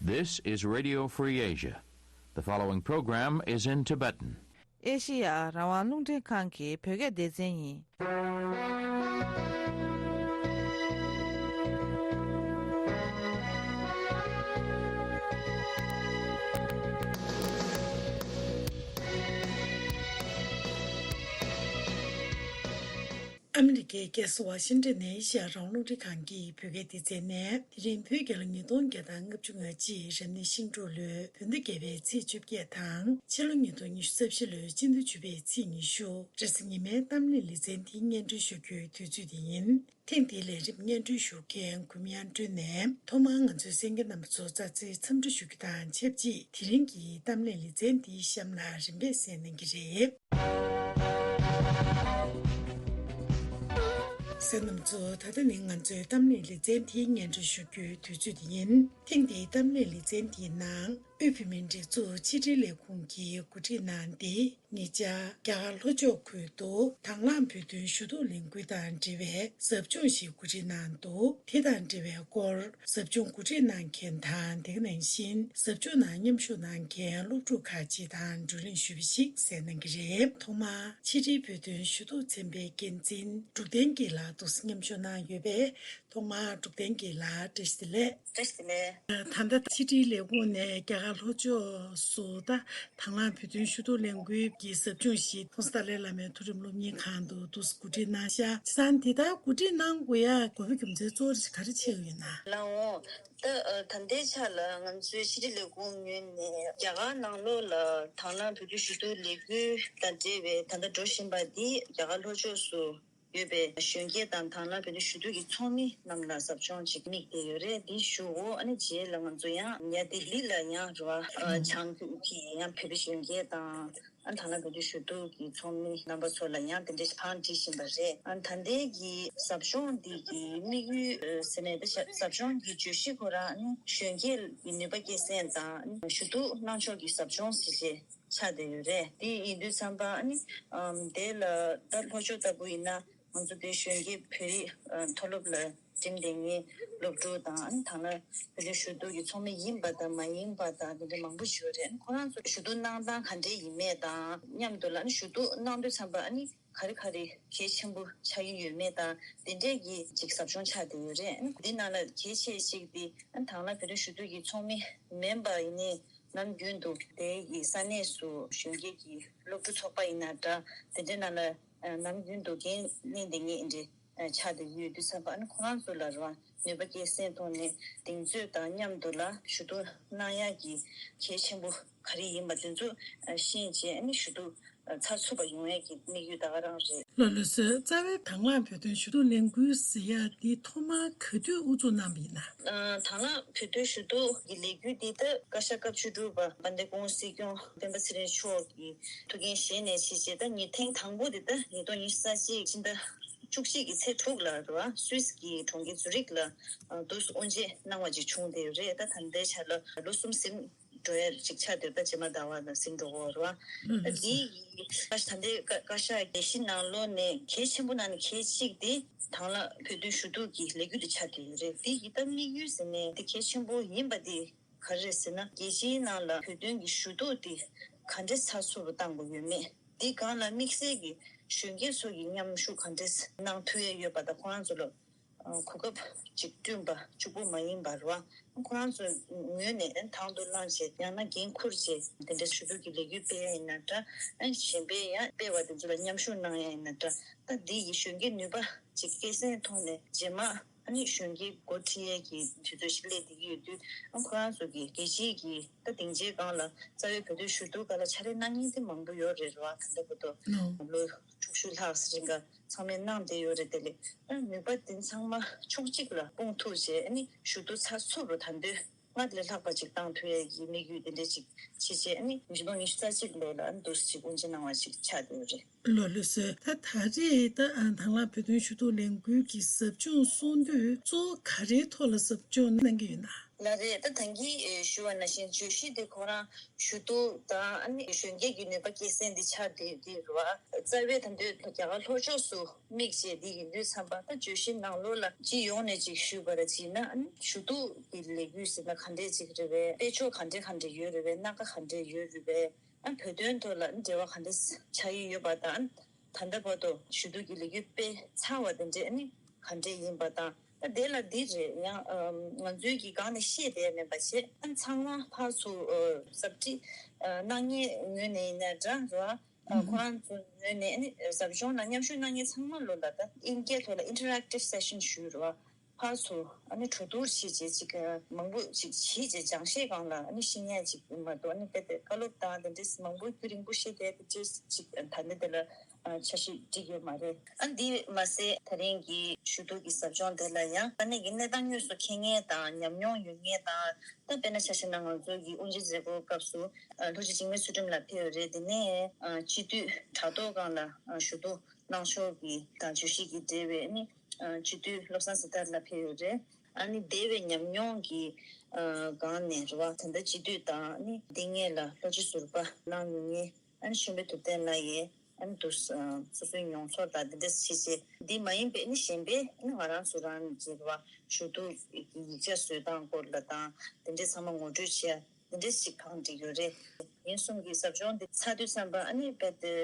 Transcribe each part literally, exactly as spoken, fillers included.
This is Radio Free Asia. The following program is in Tibetan. ཨེ་ཤེ་ཡ་རང་དབང་རླུང་འཕྲིན་ཁང་གི་བོད་སྐད་སྡེ་ཚན་ཡིན། ཨ་མི་རི་ཀའི་རྒྱལ་ས་ཝ་ཤིང་ཏོན་ནས་ཨེ་ཤེ་ཡ་རང་དབང་རླུང་འཕྲིན་ཁང་གི་བོད་སྐད་སྡེ་ཚན་ནས། དེ་རིང་བོད་རྒྱལ་ལོ་ཉིས་སྟོང་བརྒྱ་དང་ལྔ་བཅུ་ང་གཅིག་རབ་གནས་ཤིང་འབྲུག་ལོའི་བོད་ཟླ་བརྒྱད་པའི་ཚེས་བཅོ་བརྒྱད་དང་། ཕྱི་ལོ་ཉིས་སྟོང་ཉི་ཤུ་རྩ་བཞི་ལོའི་སྤྱི་ཟླ་བཅུ་པའི་ཚེས་ཉི་ཤུ། རེས་གཟའ་ཉི་མའི་གཏམ་གླེང་ལེ་ཚན་འདི་སྙན་སྒྲོན་ཞུ་རྒྱུའི་དུས་ཚོད་འདི་ཡིན། ཐེངས་འདིའི་ལས་རིམ་སྙན་སྒྲོན་ཞུ་མཁན་གུ་མི་ཡང་སྒྲོན་ནས། ཐོག་མར་ང་ཚོའི་གསན་མཁན་རྣམ་པ་ཚོ་ཙག་ཙིག་འཚམས་འདྲི་ཞུ་རྒྱུ་དང་ཆབས་ཅིག་དེ་རིང་གི་གཏམ་གླེང་ལེ་ཚན་འདི་གཤམ་ལ་རིམ་པས་གསན་གནང་གི་རེད། གསན་མཁན་རྣམ་པ་ཚོ། ད་ལྟ་ནི་ང་ཚོའི་གཏམ་གླེང་ལེ་ཚན་འདིའི་སྙན་སྒྲོན་ཞུ་རྒྱུའི་དུས་ཚོད་འདི་ཡིན། ཐེངས་འདིའི་གཏམ་གླེང་ལེ་ཚན་འདིའི་ནང་། དབུས་བོད་མིའི་སྒྲིག་འཛུགས་ཕྱི་དྲིལ་ལས་ཁུངས་ཀྱིས་གོ་སྒྲིག་གནང་སྟེ། ཉེ་ཆར་རྒྱ་གར་ལྷོ་ཕྱོགས་ཁུལ་དུ་དང་བླངས་བོད་དོན་ཞུ་གཏུག་ལས་འགུལ་དང་འབྲེལ་བའི་ཟབ་སྦྱོང་ཞིག་གོ་སྒྲིག་གནང་འདུག་དེ་དང་འབྲེལ་བའི་སྐོར། ཟབ་སྦྱོང་གོ་སྒྲིག་གནང་མཁན་དང་། དེ་ག་ནང་བཞིན་ཟབ་སྦྱོང་ནང་མཉམ་ཞུགས་གནང་མཁན་སློབ་ཕྲུག་ཁག་ཅིག་དང་བགྲོ་གླེང་ཞུས་པ་ཞིག་གསན་གནང་གི་རེད། ཐོག་མར་ཕྱི་དྲིལ་བོད་དོན་ཞུ་གཏུག་ཚན་པའི་འགན་འཛིན་འབྲུག་བསྟན་སྐྱིད་ལགས་འདུག་སེ་མཉམ་ཞུགས་གནང་ཡོད་པས། ཐོག་མར་འབྲུག་བསྟན་སྐྱིད་ལགས། བཀྲ་ཤིས་བདེ་ལེགས། བཀྲ་ཤིས་བདེ་ལེགས། ད་ལྟ་ཕྱི་དྲིལ་ལས་ཁུངས་ནས་རྒྱ་གར་ལྷོ་ཕྱོགས་སུ་ད་དང་བླངས་བོད་དོན་ཞུ་གཏུག་ལས་འགུལ་གྱི་ཟབ་སྦྱོང་ཞིག་ཧྥུན་སི་ཏཱ་ལའི་བླ་མའི་མཐོ་རིམ་སློབ་གཉེར་ཁང་དུ་འདུག་སེ་གོ་སྒྲིག་གནང་ཤག་བྱས་ཙང་དེ་ལྟར་གོ་སྒྲིག་གནང་དགོས་ཡ་དགོས་པའི་རྒྱུ་མཚན་གཙོ་བོ་ག་རེ་ཆགས་ཡོད་ན། ལགས་འོང་། ད་ད་ལྟའི་ཆ་ལ་ང་ཚོའི་ཕྱི་དྲིལ་ལས་ཁུངས་ངོས་ནས་རྒྱ་གར་ནང་ལོགས་ལ་དང་བླངས་བོད་དོན་ཞུ་གཏུག་ལས་འགུལ་དང་འབྲེལ་བའི་ད་ལྟ་འགྲོ་བཞིན་པ་འདི་རྒྱ་གར་ལྷོ་ཕྱོགས་སུ་ཡོད་པའི་གཞོན་སྐྱེས་དང་དང་བླངས་བོད་དོན་ཞུ་གཏུག་གི་ཚོགས་མི་རྣམས་ལ་ཟབ་སྦྱོང་ཅིག་དམིགས་ཏེ་ཡོད་རེད། འདི་ཞུའོ། ཨ་ནི་རྗེས་ལ་ང་ཚོ་ཡང་ཡ་ལྡི་ལི་ལ་ཡང་རེད་བ། ཨ་བྱང་ཁུལ་གྱི་ཡང་བོད་པའི་གཞོན་སྐྱེས་དང་། ཨ་དང་བླངས་བོད་དོན་ཞུ་གཏུག་གི་ཚོགས་མི་རྣམ་པ་ཚོ་ལ་ཡང་དེ་འདྲའི་ཕར་འདྲི་བཞིན་པ་རེད། ཨ་ད་ལྟའི་གི་ཟབ་སྦྱོང་འདི་གི་དམིགས་ཡུལ་ཟེར་ནས་ད་ཟབ་སྦྱོང་གི་བརྗོད་གཞི་ཁོ་རང་ནི་གཞོན་སྐྱེས་ཀྱི་ནུས་པ་སྐྱེད་སྲིང་དང་ཞུ་གཏུག་གནང་ཕྱོགས་ཀྱི་ཟབ་སྦྱོང་ཟེར་བྱས་ཆགས་བསྡད་ཡོད་རེད། དེ་ཡིན་དུས་ཙམ་པ་ཨ་ནི་ཨམ་དེ་ལ་ད་ལྷོ་ཕྱོགས་ལྟ་བུ་ཡིན་ན་ང་ཚོ་དེ་གཞོན་སྐྱེས་བོད་རིགས་ཨ་མཐོ་སློབ་ལ་འགྲིམས་བསྡད་མཁན་སློབ་ཕྲུག་དང་ཨ་ནི་དང་བླངས་བོད་དོན་ཞུ་གཏུག་གི་ཚོགས་མི་ཡིན་པ་དང་མ་ཡིན་པ་དང་དེ་འདྲ་མང་པོ་ཞིག་ཡོད་རེད། ཨ་ནི་ཁོ་རང་ཚོ་ཞུ་གཏུག་གནང་སྟངས་ག་འདྲས་ཡིན་མེད་དང་མཉམ་དུ་ལ་ཨ་ནི་ཞུ་གཏུག་གནང་དུས་ཙམ་པ་ཨ་ནི་ག་རེ་ག་རེ་གལ་ཆེན་པོ་ཆགས་ཀྱི་ཡོད་མེད་དང་དེ་འདྲས་ཀྱི་ཅིག་ཟབ་སྦྱོང་ཆགས་བསྡད་ཡོད་རེད། ཨ་ནི་འདི་ནང་ལ་གལ་ཆེ་ཞིག་དེ་ཨ་ནི་དང་བླངས་བོད་དོན་ཞུ་གཏུག་གི་ཚོགས་མི་མིན་པ་ཡིན་ནའི། ནམ་རྒྱུན་དུ་དེ་ཡི་ས་གནས་སུ་གཞོན་སྐྱེས་ཀྱི་སློབ་ཕྲུག་ཚོགས་པ་ཡིན་ན་འདྲ། དེ་འདྲའི་ནང་ལ་ནམ་རྒྱུན་དུ་འགན་ལེན་བསྡད་མཁན་འདྲ་ཆགས་བསྡད་ཡོད་དུས་ཙམ་པ་ཨ་ནི་ཁོ་རང་ཚོ་ལ་རང་ནུས་པ་སྐྱེད་སྲིང་ཐོག་ནས་གདེང་ཚོད་དང་མཉམ་དུ་ལ་ཞུ་གཏུག་གནང་ཡག་གི་གལ་ཆེན་པོ་ག་རེ་ཡིན་པ་དེ་ཚོ་ཤེས་བྱས་ཨ་ནི་ཞུ་གཏུག་ཚགས་ཚུད་པ་ཡོང་ཡས་ཀྱི་དམིགས་ཡུལ་ད་ག་རང་རེད། ལགས་ལགས་སོ། རྩ་བའི་དང་བླངས་བོད་དོན་ཞུ་གཏུག་ལས་འགུལ་ཟེར་ཡ་འདི་ཐོག་མར་ག་དུས་དབུ་འཛུགས་གནང་བ་ཡིན་ན། ཨ་དང་བླངས་བོད་དོན་ཞུ་གཏུག་གི་ལས་འགུལ་འདི་ད་བཀའ་ཤག་སྐབས་བཅུ་དྲུག་པ་དཔལ་ལྡན་སྐུ་ངོ་སྲིད་སྐྱོང་སྤེན་པ་ཚེ་རིང་མཆོག་གི་ཐུགས་འགན་བཞེས་ནས་བྱས་རྗེས་ད་ཉིས་ཐེངས་དང་པོ་འདི་ད་ཉིས་སྟོང་ཉི་ཤུ་རྩ་གཅིག་ཕྱི་ཟླ་བཅུ་གཅིག་གི་ཚེས་དྲུག་ལ་རེད་བ། སུད་སི་གི་གྲོང་ཁྱེར་ཛུ་རིག་ལ་ཨ་དུས་སུ་དབུ་འབྱེད་གནང་བ་ཅིག་བྱུང་བསྡད་ཡོད་རེད། ད་ད་ལྟའི་ཆ་ལ་ལོ་གསུམ་ཟིན་འགྲོ་ཡ་ཅིག་ཆགས་བསྡད། ད་རྗེས་མ་ཟླ་བ་ལ་ཟིན་འགྲོ་གི་རེད་བ། ད་འདི་ཡི་བཀའ་ཤག་ད་ལྟའི་བཀའ་བཀའ་ཤག་དགེ་བཤེས་ནང་ལོགས་ནས་གལ་ཆེན་པོ་ནང་ནས་གལ་གཅིག་དེ་དང་བླངས་བོད་དོན་ཞུ་གཏུག་གི་ལས་འགུལ་དེ་ཆགས་བསྡད་ཡོད་རེད། འདི་ཡི་ད་དམིགས་ཡུལ་ཟེར་ནས་འདི་གལ་ཆེན་པོ་ཡིན་པ་དེ་ག་རེ་རེད་ཟེར་ན། རྒྱལ་སྤྱིའི་ནང་ལ་བོད་དོན་གྱི་ཞུ་གཏུག་དེ་ག་འདྲས་ཚགས་ཚུད་པོ་གཏང་དགོས་ཡོད་མེད། འདི་སྒང་ལ་དམིགས་བསལ་གྱི་གཞོན་སྐྱེས་ཚོ་གི་མཉམ་ཞུགས་ག་འདྲས་གནང་ཐུབ་ཡ་ཡོད་པ་དང་ཁོ་རང་ཚོ་ལ་གོ་སྐབས་ཅིག་བསྐྲུན་པ་གཅིག་པུ་མ་ཡིན་པར་བ། ཁོ་རང་ཚོའི་ངོས་ནས་དང་དུ་བླངས་བྱས་ཡང་ན་འགན་འཁུར་བྱས་དེ་འདྲའི་ཞུ་གཏུག་གི་ལས་འགུལ་སྤེལ་ཡ་ཡིན་ན་འདྲ། གཞན་པའི་ཡང་སྤེལ་བ་དེ་ཚོ་ལ་མཉམ་ཞུགས་གནང་ཡ་ཡིན་ན་འདྲ། ད་འདི་ཡི་གཞོན་སྐྱེས་ནུས་པ་ཅིག་སྐྱེད་སྲིང་ཐོག་ནས་རྗེས་མ་ཨ་ནི་གཞོན་སྐྱེས་འགོ་ཁྲིད་ཡས་ཀྱི་དུས་ཚོད་ཞིག་སླེབས་བསྡད་ཀྱི་ཡོད་དུས། ཨ་ཁོ་རང་ཚོ་གི་རྒྱལ་སྤྱིའི་གི་ད་སྡིངས་ཆའི་སྒང་ལ་རྩ་བའི་བོད་དོན་ཞུ་གཏུག་སྒང་ལ་ཕྱག་ལས་གནང་མཁན་དེ་མང་པོ་ཡོད་རེད་བ། ད་ལྟ་བར་དུ་ལོ་དྲུག་ཅུ་ལྷག་རིང་ག་ཚང་མས་གནང་བསྡད་ཡོད་རེད། དེ་ལས་ཨ་ནུས་པ་དེ་ཚང་མ་ཕྱོགས་གཅིག་ལ་སྤུངས་ཐུབ་བྱས་ཨ་ནི་ཞུ་གཏུག་ཚགས་ཚུད་པོ་ད་འདོད་སྔར་ལས་ལྷག་པ་ཅིག་བཏང་ཐུབ་ཡས་ཀྱི་དམིགས་ཡུལ་དེ་འདྲ་ཅིག་བྱེད་བྱས་ཨ་ནི་ཉིས་སྟོང་ཉི་ཤུ་རྩ་གཅིག་ལོ་ལ་ཨ་ནི་འདུག་སེ་ཅིག་དབུ་འབྱེད་གནང་བ་ཞིག་ཆགས་བསྡད་ཡོད་རེད། ལགས་ལགས་སོ། ད་ད་རེས་ད་དང་བླངས་བོད་དོན་ཞུ་གཏུག་ལས་འགུལ་གྱི་ཟབ་སྦྱོང་གསུང་དུས་གཙོ་བོ་ག་རེའི་ཐོག་ལ་ཟབ་སྦྱོང་གནང་གི་ཡོད་ན། ལགས་རེད། ད་ད་གིན་ཞུ་བ་ནང་བཞིན་བརྗོད་གཞི་འདི་ཁོ་རང་ཞུ་གཏུག་དང་ཨ་ནི་གཞོན་སྐྱེས་ཀྱི་ནུས་པ་སྐྱེད་སྲིང་འདི་ཆགས་བསྡད་ཀྱི་རེད་བ། རྩ་བའི་ད་དུང་རྒྱ་གར་ལྷོ་ཕྱོགས་སུ་དམིགས་བྱས་འདི་ཡིན་དུས་ཙམ་པ། ད་བརྗོད་གཞི་ནང་ལོགས་ལ་སྤྱི་ཡོངས་ནས་ཅིག་ཞུས་པ་ར་བྱས་ན། ཨ་ནི་ཞུ་གཏུག་གི་ལས་འགུལ་ཟེར་ན་ག་འདྲས་ཅིག་རེད་བས། དཔེ་ཕྱོགས་ག་འདྲས་ག་འདྲས་ཡོད་རེད་བས། སྣ་ཁ་ག་འདྲས་ཡོད་རེད་བས། ཨ་བོད་དོན་ཐོག་ལ་འབྲེལ་བ་ག་འདྲས་ཆགས་ཡི་ཡོད་པ་དང་། ད་ལྟ་བར་དུ་ཞུ་གཏུག་གི་ལས་འགུལ་སྤེལ་ཚར་བ་དེ་འདྲས་ཨ་ནི་ག་འདྲས་ཡིན་པ་དང་། ད་དེ་ལ་འདི་རེད། ཡང་ཨམ་ང་ཚོའི་གི་སྒང་ནས་བཤད་བསྡད་མིན་པ་བྱས། ཨ་ཚང་མ་ཕར་ཚུར་ཨ་ཟབ་ཁྲིད་ཨ་གནང་མཁན་ངོས་ནས་ཡིན་ན་འདྲ་ར། ཨ་ཁོ་རང་ཚོ་ངོས་ནས་ཨ་ནི་ཟབ་སྦྱོང་ནང་མཉམ་ཞུགས་གནང་མཁན་ཚང་མ་ལོ་ལ་ད་དབྱིན་སྐད་ཐོག་ལ་interactive session ཞུས་ར། ཕར་ཚུར་ཨ་ནི་གྲོས་བསྡུར་བྱས་རྗེས་ཅིག་མང་པོ་ཅིག་བྱས་རྗེས་སྦྱང་བཤད་སྒང་ལ་ཨ་ནི་ཤེས་ཡས་ཅིག་མ་གཏོགས། ཨ་ནི་དཔེ་དེ་བཀའ་སློབ་དང་དེ་འདྲས་མང་པོ་རྒྱུན་རིང་པོ་བཤད་བསྡད་དེ་འདྲས་ཅིག་ད་ནི་དེ་ལ་འཆར་གཞི་བསྒྲིགས་ཡོད་མ་རེད། ཨ་འདི་མ་ཟད་ད་རིང་གི་ཞུ་གཏུག་གི་ཟབ་སྦྱོང་དེ་ལ་ཡང་ས་གནས་ཀྱི་གནས་སྟངས་དངོས་སུ་མཁྱེན་མཁན་དང་ཉམས་མྱོང་ཡོད་མཁན་དང་། ད་དཔེར་ན་ཆ་བཞག་ན་ང་ཚོ་གི་དབུ་འབྱེད་མཛད་སྒོ་སྐབས་སུ་ལྷོ་སྤྱི་འཇིགས་མེད་ཚུལ་ཁྲིམས་ལགས་ཕེབས་ཡོད་རེད། དེ་ནས་སྤྱི་འཐུས་དྲ་ཐོག་སྒང་ལ་ཞུ་གཏུག་གནང་ཕྱོགས་ཀྱི་དང་བརྗོད་གཞི་གི་འབྲེལ་བའི་ནི་སྤྱི་འཐུས་བློ་བཟང་སེང་གེ་ལགས་ཕེབས་ཡོད་རེད། ཨ་ནི་འདས་པའི་ཉམས་མྱོང་གི་སྒང་ནས་རེད་བ། ད་ལྟ་སྤྱི་འཐུས་དང་ནི་འདི་སྔོན་ལ་ལྷོ་སྤྱི་ཟུར་པ་གནང་མྱོང་མཁན་ཨ་ནི་གཞོན་པ་ཐུབ་བསྟན་ལགས་ཡིན། ཨ་ནི་དུ་སོ་སོའི་མྱོང་ཚོར་དང་འདི་འདྲ་ཞིག་བྱས། འདི་མ་ཡིན་པའི་ནི་གཞན་པའི་ནི་ང་རང་ཚོ་རང་གི་རེད་བ། ཞུ་གཏུག་གི་ཡིག་ཆ་བཟོ་སྟངས་སྐོར་ལ་དང་འདི་འདྲའི་ཚང་མ་ངོ་སྤྲོད་བྱས། འདི་འདྲ་ཞིག་གང་འགྲིག་ཡོད་རེད། ཉིན་གསུམ་གྱི་ཟབ་སྦྱོང་འདི་ཚར་དུས་ཙམ་པ་ཨ་ནི་རྦད་དེ་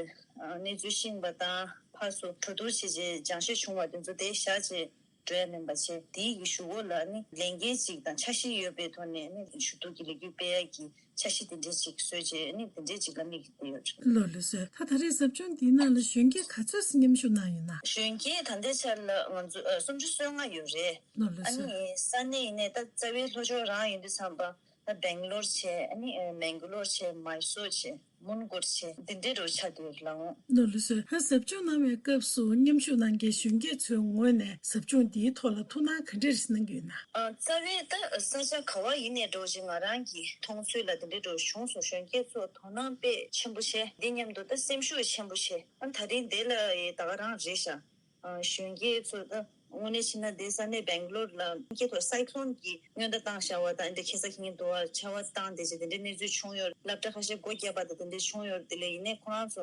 གནས་ཚུལ་ཤེས་པ་དང་ཕར་ཚུར་གྲོས་བསྡུར་བྱས་རྗེས་སྦྱང་བཤད་བྱུང་བ་དེ་ཚོ་དེ་བཞག་རྗེས་འགྲོ་ཡ་མིན་པ་བྱས། དེའི་གི་གཞུག་གུ་ལ་ཨ་ནི་ལས་འགན་ཅིག་དང་འཆར་གཞི་ཡོད་པའི་ཐོག་ནས་ཨ་ནི་ཞུ་གཏུག་གི་ལས་འགུལ་སྤེལ་ཡ་གི་འཆར་གཞི་དེ་འདྲས་ཅིག་བཟོས་རྗེས་ཨ་ནི་དེ་འདྲས་ཅིག་ལ་དམིགས་ཏེ་ཡོད་རེད། ལགས་ལགས་སོ། ད་ད་རེས་ཟབ་སྦྱོང་འདིའི་ནང་ལ་གཞོན་སྐྱེས་ག་ཚོད་ཙམ་མཉམ་ཞུགས་གནང་ཡོད་ན། གཞོན་སྐྱེས་ད་ལྟའི་ཆར་ལ་ང་ཚོ་ཨ་སུམ་ཅུ་སོ་ལྔ་ཡོད་རེད། ལགས་ལགས་ཨ་སོ། ནི་ས་གནས་ཡིན་ནའི་ད་རྩ་བའི་ལྷོ་ཕྱོགས་རང་ཡིན་དུས་ཙམ་པ། ད་སྦེང་ལོར་བྱས། ཨ་ནི་ཨ་མེང་ག་ལོར་བྱས། མཱི་སོར་བྱས། མུན་གོར་བྱས། འདི་འདྲའི་འགྲོ་ཆགས་འདུག་ལགས་འོང་། ལགས་ལགས་སོ། ཧ་ཟབ་སྦྱོང་གནང་བའི་སྐབས་སུ་མཉམ་ཞུགས་གནང་མཁན་གཞོན་སྐྱེས་ཚོའི་ངོས་ནས་ཟབ་སྦྱོང་འདིའི་ཐོག་ལ་ཐུགས་སྣང་ག་འདྲས་གནང་གི་ཡོད་ན། ཨ་རྩ་བའི་ད་ས་ཆ་ག་བ་ཡིན་ནའི་འགྲོ་ཅིག་ང་རང་གི་མཐོང་ཚུལ་ལ་འདི་འདྲའི་འགྲོ་བྱུང་སོང་། གཞོན་སྐྱེས་ཚོ་དོ་སྣང་དཔེ་ཆེན་པོ་བྱས། འདི་མཉམ་དུ་ད་སེམས་ཤུགས་ཆེན་པོ་བྱས། ཨ་ད་རིང་འདི་ལ་ཡི་ད་ག་རང་རེད་ཤག་ཨ་གཞོན་སྐྱེས་ཚོ་ད་དངོས་གནས་བྱས་ན་དེ་ས་གནས་སྦེང་ལོར་ལ་སྐྱེས་ཐོག་སའི་ཁོ་ལོན་གྱི་སྔོན་བརྡ་བཏང་བཞག་པ་དང་། འདི་ཁ་སང་ཁ་ཉིན་དུ་བ་ཆར་པ་བཏང་དེ་བྱས་དེ་འདྲའི་གནས་ཚུལ་བྱུང་ཡོད། སློབ་གྲྭ་ཁ་ཤས་སྒོ་བརྒྱབ་པ་དང་དེ་འདྲའི་བྱུང་ཡོད། དེ་ལས་ཡིན་ནའི་ཁོ་རང་ཚོ་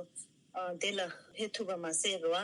ཨ་དེ་ལ་ཕེབས་ཐུབ་པ་མ་ཟད་རེད་བ།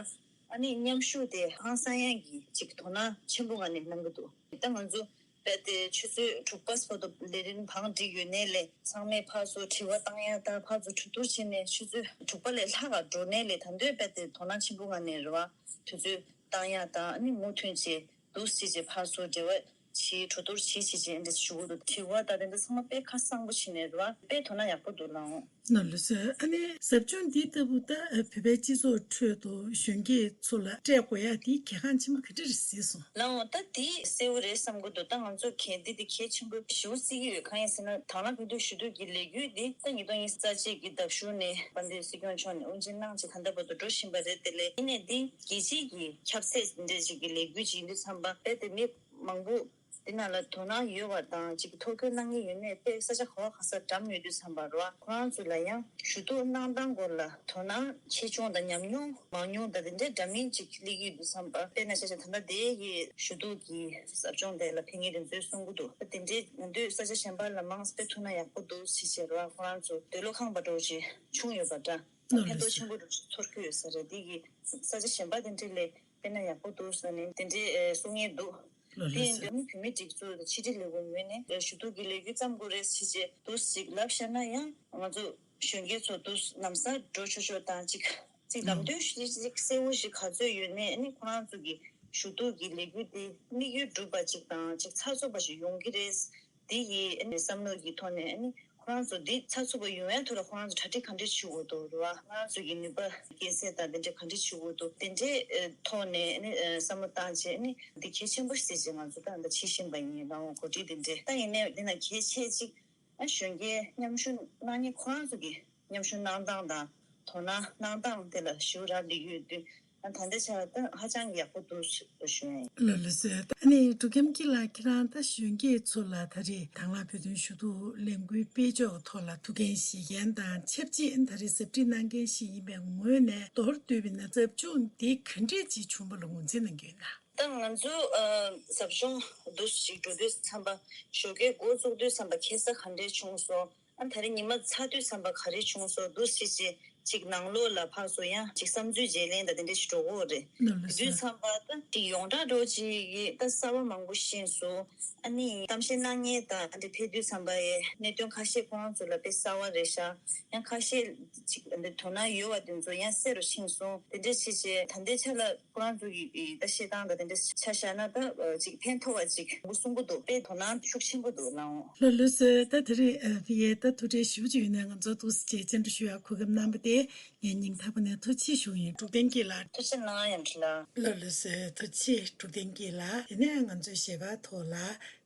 ཨ་ནི་མཉམ་ཞུགས་དེ་ཧང་སང་ཡག་གི་ཅིག་དོ་སྣང་ཆེན་པོ་ངང་ནས་གནང་གི་འདུག་ད་ང་ཚོ་རྦད་དེ་ཆུ་ཚོད་དྲུག་པ་བར་དུ་ལས་རིམ་བང་བསྒྲིགས་ཡོད་ནའི་ལས། ཚང་མས་ཕར་ཚུར་དྲི་བ་བཏང་ཡ་དང་ཕར་ཚུར་གྲོས་བསྡུར་བྱས་ནས་ཆུ་ཚོད་དྲུག་པ་ལས་ལྷག་ག་འགྲོ་ནའི་ལས། ད་དུང་རྦད་དེ་དོ་སྣང་ཆེན་པོ་ངང་ནས་རེད་བ། དུས་ཚོད་བཏང་ཡ་དང་ཨ་ནི་མུ་མཐུད་བྱས་འདུག་སེ་བྱས་ཕར་ཚུར་འབྲེལ་བ་བྱས། གྲོས་བསྡུར་བྱས་བྱས་བྱས་འདི་ཞུ་གི་འདུག་དྲི་བ་དང་དེ་འདྲ་ཚང་མ་དཔེ་ཁ་གསང་པོ་བྱས་ནས་རེད་བ། དཔེ་དོ་སྣང་ཡག་པོ་འདུག་ལགས་འོང་། ལགས་ལགས་སོ། ཨ་ནི་ཟབ་སྦྱོང་འདི་ལྟ་བུ་ད་བོད་པའི་སྤྱི་ཚོགས་ཁྲོད་དུ་གཞོན་སྐྱེས་ཚོ་ལ་སྤྲད་དགོས་ཡ་འདི་གལ་འགངས་ཆེན་པོ་ག་འདྲ་རེད་གཟིགས་སོང་། ལགས་འོང་། ད་འདི་གསལ་བོ་རེད་བསམ་གྱི་འདུག་ད་ང་ཚོ་གལ་འདི་འདི་གལ་ཆེན་པོ་ཞེ་པོ་བརྩི་གི་ཡོད། གང་ཡིན་ཟེར་ན་དང་བླངས་གོང་འཐུས་ཞུ་གཏུག་གི་ལས་འགུལ་འདི་ད་ཉིས་སྟོང་ཉི་ཤུ་རྩ་གཅིག་གི་ཟླ་གཞུག་ནས་དཔལ་ལྡན་སྲིད་སྐྱོང་མཆོག་ནས་དབུ་འབྱེད་གནང་བྱས་ད་ལྟ་བར་དུ་འགྲོ་བཞིན་པ་རེད། དེ་ལས་ཡིན་ནའི་འདི་རྒྱལ་སྤྱིའི་གི་ཁྱབ་ཚད་འདྲ་ཅིག་གི་ལས་འགུལ་ཅིག་ཡིན་དུས་ཙམ་པ་རྦད་དེ་མི་མང་པོ་འདི་ནང་ལ་དོ་སྣང་ཡོད་པ་དང་ཅིག་ཐོ་འགོད་གནང་གི་ཡོད་ནའི་དཔེ་ས་ཆ་ག་བ་ག་སར་འགྲམ་ཡོད་དུས་ཙམ་པ་རེད་བ། ཁོ་རང་ཚོ་ལ་ཡང་ཞུ་གཏུག་གནང་སྟངས་སྐོར་ལ་དོ་སྣང་ཆེ་ཆུང་དང་ཉམས་མྱོང་མང་ཉུང་དང་དེ་འདྲའི་འདྲ་མིན་ཅིག་སླེབས་ཀྱི་ཡོད་དུས་ཙམ་པ། དཔེར་ན་ཆ་བཞག་ད་ལྟ་དེ་ཡི་ཞུ་གཏུག་གི་ཟབ་སྦྱོང་དེ་ལ་ཕེབས་མཁན་དེ་ཚོས་གསུང་གི་འདུག་དེ་འདྲའི་ང་ཚོའི་ས་ཆ་གཞན་པ་ལ་མང་ཙམ་ཐུགས་སྣང་ཡག་པོ་འདུག་ཟེར་བྱས་རེད་བ། ཁོ་རང་ཚོ་འདོད་བློ་ཁེངས་པ་འདྲ་བོ་ཅིག་བྱུང་ཡོད་པ་འདྲ། ཕན་ཐོགས་ཆེན་པོ་འདྲ་བོ་ཅིག་ཚོར་གྱི་ཡོད་ས་རེད། དེ་གི་ས་ཆ་གཞན་པ་དེ་འདྲ་ལས་དཔེར་ན་ཡག་པོ་འདུག་ཟེར་ནས་དེ་འདྲའི་གསུང་མཁན་འདུག་དེ་ཡིན་དུས་ནི་བོད་མིའི་སྒྲིག་འཛུགས་དང་ཕྱི་དྲིལ་ལས་ཁུངས་ངོས་ནས་ཞུ་གཏུག་གི་ལས་འགུལ་བརྩམ་དགོས་རེད་ཟེར་བྱས་འདུག་ཅིག་ལབ་བཞག་ན་ཡང་ང་ཚོ་གཞོན་སྐྱེས་ཚོ་འདུག་ལམ་སང་འགྲོ་ཆོག་ཆོག་དང་ཅིག་ཅིག་ལམ་སྟོན་ཞིག་ཅིག་གསལ་བོ་ཞིག་ག་ཚོད་ཡོད་ནའི་ནི་ཁོ་རང་ཚོ་གི་ཞུ་གཏུག་གི་ལས་འགུལ་དེ་དམིགས་ཡུལ་འགྲུབ་པ་ཅིག་དང་ཅིག་ཚགས་ཚུད་པ་ཞིག་ཡོང་གི་རེད། དེ་ཡི་བསམ་བློ་གི་ཐོག་ནས་ནི་ཁོ་རང་ཚོ་འདི་ཚགས་ཚུད་པ་ཡོང་ཡ་ཐོག་ལ་ཁོ་རང་ཚོ་གྲ་སྒྲིག་ག་འདྲས་བྱེད་དགོས་འདུག་རེད་བ། ང་རང་ཚོ་གི་ནུས་པ་སྐྱེད་སྲིང་དང་དེ་འདྲས་ག་འདྲས་བྱེད་དགོས་འདུག་དེ་འདྲས་ཐོག་ནས་ནི་བསམ་བློ་བཏང་བྱས་ནི་འདི་གལ་ཆེན་པོ་ཞིག་བྱས་ང་ཚོ་ད་ལྟ་བྱེད་བཞིན་པ་ཡིན། རང་དབང་གོ་སྒྲིག་དེ་འདྲས་ད་ཡིན་ནའི་འདི་ན་གལ་ཆེ་གཅིག་ཨ་གཞོན་སྐྱེས་མཉམ་ཞུགས་གནང་མཁན་ཁོ་རང་ཚོ་གི་མཉམ་ཞུགས་གནང་སྟངས་དང་དོ་སྣང་གནང་སྟངས་དེ་ལ་ཞེ་པོ་རག་ལས་ཡོད་དུས། ད་ལྟའི་ཆར་ད་ཧ་ཅང་ཡག་པོ་འདུག་ཞུ་ཡ་ཡིན། ལགས་ལགས་སོ། ཨ་ནི་འབྲུག་རྒྱམ་སྐྱིད་ལགས། ཁྱེད་རང་ད་གཞོན་སྐྱེས་ཚོ་ལ་ད་རེས་དང་བླངས་བོད་དོན་ཞུ་གཏུག་ལས་འགུལ་སྤེལ་ཕྱོགས་ཐོག་ལ་ཐུགས་འགན་བཞེས་མཁན་དང་ཆབས་ཅིག་ད་རེས་ཟབ་ཁྲིད་གནང་མཁན་ཞིག་ཡིན་པའི་ངོས་ནས། མདོར་བསྡུས་པ་ཡིན་ན་ཟབ་སྦྱོང་འདི་ག་འདྲས་ཅིག་བྱུང་བ་ལ་ངོས་འཛིན་གནང་གི་ཡོད་ན། ད་ང་ཚོ་ཨ་ཟབ་སྦྱོང་འདུག་ཅིག་འགྲོ་དུས་ཙམ་པ། ཞོགས་ཀའི་འགོ་བཙུགས་དུས་ཙམ་པ་ཁ་སང་ག་འདྲས་བྱུང་སོང་། ཨ་ད་རེས་ཉི་མ་ཚར་དུས་ཙམ་པ་ག་རེ་བྱུང་སོང་འདུག་ཅིག་ཅིག་ཅིག་ནང་ལོགས་ལ་ཕར་ཚུར་ཡང་ཅིག་བསམ་ཚུལ་བརྗེ་ལེན་དང་དེ་འདྲས་ཞིག་འགྲོ་གི་ཡོད་རེད། ལགས་ལགས་དུས་སོ། ཙམ་པ་ད་ཅིག་ཡོངས་གྲགས་འདྲ་ཅིག་གིས་ད་གསར་པ་མང་པོ་ཤེས་སོང་། ཨ་ནི་གཏམ་བཤད་གནང་མཁན་དང་དེ་ཕེབས་དུས་ཙམ་པ་ཡི་གནད་དོན་ཁ་ཤས་ཁོ་རང་ཚོ་ལ་དཔེ་གསར་པ་རེད་ཤག་ཡང་ཁ་ཤས་ཅིག་དོ་སྣང་ཡོད་པ་དེ་ཚོ་ཡང་གསལ་རུ་ཕྱིན་སོང་། དེ་འདྲས་བྱས་བྱས་ད་ལྟའི་ཆ་ལ་ཁོ་རང་ཚོ་གི་ད་བཤད་སྟངས་དང་དེ་འདྲས་ཆ་བཞག་ན་ད་ཅིག་ཕན་ཐོགས་པ་ཅིག་མགོ་གསུམ་པོ་འདུག་དཔེ་དོ་སྣང་ཤུགས་ཆེན་པོ་འདུག་ལགས་འོང་། ལགས་ལགས་སོ། ད་དེ་རིང་ཨ་ཕི་ཡའི་ད་ཐུགས་ཁྲལ་ཞེ་པོ་ཅིག་ཡོད་ནའི་ང་ཚོ་འདུག་སེ་བྱས་བཅར་འདྲི་ཞུ་ཡག་གོ་སྐབས་གནང་བ་དེ་ངས་སྙིང་ཐག་པ་ནས་ཐུགས་རྗེ་ཆེ་ཞུ་ཡིན། འབྲུག་བསྟན་སྐྱིད་ལགས། ཐུགས་རྗེ་གནང་ཡང་ཁྲི་ལ། ལགས་ལགས་སོ། ཐུགས་རྗེ་ཆེ་འབྲུག་བསྟན་སྐྱིད་ལགས། དེ་ནས་ང་ཚོའི་ཞལ་པར་ཐོག་ལ་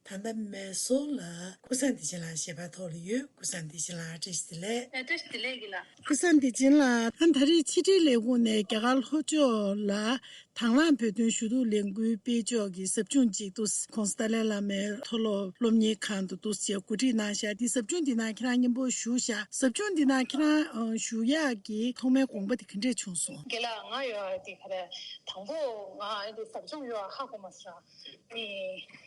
ད་ལྟ་མེ་སོར་ལ་ཀུན་བཟང་བདེ་ཆེན་ལགས་ཞལ་པར་ཐོག་ལ་ཡོད། ཀུན་བཟང་བདེ་ཆེན་ལགས་བཀྲ་ཤིས་བདེ་ལེགས། ཨ་བཀྲ་ཤིས་བདེ་ལེགས་ཡིན་ལགས། ཀུན་བཟང་བདེ་ཆེན་ལགས། ཨ་ད་རེས་ཕྱི་དྲིལ་ལས་ཁུངས་ནས་རྒྱ་གར་ལྷོ་ཕྱོགས་ལ་དང་བླངས་བོད་དོན་ཞུ་གཏུག་ལས་འགུལ་སྤེལ་ཕྱོགས་ཀྱི་ཟབ་སྦྱོང་ཅིག་ཏུ་ྋགོང་ས་ཏཱ་ལའི་བླ་མའི་མཐོ་སློབ་སློབ་གཉེར་ཁང་དུ་འདུག་སེ་གོ་སྒྲིག་གནང་བཞག་འདི་ཟབ་སྦྱོང་འདི་ནང་ཁྱེད་རང་མཉམ་པོ་ཞུགས་བཞག་ཟབ་སྦྱོང་འདི་ནང་ཁྱེད་རང་ཨ་ཞུགས་ཡག་གི་ཐོག་མའི་དགོངས་པ་དེ་ག་འདྲས་བྱུང་སོང་། རྒན་ལགས། ང་ཡོད་དེ་ག་རེ་དང་པོ་ང་ཨ་འདི་ཟབ་སྦྱོང་ཡོད་ཧ་གོ་མ་སོང་། ཨ་ནི་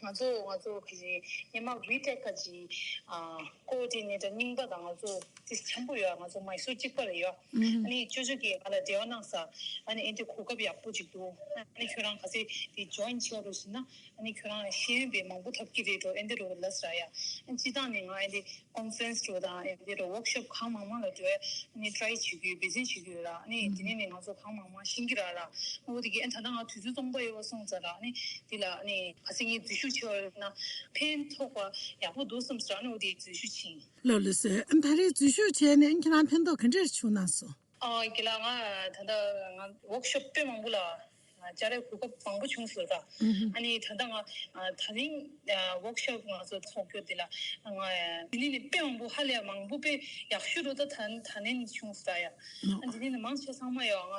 ང་ཚོ་ང་ཚོ་གི་སྔོན་མ་ཝི་ཊེག་གི་ཨ་ཀོ་ཌི་ནེ་ཊར་རྙིང་པ་དང་ང་ཚོ་ཏི་ཆེན་པོ་ཡོད། ང་ཚོ་མའི་སུར་གཅིག་པ་ལ་ཡོད། ཨ་ནི་ཅོ་ཅོ་གིས་ང་ལ་འབྲེལ་བ་གནང་ས། ཨ་ནི་ཨེ་འདི་གོ་སྐབས་ཡག་པོ་ཅིག་འདུག་ཨ་ནི་ཁྱོད་རང་ག་ཚོད་དེ་ཇོ་ཡིན་བྱེད་འགྲོ་ཟེར་ན། ཨ་ནི་ཁྱོད་རང་ཤེས་ཡོན་པའི་མང་པོ་ཐོབ་ཀྱི་རེད་འགྲོ་ཨེ་འདི་འགྲོ་ལབ་ས་ཡ། ཨ་ནི་སྤྱིར་བཏང་ནས་ང་ཨེ་འདི་ཀོན་ཕ་རེན་སི་འགྲོ་དང་ཨེ་འདི་འགྲོ་ཝོག་ཤོབ་གང་མང་མང་ལ་འགྲོ། ཨ་ནི་ཊི་རའེ་བྱེད་ཀྱི་ཡོད། འབད་བརྩོན་བྱེད་ཀྱི་ཡོད་ར། ཨ་ནི་དེ་ནས་ནས་ང་ཚོ་གང་མང་མང་ཤེས་ཀྱི་ར་ར། འོ་དེ་གི་ཨ་ད་ལྟ་ང་དུས་ཚོད་སྟོང་པ་ཡོད་པ་སོང་ཙང་ར། ཨ་ནི་དེ་ལ་ཨ་ནི་ག་ཚོད་ངས་འཛུལ་ཞུགས་བྱས་པ་ཡིན་ན་ཕན་ཐོགས་པ་ཡག་པོ་འདུག་བསམ་ས་ར། ཨ་ནི་འོ་དེ་འཛུལ་ཞུགས་བྱས་ཡིན། ལགས་ལགས་སོ། ཨ་ད་རེས་འཛུལ་ཞུགས་བྱས་ནས་ཁྱེད་རང་ཕན་ཐོགས་ག་འདྲས་བྱུང་གནང་སོང་། ཨ་རྒན་ལགས། ང་ད་ལྟ་ང་ཝོག་ཤོབ་དཔེ་མང་པོ་ལ་བཅར་ཡག་གོ་སྐབས་མང་པོ་བྱུང་སོང་ད། ཨ་ནི་ད་ལྟ་ང་ད་རིང་ཝོག་ཤོབ་ང་ཚོ་ཚོགས་རྒྱུ་དེ་ལ་ང་དེ་ནས་ནི་དཔེ་མང་པོ་ཧ་ལས་མང་པོ་དཔེ་ཡག་ཤོས་རུ་ད་ད་ད་ནས་ནི་བྱུང་སོང་ད་ཡ། ཨ་དེ་ནས་ནི་མང་ཆེ་ཚང་མ་ཡ་ང་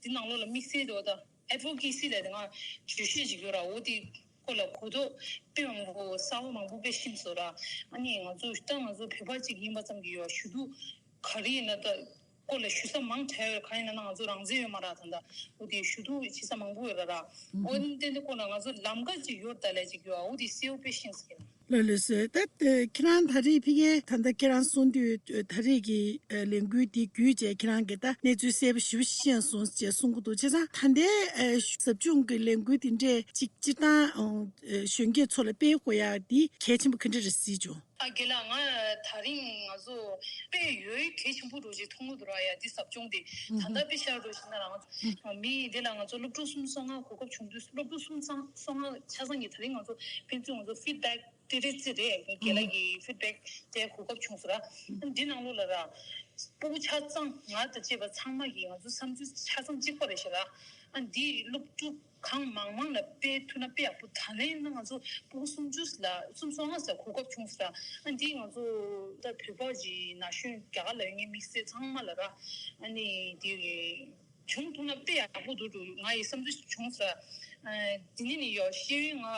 དེ་ནང་ལོགས་ལ་དམིགས་བསལ་དུ་ད་ཨེ་ཌི་ཝོ་ཀེ་སི་ལ་དེ་ང་བརྗོད་བཤད་ཅིག་ཡོད་ར། འོ་དེ་སྐོར་ལ་གོ་རྟོགས་དཔེ་མང་པོ་གསར་པ་མང་པོ་དཔེ་ཤེས་སོང་ར། ཨ་ནི་ང་ཚོ་ད་ང་ཚོ་བོད་པ་གཅིག་ཡིན་པ་ཙམ་གྱིས་ཡོད་ཞུ་གཏུག་ག་རེ་ཡིན་ན་ད་སྐོར་ལ་ཞུ་ས་མང་དྲགས་ཡོད། གང་ཡིན་ན་ང་ཚོ་རང་བཙན་ཡོད་མ་ར་ད་ད། འོ་དེ་ཞུ་གཏུག་བྱེད་ས་མང་པོ་ཡོད་ར་ར། འོ་ནི་དེ་འདི་སྐོར་ལ་ང་ཚོ་ལམ་ཁ་ཅིག་ཡོད་ད་ལས་ཅིག་ཡོད། འོ་དེ་གསལ་པོ་དཔེ་ཤེས་སོང་། ལགས་ལགས་སོ། ད་ཁྱེད་རང་ད་རེས་ཕ་གིའི་ད་ལྟ་ཁྱེད་རང་གསུང་དུས་ད་རེས་ཀྱི་ལས་འགུལ་འདི་བརྒྱུད་བྱས་ཁྱེད་རང་གིས་ད་གནས་ཚུལ་གསལ་པོ་ཞེ་པོ་ཤེས་སོང་ཞེས་གསུང་གི་འདུག་བྱས་ཙང་ད་ལྟའི་ཟབ་སྦྱོང་གི་ལས་འགུལ་འདི་འདྲས་ཅིག་སྤྱིར་བཏང་གཞོན་སྐྱེས་ཚོ་ལ་སྤེལ་དགོས་ཡག་འདི་གལ་ཆེན་པོ་ག་འདྲས་རེད་གཟིགས་བྱུང་། ཨ་རྒན་ལགས། ང་ད་རིང་ང་ཚོ་དཔེ་ཡོད་གལ་ཆེན་པོ་འདྲ་ཅིག་མཐོང་གི་འདུག་ར་ཡ། འདི་ཟབ་སྦྱོང་འདི་ད་ལྟ་དཔེ་ཤར་འགྲོ་བཞིན་ན་རང་མི་འདི་ལ་ང་ཚོ་སློབ་ཕྲུག་གསུམ་སོ་ལྔ་གོ་སྐབས་བྱུང་དུས་སློབ་ཕྲུག་གསུམ་སོ་ལྔ་ཆ་ཚང་གི་ད་རིང་ང་ཚོ་ཕན་ཚུན་ང་ཚོ་ཕིཌ་བེག་དེ་རེད་ཅེས་རེད། རྒན་ལགས་ཀྱི་ཕིཌ་བེག་དེ་གོ་སྐབས་བྱུང་སོང་ར། འདི་ནང་ལོགས་ལ་ར་སྤུ་གུ་ཆ་ཚང་ང་དང་བཅས་པ་ཚང་མ་གི་ང་ཚོ་བསམ་ཚུལ་ཆ་ཚང་གཅིག་པ་རེད་ཤག་ར། ཨ་འདི་སློབ་ཕྲུག་གང་མང་མང་ལ་སྤེལ་ཐུབ་ན་དཔེ་ཡག་པོ། ད་ལན་ན་ང་ཚོ་སྤུ་གུ་སུམ་ཅུ་ལ་སུམ་སོ་ལྔ་ཙམ་གོ་སྐབས་བྱུང་སོང་ར། ཨ་འདི་ང་ཚོ་ད་བོད་པ་གི་ན་གཞོན་རྒྱ་གར་ལ་ཡོད་མཁན་དམིགས་བསལ་ཚང་མ་ལ་ར། ཨ་ནི་འདི་བྱུང་ཐུབ་ན་དཔེ་ཡག་པོ་འདུག་འདུག་ང་ཡི་བསམ་ཚུལ་བྱུང་སོང་ར། ཨ་འདི་ནས་ནི་ཡོད་ཤེས་ཡོན་ང་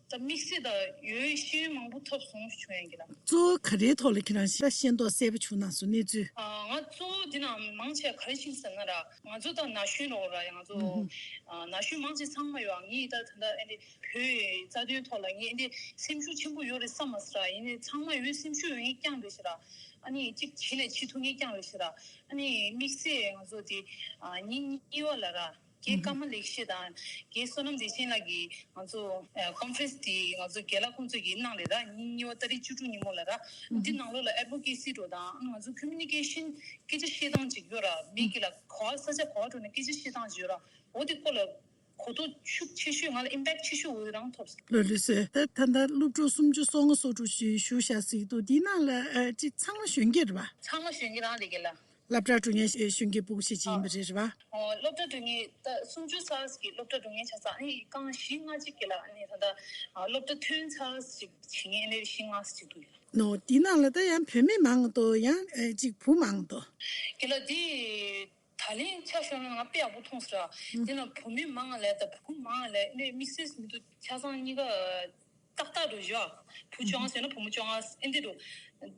ད་དམིགས་བསལ་ད་ཡོད་ཤེས་ཡོན་མང་པོ་ཐོབ་སོང་ཞུ་ཡ་ཡིན་གྱི་ལ། གཙོ་བོ་ག་རེའི་ཐོག་ལ་ཁྱེད་རང་ཤེས་རྟོགས་གསལ་པོ་བྱུང་གནང་སོང་གནས་ཚུལ། ཨ་ང་གཙོ་བོ་འདི་ནང་མང་ཆེ་ག་རེ་ཤེས་ཟེར་ན་ར། ང་ཚོ་ད་ན་གཞོན་རོགས་ར་ཡ་ང་ཚོ་ཨ་ན་གཞོན་མང་ཆེ་ཚང་མ་ཡོད། ངས་ད་ད་ལྟ་ཨ་ནི་བོད་རྩ་དོན་ཐོག་ལ་ངས་ཨ་ནི་སེམས་ཤུགས་ཆེན་པོ་ཡོད་རེད་བསམ་མ་སོང་ར། ཡིན་ནའི་ཚང་མ་ཡོད་སེམས་ཤུགས་ཡོད་ངས་རྐྱང་རེད་ཤག་ར། ཨ་ནི་གཅིག་བྱས་ནས་བྱེད་ཐུབ་ངས་རྐྱང་རེད་ཤག་ར། ཨ་ནི་དམིགས་བསལ་ང་ཚོ་དེ་ཨ་ཉིན་གཉིས་པ་ལ་ར། རྒན་ཀརྨ་ལེགས་བཤད་དང་རྒན་བསོད་ནམས་བདེ་ཆེན་ལགས་ཀྱིས་ང་ཚོ་ཨ་ཀོན་ཕ་རེན་སི་དེ་ང་ཚོ་རྒན་ལགས་ཁོང་ཚོ་གིས་གནང་རེད་ར། ཉིན་གཉིས་པ་ཏ་རིག་བཅུ་དྲུག་ཉིན་མོ་ལ་ར། འདི་ནང་ལོགས་ལ་ཨེ་ཌི་ཝོ་ཀེ་སི་འགྲོ་དང་ང་ཚོ་ཁོ་མུ་ནི་ཀེ་ཤན་སྐད་ཆ་བཤད་སྟངས་ཅིག་ཡོད་ར། མི་སྒེར་ལ་ག་བ་ས་ཆ་ག་བ་འགྲོ་ནས་སྐད་ཆ་བཤད་སྟངས་ཅིག་ཡོད་ར། འོ་དེ་སྐོར་ལ་གོ་རྟོགས་ཤུགས་ཆེ་ཤོས་ང་ལ་ཨིམ་པེག་ཆེ་ཤོས་འོ་དེ་རང་ཐོབ་སོང་། ལགས་ལགས་སོ། ད་ད་ལྟ་སློབ་ཕྲུག་སུམ་ཅུ་སོ་ལྔ་སོ་དྲུག་ཞིག་ཞུགས་བཞག་ཟིག་འདུག་འདི་ནང་ལ་ཨ་ཅིག་ཚང་མ་གཞོན་སྐྱེས་རེད་པ། ཚང་མ་གཞོན་སྐྱེས་རང་རེད་རྒན་ལགས། སློབ་གྲྭ་འགྲོ་མཁན་གཞོན་སྐྱེས་སྤུ་གུ་ཞིག་ཅིག་ཡིན་པ་རེད་རེད་པ། ཨོ་སློབ་གྲྭ་འགྲོ་མཁན་ད་སུམ་ཅུ་ཙམ་ཞིག་སློབ་གྲྭ་འགྲོ་མཁན་ཆགས་ཙང་ཨ་ནི་རྐང་བཞི་ལྔ་གཅིག་གི་ལ་ཨ་ནི་ད་ལྟ་སློབ་གྲྭ་ཐོན་ཚར་ཞིག་བྱེད་མཁན་ཨ་ནི་བཞི་ལྔ་ཞིག་འདུག་ཡ། ནོ་འདི་ནང་ལ་ད་ཡང་བུད་མེད་མང་དོ་ཡང་ཨེ་གཅིག་བུ་མང་དོ། དེ་ལ་འདི་ ད་ལན་ཆ་བཞག་ན་ང་དཔེ་ཡག་པོ་མཐོང་སོང་ར། དེ་ན་བུད་མེད་མང་ང་ལས་དང་བུ་མང་ང་ལས་ནས་དམིགས་བསལ་མི་འདུག་ཆ་ཚང་གཉིས་ཀ་ཏག་ཏག་འགྲོ་བཞག་བུ་བཅོ་ལྔ་ཟེར་ན་བུ་མོ་བཅོ་ལྔ་ཨེ་འདི་འགྲོ།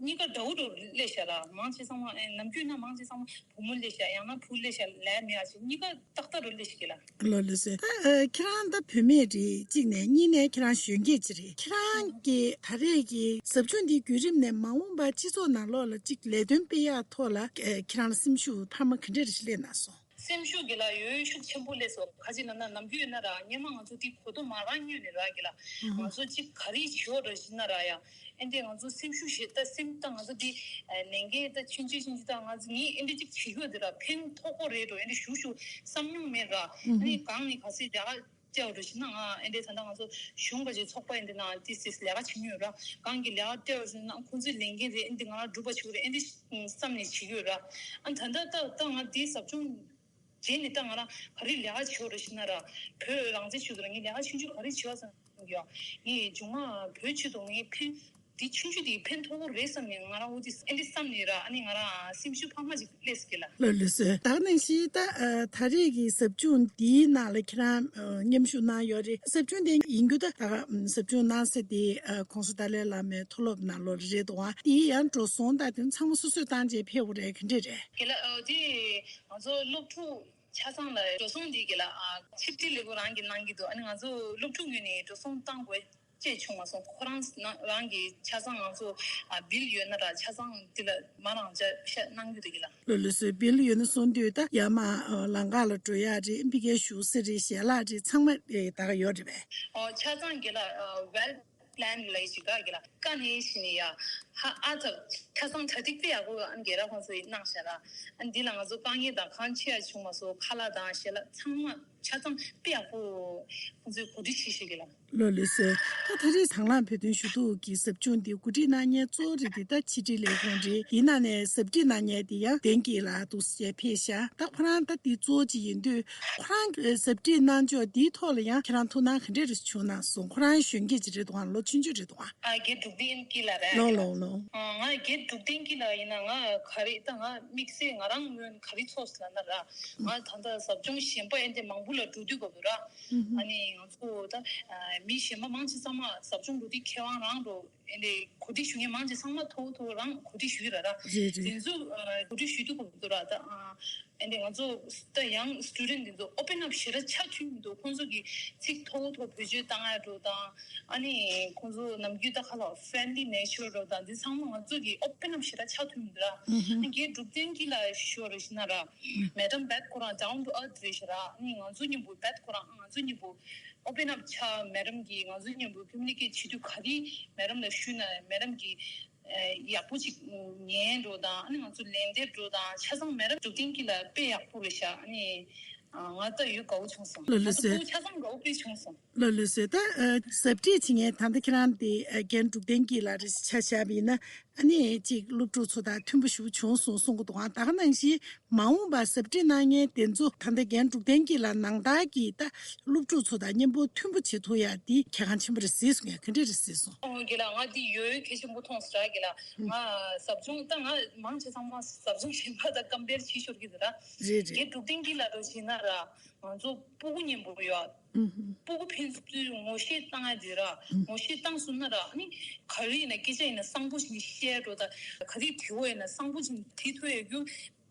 གཉིས་ཀ་འདྲ་བོ་འགྲོ་སླེབས་ཤག་ལ། མང་ཆེ་ཚང་མ་ཨེ་ནམ་རྒྱུན་ན་མང་ཆེ་ཚང་མ་བུ་མོ་སླེབས་ཤག་ཡང་ན་བུ་སླེབས་ཤག་ལས་མེད་ཨ་ཅེ་གཉིས་ཀ་ཏག་ཏག་འགྲོ་སླེབས་ཤག་གི་ལ། ལོ་ལོ་ཟེར། ད་ཨ་ཁྱེད་རང་ད་བུད་མེད་རེད་གཅིག་ནས། གཉིས་ནས་ཁྱེད་རང་གཞོན་སྐྱེས་ཅིག་རེད། ཁྱེད་རང་གི་ད་རེས་ཀྱི་ཟབ་སྦྱོང་འདིའི་བརྒྱུད་རིམ་ནས་མ་འོངས་པ་སྤྱི་ཚོགས་ནང་ལོགས་ལ་གཅིག་ལས་དོན་སྤེལ་ཡག་ཐོག་ལ་ཨ་ཁྱེད་རང་ལ་སེམས་ཤུགས་འཕར་མ་ག་འདྲ་རེ་ཞིག་སླེབས་གནང་སོང་། སེམས་ཤུགས་གི་ལ་ཡོད་ཤུགས་ཆེན་པོ་སླེབས་སོང་། ག་ཅི་ལབ་ན་ནམ་རྒྱུན་ཡོད་ན་ར་སྔོན་མ་ང་ཚོ་དེ་གོ་རྟོགས་མ་རང་ཉོས་ནས་ར་གི་ལ། ང་ཚོ་གཅིག་ག་རེ་བྱེད་འོ་ར་ཞིག་ན་ར་ཡ། ཨེ་འདྲས་ང་ཚོ་སེམས་ཤུགས་ཞེ་དྲག་སེམས་ད་ང་ཚོ་འདི་ལས་འགན་ད་ཆུང་ཆུང་ཆུང་ཆུང་ད་ང་ཚོ་ངས་ཨེ་འདྲས་ཅིག་བྱེད་དགོས་འདི་ར་ཕན་ཐོགས་ཀྱི་རེད་འགྲོ་ཨེ་འདྲས་ཞུ་ཞུ་བསམ་མྱོང་མེད་ར། ཨ་ནི་གང་ནས་ག་ཚོད་ལས་ཀ་བལྟས་འོ་ར་ཞིག་ན་ང་ཨེ་འདྲས་ད་ལྟ་ང་ཚོ་གཞུང་ག་ཅིག་ཚོགས་པ་ཨེ་འདྲས་ནང་ཏི་སིས་ལས་ཀ་བྱེད་མྱོང་ཡོད་ར། གང་གི་ལས་ཀ་བལྟས་འོ་ར་ཞིག་ན་ཁོང་ཚོའི་ལས་འགན་རེད་ཨེ་འདྲས་ང་རང་སྒྲུབ་པ་བྱེད་དགོས་རེད་ཨེ་འདྲས་བསམ་ནས་བྱེད་ཀྱི་ཡོད་ར། ཨ་ད་ལྟ་ད་ད་ང་འདི་ཟབ་སྦྱོང་རྗེས་ནས་ད་ང་རང་ག་རེ་ལས་ཀ་བྱེད་འོ་ར་ཞིག་ན་ར། བོད་རང་བཙན་ཆེད་དུ་ར་ངས་ལས་ཀ་ཆུང་ཆུང་ག་རེ་བྱེད་བ་བསམ་གྱི་ཡོད། ངས་མཇུག་མ་བོད་ཆེད་དུ་ངས་ཕན་འདི་ཆུང་ཆུང་འདི་ཕན་ཐོགས་ཀྱི་རེད་བསམ་ནས་ང་རང་འོ་དེ་ཨེ་འདི་བསམ་ནས་ར་ཨ་ནི་ང་རང་སེམས་ཤུགས་འཕར་མ་ཅིག་སླེབས་སོང་གི་ལ། ལགས་ལགས་སོ། ད་ག་ནང་བཞིན་ད་ཨ་ད་རེས་ཀྱི་ཟབ་སྦྱོང་འདིའི་ནང་ལ་ཁྱེད་རང་ཨ་མཉམ་ཞུགས་གནང་ཡོད་རེད། ཟབ་སྦྱོང་འདི་ཡིན་རྒྱུ་ད་ད་ག་ཨ་ཟབ་སྦྱོང་གནང་ས་དེ་ཨ་གོང་ས་ཏཱ་ལའི་བླ་མའི་མཐོ་སློབ་ནང་ལོགས་རེད་འདུག་ཨ། དེ་ཡང་འགྲོ་སོང་ད་དེ་ཚང་མ་སོ་སོས་བཏང་རྗེས་ཕེབས་པ་རེད་ག་འདྲས་རེད། དེ་ལ་ཨ་དེ་ང་ཚོ་སློབ་ཕྲུག་ཆ་ཚང་ལ་འགྲོ་སོང་འདི་གི་ལ་ཨ་ཆིག་སྒྲིལ་ལས་ཁུངས་རང་གིས་གནང་གི་འདུག་ཨ་ནི་ང་ཚོ་སློབ་ཕྲུག་ངོས་ནས་འགྲོ་སོང་བཏང་དགོས་ཅེས་བྱུང་མ་སོང་། ཁོ་རང་ནང་རང་གི་ཆ་ཚང་ང་ཚོ་ཨ་བིལ་ཡོད་ན་ར་ཆ་ཚང་འདི་ལ་མ་རང་ཆ་བཞག་གནང་རྒྱུ་འདུག་གི་ལ། ལོ་ལོ་སོའི་བིལ་ཡོད་ན་སོང་དུས་ད་ཡར་མར་ཨ་ལམ་ཁ་ལ་འགྲོ་ཡག་རེད། ཕ་གིར་བཞུགས་ས་རེད། ཞལ་ལག་རེད། ཚང་མ་རེད་ད་ག་ཡོད་རེད་པས། ཨོ་ཆ་ཚང་གི་ལ་ཨ་ཝེལ་པི་ལན་ལ་ཡི་ཅིག་ག་གི་ལ་ཀ་ནས་ཤི་ནི་ཡ། ཧ་ཨ་ཐབས་ཆ་ཚང་གྲ་སྒྲིག་དཔེ་ཡག་པོ་ཨ་ནི་རྒན་ལགས་ཁོང་ཚོ་ཡིས་གནང་ཤག་ལ། ཨ་ནི་འདི་ལ་ང་ཚོ་དཀའ་ངལ་དང་གང་ཆེ་ཡ་བྱུང་མ་སོང་། ཁ་ལག་དང་ཞལ་ལག་ཚང་མ་ཆ་ཚང་དཔེ་ཡག་པོ་ཁོང་ཚོས་གོ་སྒྲིག་བྱེད་ཤེས་ཀྱི་ལ། ལོ་ལོ་སོ། ད་ད་རེས་དང་བླངས་བོད་དོན་ཞུ་གཏུག་གི་ཟབ་སྦྱོང་འདི་གོ་སྒྲིག་གནང་མཁན་གཙོ་བོ་རེད་དེ་ད་ཕྱི་དྲིལ་ལས་ཁུངས་རེད། དེའི་ནང་ནས་ཟབ་ཁྲིད་གནང་མཁན་དེ་ཡང་བདེན་སྐྱིད་ལགས་འདུག་སེ་ཕེབས་ཤག་ད་ཁོ་རང་ད་འདི་གཙོ་བོ་གཅིག་ཡིན་དུས་ཁོ་རང་གི་ཟབ་ཁྲིད་གནང་ཕྱོགས་འདིའི་ཐོག་ལ་ཡང་ཁྱེད་རང་ཐུགས་སྣང་ག་འདྲས་རེ་བྱུང་གནང་སོང་། ཁོ་རང་གཞོན་སྐྱེས་ཅིག་རེད་འདུག་ག་ལོ་ཆུང་ཆུང་རེད་འདུག་ག་ཨ་རྒན་འབྲུག་ལྡན་སྐྱིད་ལགས་རེད། ལོ་ལོ་ལོ། ང་རྒན་འབྲུག་ལྡན་སྐྱིད་ལགས་ཡིན་ན་ང་ག་རེ་ད་ང་དམིགས་བསལ་ང་རང་ངོས་ག་རེ་ཚོར་སོང་ལབ་ན་ར། ང་ད་ལྟ་ཟབ་སྦྱོང་གཞན་པ་ཨེ་འདྲ་མང་པོ་ལ་འགྲོ་དུས་སྐབས་སུ་ར། ཨ་ནི་ང་ཚོ་ད་མི་གཞན་པ་མང་ཆེ་ཚང་མ་ཟབ་སྦྱོང་འགྲོ་དུས་མཁས་དབང་རང་འགྲོ་ཨེ་འདྲ་གོ་སྒྲིག་ཞུ་མཁན་མང་ཆེ་ཚང་མ་མཐོ་བོ་མཐོ་བོ་རང་གོ་སྒྲིག་ཞུ་གི་ར་ར། རེད་རེད། དེ་ཚོ་གོ་སྒྲིག་ཞུ་དུས་སྐབས་སུ་ར་ད། ཨ་ནི་ང་ཚོ་ད་ཡང་སི་ཊུ་ཌེན་ཊི་འདི་ཚོ་ཨོ་པན་ཨབ་ཞེ་དྲག་ཆགས་ཐུབ་མི་འདུག་ཁོང་ཚོ་གི་ཚིག་མཐོ་བོ་མཐོ་བོ་བེད་སྤྱོད་བཏང་ཡ་འགྲོ་དང་། ཨ་ནི་ཁོང་ཚོ་ནམ་རྒྱུན་ད་ཁ་ལ་ཧྥི་རེན་ལི་ནེ་ཅར་འགྲོ་དང་འདི་ཚང་མ་ང་ཚོ་གི་ཨོ་པན་ཨབ་ཞེ་དྲག་ཆགས་ཐུབ་མི་འདུག་ར། ཨ་ནི་རྒན་འབྲུག་ལྡན་སྐྱིད་ལགས་ཞུ་བ་རེད་ཞུ་ན་ར། མེ་ཌམ་བེད་ཁོ་རང་ཌའོན་ཊུ་ཨར་ཐི་རེད་ཤག་ར། ཨ་ནི་ང་ཚོ་མཉམ་པོ་བེད་ཁོ་རང་ང་ཚོ་མཉམ་པོ་ཨོ་པན་ཨབ་ཆགས། མེ་ཌམ་གི་ང་ཚོ་མཉམ་པོ་ཀོ་མུ་ནི་ཀེཊ་བྱེད་དུས་ག་རེ་མེ་ཌམ་ལ་ཞུས་ན་མེ་ཌམ་གི་ཡག་པོ་ཅིག་ཉན་འགྲོ་དང་། ཨ་ནི་ང་ཚོ་ལན་འདེབས་འགྲོ་དང་ཆ་ཚང་མེ་ཌམ་འབྲུག་ལྡན་སྐྱིད་ལགས་དཔེ་ཡག་པོ་རེད་ཤག་ཨ་ནི་ང་ད་ཡོད་དགའ་བོ་བྱུང་སོང་། ལོ་ལོ་ང་ད་སེ། སྤུ་གུ་ཆ་ཚང་དགའ་བོ་དཔེ་བྱུང་སོང་། ལོ་ལོ་སེ། ད་ཟབ་ཁྲིད་བྱེད་མཁན་ད་ལྟ་ཁྱེད་རང་དེ་རྒན་འབྲུག་ལྡན་སྐྱིད་ལགས་རེད་ཆ་བཞག་པ་ཡིན་ན། ཨ་ནི་ཅིག་སློབ་ཕྲུག་ཚོ་དང་མཐུན་པོ་ཞེ་པོ་བྱུང་སོང་གསུང་གི་འདུག་ཨ་ད་ག་ནང་བཞིན་མ་འོངས་པ་ཟབ་ཁྲིད་གནང་མཁན་དེ་ཚོ་ད་ལྟ་རྒན་འབྲུག་ལྡན་སྐྱིད་ལགས་ནང་ལྟར་གྱི་ད་སློབ་ཕྲུག་ཚོ་དང་མཉམ་པོ་མཐུན་པོ་བྱེད་ཐུབ་ཡ་འདི་གལ་འགངས་ཆེན་པོ་རེད་གཟིགས་སོང་ངས་ག་འདྲ་རེད་གཟིགས་སོང་། ཨོ་རྒན་ལགས་ང་འདི་ཡོད་ཡོད་གལ་ཆེན་པོ་མཐོང་སོང་ར་རྒན་ལགས། ང་ཟབ་སྦྱོང་ད་ང་མང་ཆེ་ཚང་མ་ཟབ་སྦྱོང་གཞན་པ་དང་ཀམ་པེར་བྱེད་ཤོར་གི་འདུག་ར། རེད་རེད། རྒན་འབྲུག་ལྡན་སྐྱིད་ལགས་འདྲ་བྱས་ན་ར་ང་ཚོ་སྤུ་གུ་མཉམ་པོ་ཡོད། སྤུ་གུ་ཕན་ཚུན་ངོ་ཤེས་བཏང་ཡ་དེ་ར། ངོ་ཤེས་བཏང་སོང་ན་ར་ཨ་ནི་ག་རེ་ཡིན་ན་སྐད་ཆ་ཡིན་ན་གསང་པོ་བྱས་ནས་བཤད་འགྲོ་དང་། ག་རེ་དྲི་བ་ཡིན་ན་གསང་པོ་བྱས་ནས་དྲི་ཐུབ་ཡ་རྒྱུ་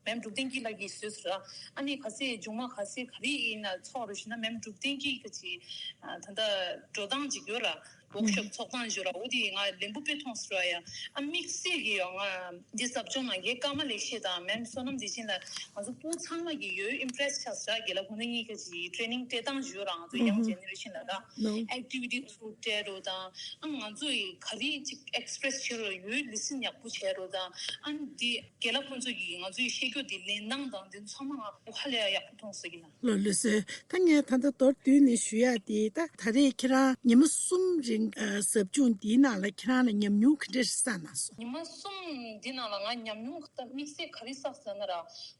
མེམ་འབྲུག་ལྡན་སྐྱིད་ལགས་ཀྱིས་བཟོས་སོང་ར། ཨ་ནི་ག་ཚད་མཇུག་མ་ག་ཚད་ག་རེ་ཡིན་ན་ཚོགས་རུ་ཞུ་ན་མེམ་འབྲུག་ལྡན་སྐྱིད་ཀྱི་ད་ལྟ་འགྲོ་སྟངས་ཅིག་ཡོད་ར། ཝོག་ཤོབ་ཚོགས་སྟངས་ཞུ་ར་འོ་དེ་ང་ལན་པོ་དཔེ་མཐོང་སོང་ར་ཡ། ཨ་དམིགས་བསལ་གྱི་ཡོད་ང་འདི་ཟབ་སྦྱོང་ནང་རྒན་ཀརྨ་ལེགས་བཤད་དང་མེམ་བསོད་ནམས་བདེ་ཆེན་ལགས་ང་ཚོ་སྤུ་གུ་ཚང་མ་གི་ཡོད་ཨིམ་པི་རེ་སི་ཆགས་སོང་ར། རྒན་ལགས་ཁོང་ཚོ་གཉིས་ཀ་ཅིག་ཊེ་ནིང་སྤྲད་སྟངས་ཞུ་ར་ང་ཚོ་ཡང་ཇེ་ནེ་རེ་ཤན་ལ་ར། ཨེག་ཊི་བི་ཊི་ཚུར་སྤྲད་རོགས་དང་། ཨ་ང་ཚོ་ཡི་ག་རེ་ཅིག་ཨེག་སི་པི་རེ་སི་བྱེད་རོགས་ཡོད་ལི་སིན་ཡག་པོ་བྱེད་རོགས་དང་། ཨ་འདི་རྒན་ལགས་ཁོང་ཚོ་གིས་ང་ཚོའི་བཤད་རྒྱུ་འདི་ལེན་སྟངས་དང་འདི་ཚང་མ་ང་ཧ་ལས་ཡག་པོ་མཐོང་སོང་གི་ན། ལོ་ལོ་སེ། ད་ངས་ད་ལྟ་མདོར་བསྡུས་ནས་ཞུ་ཡ་དེ་ད་ད་རེས་ཁྱེད་རང་ཉི་མ་གསུམ་རིང་ཨ་ཟབ་སྦྱོང་འདིའི་ནང་ལ་ཁྱེད་རང་ལ་ཉམས་མྱོང་ག་འདྲ་ཞིག་བསགས་གནང་སོང་། ཉི་མ་གསུམ་འདི་ནང་ལ་ང་ཉམས་མྱོང་ད་དམིགས་བསལ་ག་རེ་བསགས་ཟེར་ན་ར།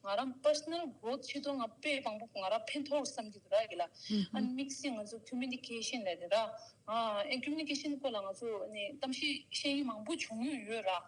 ང་རང་པར་སོ་ནལ་གྷོ་རོ་ཐི་ཆེད་དུ་ང་དཔེ་མང་པོ་ང་རང་ཕན་ཐོགས་བསམ་གྱི་འདུག་ར་གི་ལ། ཨ་ནི་དམིགས་བསལ་ང་ཚོ་ཁོ་མུ་ནི་ཀེ་ཤན་ལབ་དེ་ར། ཨ་ཨེ་ཁོ་མུ་ནི་ཀེ་ཤན་སྐོར་ལ་ང་ཚོ་ནི་གཏམ་བཤད་བཤད་ཡུལ་མང་པོ་བྱུང་ཡོད་ཡོད་ར།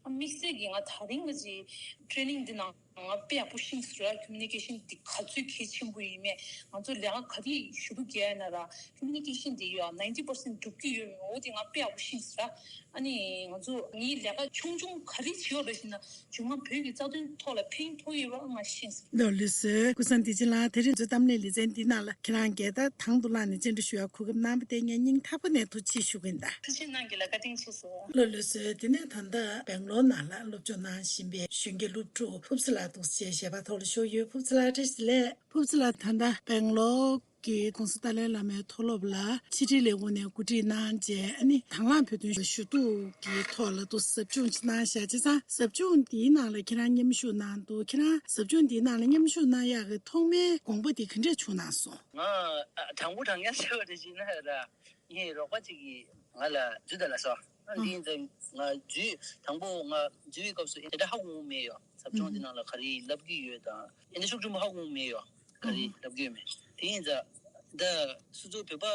དམིགས་བསལ་གྱིས་ང་དེ་རིང་གི་ཅིག་ཊེ་ནིང་འདི་ནང་ང་དཔེ་ཡག་པོ་ཤེས་སོང་ར། ཁོ་མུ་ནི་ཀེ་ཤན་འདི་ག་ཚོད་གལ་ཆེན་པོ་ཡིན་མེད། ང་ཚོ་ལས་ཀ་ག་རེ་ཞུ་གཏུག་རྒྱག་ཡ་ན་ར། ཁོ་མུ་ནི་ཀེ་ཤན་འདི་ཡོད་ཨ་ninety percent་འགྲུབ་ཀྱི་ཡོད་མེད། འོ་དེ་ང་དཔེ་ཡག་པོ་ཤེས་སོང་ར། ཨ་ནི་ང་ཚོ་ངའི་ལས་ཀ་ཆུང་ཆུང་ག་རེ་བྱེད་ཡོད་རེད་ཟེར་ན། བྱུང་ང་བོད་ཀྱི་རྩ་དོན་ཐོག་ལ་ཕན་ཐོགས་ཡོད་པ་ང་ཤེས་སོང་། ལགས་ལགས་སོ། ཀུན་བཟང་བདེ་ཆེན་ལགས། དེ་རིང་ཚོའི་གཏམ་གླེང་ལེ་ཚན་འདི་ནང་ལ་ཁྱེད་རང་གིས་ད་དང་དུ་བླངས་ནས་བཅར་འདྲི་ཞུ་ཡ་གོ་སྐབས་གནང་བ་དེ་ངས་སྙིང་ཐག་པ་ནས་ཐུགས་རྗེ་ཆེ་ཞུ་གི་ཡིན་ད། ཐུགས་རྗེ་གནང་གི་ལ་བཀའ་དྲིན་ཆེ་ཞུ། ལགས་ལགས་སོ། དེ་ནས་ད་ལྟ་སྦེང་ལོར་ནང་ལ་སློབ་སྦྱོང་གནང་བཞིན་པའི་གཞོན་སྐྱེས་སློབ་ཕྲུག་ཕུབ་ཚེ་ལགས་འདུག་སེ་ཞལ་པར་ཐོག་ལ་ཞུགས་ཡོད། ཕུབ་ཚེ་ལགས་བཀྲ་ཤིས་བདེ་ལེགས། ཕུབ་ཚེ་ལགས་ད་ལྟ་སྦེང་ལོར་གྱི་༸གོང་ས་ཏཱ་ལའི་བླ་མའི་མཐོ་སློབ་ལ་ཕྱི་དྲིལ་ལས་ཁུངས་ནས་གོ་སྒྲིག་གནང་རྗེས་ཨ་ནི་དང་བླངས་བོད་དོན་ཞུ་གཏུག་གི་ཐོག་ལ་འདུག་ཟབ་སྦྱོང་ཅིག་གནང་བཞག་བྱས་ཙང་ཟབ་སྦྱོང་འདིའི་ནང་ལ་ཁྱེད་རང་མཉམ་ཞུགས་གནང་འདུག་ཁྱེད་རང་ཟབ་སྦྱོང་འདིའི་ནང་ལ་མཉམ་ཞུགས་གནང་ཡག་གི་ཐོག་མའི་དགོངས་པ་འདི་ག་འདྲས་བྱུང་གནང་སོང་། ང་ཨ་དྲང་པོ་དྲང་ཡག་ཟེར་བ་འདྲ་ཞིག་ན་ར། ངའི་རོགས་པ་ཅིག་གིས་ང་ལ་འཛུལ་ད་ལ་སོ། ཨ་འདི་ཡིན་ཙང་ང་འཛུལ་དང་པོ་ང་འཛུལ་བའི་སྐབས་སུ་ཨེ་འདྲ་ཧ་གོ་མེད་ཡོ། ཟབ་སྦྱོང་འདི་ནང་ལ་ག་རེ་ལབ་ཀྱི་ཡོད་དང་ཨེ་འདྲ་ཤུགས་ཆེན་པོ་ཧ་གོ་མེད་ཡོ། ག་རེ་ལབ་ཀྱི་ཡོད་མེད། དེ་ཡིན་ཙང་ད་སུ་ཚོ་བོད་པ་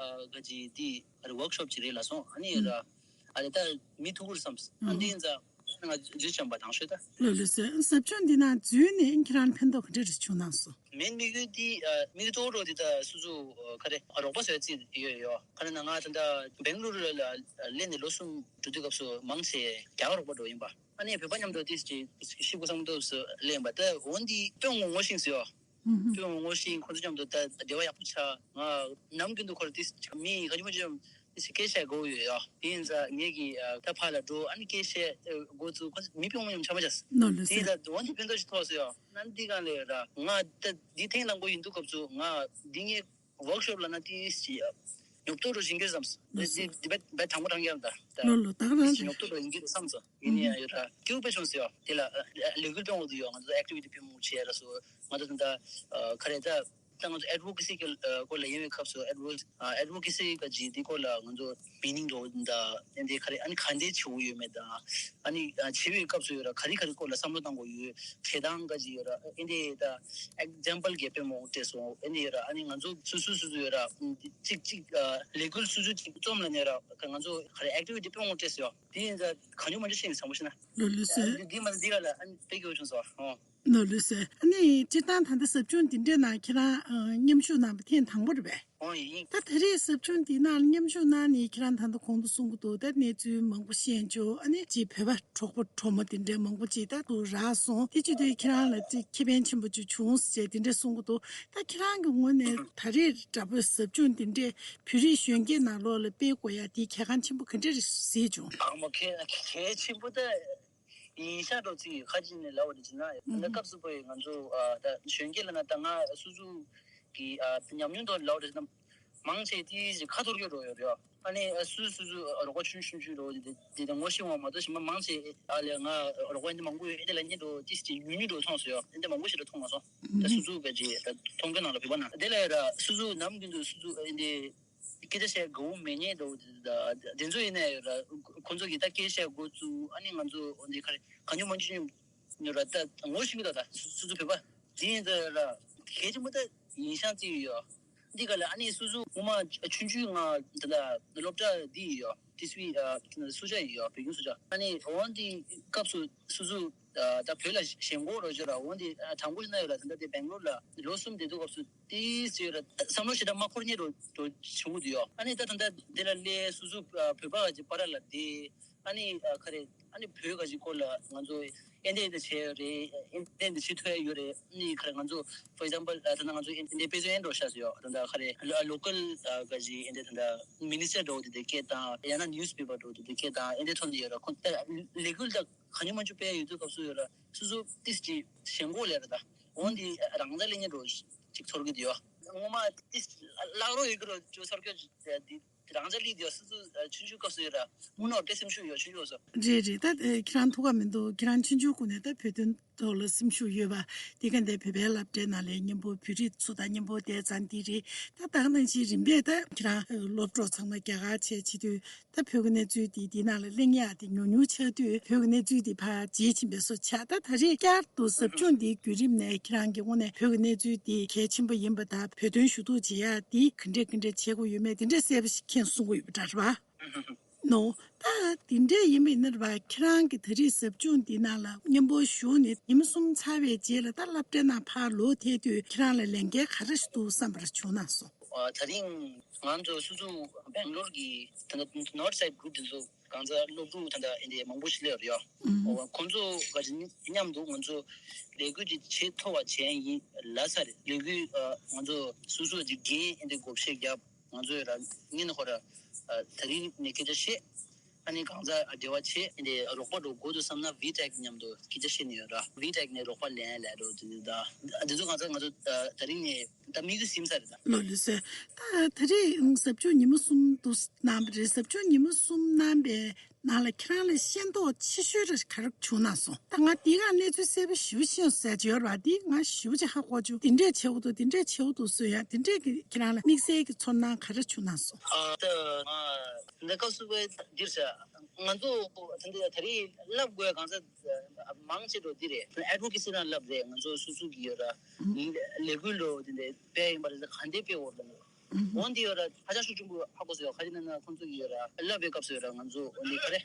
ཨ་ག་ཅིག་འདི་ག་རེ་ཝོག་ཤོབ་ཅིག་རེད་ལ་སོང་། ཨ་ནི་ཡོད་ལ་ཨ་རེ་ད་མི་ཐུག་གི་རེད་བསམ། ཨ་འདི་ཡིན་ཙང་ང་འཛུལ་བྱམས་པ་དང་ཤོད་ད། ལགས་ལགས་སོ། ཟབ་སྦྱོང་འདི་ནང་འཛུལ་ནས་ཁྱེད་རང་ལ་ཕན་ཐོགས་ག་འདྲ་རེ་བྱུང་གནང་སོང་། མེད་དམིགས་ཡུལ་འདི་ཨ་དམིགས་ཡུལ་གཙོ་བོ་འདི་ད་སུ་ཚོ་ཨ་ག་རེ་རོགས་པ་བཟོ་ཡ་རྩིས་ཡོད་ཡོད། ག་རེ་ན་ང་ད་ལྟ་སྦེང་ལུ་རུ་ལ་སླེབས་ནས་ལོ་གསུམ་འགྲོ་དུས་སྐབས་སུ་མང་ཆེ་རྒྱ་གར་རོགས་པ་འགྲོ་ཡིན་པ། ཨ་ནི་བོད་པ་མཉམ་དུ་ཏིས་ཅིག་ཤི་བོ་བསམ་སྟོབས་སུ་སླེབས་པ་ད་འོ་འདི་དཔེ་ངོ་ངོ་ཤེས་སོ། དཔེ་ངོ་ངོ་ཤེས། ཁོ་ཚོ་མཉམ་དུ་ད་འབྲེལ་བ་ཡག་པོ་ཆགས། ང་ནམ་རྒྱུན་དུ་ཁོར་ཏིས་མི་ག་ཅི་མོ་ཅི་ཡང་ཏིས་སྐད་བཤད་དགོས་ཡོད་ཡ། དེ་ཡིན་ཙང་ངེད་ཀྱིས་ད་ཕར་ལ་འགྲོ་ཨ་ནི་སྐད་བཤད་དགོས་ཚུལ་ཁོ་ཚོ་མི་དཔེ་ངོ་ཡང་ཆ་མ་ཆགས། ནོ་ལུ་དེ་ད་འོ་འདི་ཕན་ཐོགས་ཤིག་ཐོགས་སོ་ཡ། ན་འདི་གང་ལས་ར་ང་ད་འདི་ཐེངས་དང་པོ་ཡིན་དུས་སྐབས་སུ་ང་འདི་ངའི་ཝོག་ཤོབ་ལ་ན་ཏིས་ཅི་ཉོབ་ཏོ་རུ་ཞིང་གི་བསམ། ལོ་སོ། འདི་འདི་བས་བས་དྲང་པོ་དྲང་ཡག་ད་ད། ལོ་ལོ་ད་ག་རང་ཏིས་ཅི་ཉོབ་ཏོ་རུ་ཡིན་གི་བསམ་སོ། ཡིན་ཡང་ཡོད་ར་སྐྱིད་པོ་བྱུང་སོ་ཡ། དེ་ལ་ལས་འགུལ་སྤེལ་འོག་ཏུ་ཡོད། ང་ཚོ་ཨེག་ཊི་བི་ཊི་སྤེལ་མུ་བྱས་ར་སོ། ང་ཚོ་ད་ད་ག་རེ་ད་ད་ང་ཚོ་ཨེཌ་ཝོ་ཀེ་སི་གི་སྐོར་ལ་ཡིན་པའི་སྐབས་སུ་ཨེཌ་ཝོ་ཨེཌ་ཝོ་ཀེ་སི་ག་ཅི་འདི་སྐོར་ལ་ང་ཚོ་མི་ནིང་འགྲོ་ད་ཨེ་འདི་ག་རེ་ཨ་ནི་ག་འདྲས་བྱེད་དགོས་ཡོད་མེད་དང་ཨ་ནི་བྱེད་པའི་སྐབས་སུ་ཡོད་ར་ག་རེ་ག་རེ་སྐོར་ལ་བསམ་བློ་གཏང་དགོས་ཡོད། བྱེད་སྟངས་ག་ཅི་ཡོད་ར་ཨེ་འདི་ད་ཨེག་ཛམ་པལ་གྱི་དཔེ་མང་པོ་སྤྲད་སོང་། ཨེ་འདི་ཡོད་ར་ཨ་ནི་ང་ཚོ་སུ་སུ་སུ་སུ་ཡོད་ར་ཅིག་ཅིག་ལས་འགུལ་སུ་སུ་ཅིག་རྩོམ་ལ་ནས་ར་ང་ཚོ་ག་རེ་ཨེག་ཊི་བི་ཊི་དཔེ་མང་པོ་སྤྲད་སོང་། དེ་ཡིན་ཙང་གང་ཡོད་མ་འཇོག་ཤེས་ཡིན་བཟང་པོ་ཤེས་ན། ལོ་ལོ་སོ། འདི་མ་འདི་ག་ལ་ཨ་ནི་དཔེ་གི་འོ་བྱུང་སོ། ཨོ། ལོ་ལོ་སོ། ཨ་ནི་སྤྱིར་བཏང་ད་ལྟ་ཟབ་སྦྱོང་འདི་འདྲའི་ནང་ཁྱེད་རང་མཉམ་ཞུགས་གནང་བ་ཐེངས་དང་པོ་རེད་པས། ཨོ་ཡིན། ད་ད་རེས་ཟབ་སྦྱོང་འདི་ནང་མཉམ་ཞུགས་གནང་ནས་ཁྱེད་རང་ད་ལྟ་གོང་དུ་གསུང་གི་འདུག་ད་གནས་ཚུལ་མང་པོ་ཤེས་བྱུང་། ཨ་ནི་ཅིག་བོད་པ་གྲོགས་པོ་གྲོགས་མོ་འདི་འདྲའི་མང་པོ་ཅིག་ད་དུ་རག་སོང་། དེ་བྱེད་དུས་ཁྱེད་རང་ལ་ཅིག་ཁེ་ཕན་ཆེན་པོ་ཅིག་བྱུང་ཟེར་འདི་འདྲའི་གསུང་གི་འདུག་ད་ཁྱེད་རང་གི་ངོས་ནས་ད་རེས་འདྲ་པོའི་ཟབ་སྦྱོང་འདི་འདྲའི་བོད་རིགས་གཞོན་སྐྱེས་ནང་ལོགས་ལ་སྤེལ་དགོས་ཡ་དེ་གལ་འགངས་ཆེན་པོ་ག་འདྲ་རེད་གཟིགས་བྱུང་། ཨ་མ་གལ་གལ་ཆེན་པོ་ད། ཡིན་ཤག་འགྲོ་ཚིག་ཁ་ཅིག་ནས་ལབ་པ་རེད་ཅེ་ན། ད་སྐབས་སུ་བབ་པའི་ང་ཚོ་ཨ་ད་གཞོན་སྐྱེས་ལབ་ན་ད་ང་སོ་སོ་གི་ཨ་ཉམས་མྱོང་ཐོག་ནས་ལབ་པ་རེད་ཅེ་ན། མང་ཆེ་དེ་ཞིག་ཁ་འཐོར་གྱི་འགྲོ་ཡོད་རེད། ཨ་ནི་སོ་སོ་སོ་སོ་རོགས་པ་ཆུང་ཆུང་ཆུང་འགྲོ་དེ་དེ་དེ་ངོ་ཤེས་པ་མ་གཏོགས་གཞན་པ་མང་ཆེ་ཨ་ལས་ང་རོགས་པ་འདི་མང་པོ་ཡོད་འདི་ལ་ཉེ་འགྲོ་དེ་ཞིག་ཉུང་ཉུང་འགྲོ་མཐོང་སོང་ཡོད། འདི་མང་པོ་ཞིག་འགྲོ་མཐོང་མ་སོང་། ད་སོ་སོ་ག་ཅི་ད་མཐོང་གི་ནང་ལ་བོད་པ་ན་དེ་ལ་ཡ་ད་སོ་སོ་ནམ་རྒྱུན་དུ་སོ་སོ་འདི། སྐད་ཆ་བཤད་དགའ་བོ་མེད་ཉེ་འདུག་དེ་ཚོ་ཡིན་ན་ཡང་ཁོང་ཚོ་གིས་ད་སྐད་བཤད་དགོས་ཚུལ་ཨ་ནི་ང་ཚོ་འདི་ག་རེ་གང་ཉོ་མང་ཉོ་ཉོ་ར་ད་ངོ་ཤེས་ཀྱི་འདུག་ད་སུ་སུ་བོད་པ་དེ་ཡིན་ད་ར་གལ་ཆེན་པོ་ད་ཡིན་ཤག་བརྩི་ཡི་ཡོད། འདི་ག་ལ་ཨ་ནི་སུ་སུ་ངོ་མ་ཆུང་ཆུང་ང་ད་ལ་སློབ་གྲྭ་འདི་ཡི་ཡོད་དེ་སུའི་སུ་ཆ་ཡི་ཡོད་བོད་ཁྱིམ་སུ་ཆ་ཨ་ནི་འོ་འདི་སྐབས་སུ་སུ་སུ། ད་བོད་ལ་ཞེན་ཁོག་རོ་ཅོ་ར་འོ་འདི་དྲང་པོ་ཡིན་ན་ཡོད་ལ་ད་ལྟ་དེ་སྦེང་ལོར་ལ་ལོ་གསུམ་བསྡད་དུས་སྐབས་སུ་ཏིས་ཡོད་ལ་བསམ་བློ་ཞེ་དྲག་མ་འཁོར་ཉེ་རོ་ཅོ་བྱུང་གི་འདུག་ཡོ། ཨ་ནི་ད་ད་ལྟ་དེ་ལ་སླེབས་སུ་སུ་བོད་པ་ག་ཅིག་བར་ལ་བསྡད་ཨ་ནི་ག་རེ་ཨ་ནི་བོད་ག་ཅིག་སྐོར་ལ་ང་ཚོ་ཨེ་འདྲ་ཨེ་འདྲ་བྱས་ཡོད་རེད། ཨེ་འདྲ་ཨེ་འདྲ་བྱེད་ཐུབ་ཡ་ཡོད་རེད། ཨ་ནི་ག་རེ་ང་ཚོ་for example ད་ལྟ་ང་ཚོ་ཨེ་འདྲ་དཔེ་མཚོན་ཨེ་འགྲོ་ཤག་ཟེར་ཡོ། ད་ལྟ་ག་རེ་ལོ་ཀལ་ག་ཅིག་ཨེ་འདྲ་ད་ལྟ་མི་ནི་སི་ཊར་འགྲོ་དེ་དེ་སྐད་བཏང་ཡང་ན་ནིའུ་སི་པེ་པར་འགྲོ་དེ་དེ་སྐད་བཏང་ཨེ་འདྲ་ཐོན་ནས་ཡོད་ར། ཁོང་ད་ལས་འགུལ་ད། གང་ཉོ་མང་ཉོ་སྤེལ་ཡོད་དུས་སྐབས་སུ་ཡོད་ལ་སོ་སོ་ཏིས་ཀྱི་ཞེན་ཁོག་ལས་ར་ད། འོན་ཏེ་རང་ཚ་ལས་ཉེ་འགྲོ་ཅིག་ཚོར་གི་འདུག་ཡོ། ངོ་མ་ཏིས་བརླག་རོགས་ཡོད་གི་རོ་ཅོ་ཚོར་གི་འདི་རང་ཚ་ལས་འདུག་ཡོ། སོ་སོ་ཆུང་ཆུང་སྐབས་སུ་ཡོད་ར་དངོས་གནས་དཔེ་སེམས་ཤུགས་ཡོད་ཆུང་ཆུང་སོ། རེད་རེད། ད་ཁྱེད་རང་ཐུག་ག་མི་འདུག་ཁྱེད་རང་ཆུང་ཆུང་སྒང་ནས་ད་བོད་དོན་ཐོག་ལ་སེམས་ཤུགས་ཡོད་པ་དེ་ག་འདི་བོད་པའི་སློབ་གྲྭའི་ནང་ལ་མཉམ་པོ་བོད་རིགས་ཚོ་དང་མཉམ་པོ་བསྡད་ཙང་འདི་རེད། ད་ད་ག་ནང་བཞིན་རིམ་པས་ད་ཁྱེད་རང་སློབ་གྲོགས་ཚང་མ་རྒྱ་གར་ཆེད་བྱེད་དུས། ད་བོད་ཀྱི་གནས་ཚུལ་འདི་འདི་ནང་ལ་གླེང་ཡག་དེ་ཉུང་ཉུང་ཆགས་དུས་བོད་ཀྱི་གནས་ཚུལ་འདི་ཕར་བརྗེད་ཕྱིན་པའི་བཟོ་ཆགས། ད་ད་རེས་བསྐྱར་དུ་ཟབ་སྦྱོང་འདིའི་བརྒྱུད་རིམ་ནས་ཁྱེད་རང་གི་ངོས་ནས་བོད་ཀྱི་གནས་ཚུལ་འདི་གལ་ཆེན་པོ་ཡིན་པ་དང་བོད་དོན་ཞུ་གཏུག་བྱེད་ཡག་འདི་ག་འདྲས་ག་འདྲས་བྱེད་དགོས་ཡོད་མེད་དེ་འདྲས་གསལ་པོ་ཞིག་མཁྱེན་གསུང་གི་ཡོད་པ་འདྲ་རེད་པ། ཨོ། ད་དེ་འདྲས་ཡིན་པ་ཡིན་ན་རེད་པ། ཁྱེད་རང་གི་ད་རེས་ཟབ་སྦྱོང་འདི་ནང་ལ་མཉམ་པོ་ཞུགས་ནས་ཉི་མ་གསུམ་ཚར་བའི་རྗེས་ལ་ད་སློབ་གྲྭའི་ནང་ཕར་ལོག་ཐལ་དུས་ཁྱེད་རང་ལ་ལས་འགན་ག་རེ་ཞིག་འདུག་བསམ་པ་རེ་བྱུང་ན་སོང་། ཨ། ད་རིང་ང་ཚོ་སོ་སོ་སྦེང་ལོར་གྱི་ད་ལྟ་North Side Group དེ་ཚོ་གང་ཚ་སློབ་ཕྲུག་ད་ལྟ་འདི་མང་པོ་ཞིག་སླེབས་ཡོད་རེད་ཡ། ཨོ། ཁོང་ཚོ་ག་ཅིག་མཉམ་དུ་ང་ཚོ་ལས་འགུལ་ཅིག་བྱེད་ཐུབ་པ་བྱས་ཡིན་ལབ་ཚར་རེད། ལས་འགུལ་ཨ་ང་ཚོ་སོ་སོ་ཅིག་འགན་འདི་བགོ་བཤའ་བརྒྱབ། ང་ཚོས་ར་ངེད་ནི་ཁོ་ར་ཨ་ད་རིང་ནས་སྐད་ཆ་བཤད། ཨ་ནི་གང་ཚ་འབྲེལ་བ་བྱེད་འདི་རོགས་པ་འགྲོ་དགོས་འདུག་བསམ་ན་V-Tech མཉམ་དུ་སྐད་ཆ་བཤད་ནས་ཡོད་ར། V-Tech ནས་རོགས་པ་ལེན་ལས་འགྲོ་དེ་འདི་ད་འདི་ཚོ་གང་ཚ་ང་ཚོ་ད་རིང་ནས་ད་དམིགས་ཡུལ་ཟིན་ས་རེད་ད། ལོ་ལི་སེ། ད་ད་རེས་ཟབ་སྦྱོང་ཉི་མ་གསུམ་དུ་གནང་བ་རེད། ཟབ་སྦྱོང་ཉི་མ་གསུམ་གནང་པའི་ནང་ལ་ཁྱེད་རང་ལ་ཤེས་རྟོགས་ཆེ་ཤོས་རེ་ག་རེ་བྱུང་ན་སོང་། ད་ང་འདི་ག་གནས་ཚུལ་གསལ་པོ་ཞེ་པོ་ཤེས་སོང་ཟེར་གྱི་ཡོད་རེད་པ། འདི་ང་ཞེ་པོ་ཅིག་ཧ་གོ་བྱུང་། འདི་འདྲས་བྱེད་དགོས་འདུག་འདི་འདྲས་བྱེད་དགོས་འདུག་ཟེར་ཡ། འདི་འདྲས་ཀྱི་ཁྱེད་རང་ལ་དམིགས་བསལ་གྱི་ཚོར་སྣང་ག་རེ་བྱུང་ན་སོང་། ཨ། ད་ང་འདི་སྐབས་སུ་བས་འདིར་ཟ། ང་ཚོ་ད་འདི་ད་རེས་བསླབ་དགོས་གང་ཟག་མང་ཆེ་འགྲོ་འདི་རེད། Advocacy ནང་བསླབ་རེད། ང་ཚོ་སོ་སོ་གི་ཡོད་ར། ལས་འགུལ་ལོ་འདི་འདྲས་སྤེལ་ཡིན་པ་རེད། ག་འདྲས་སྤེལ་འོར་ལ་འོན་ཏེ་ཡོད་ར། ཧ་ཅང་ཤུགས་ཆེན་པོ་ཧ་གོ་སོང་ཡོད། ག་རེ་ན་ན་ཁོང་ཚོ་གི་ཡོད་ར། བསླབ་པའི་སྐབས་སུ་ཡོད་ར། ང་ཚོ་འོན་ཏེ་ག་རེ་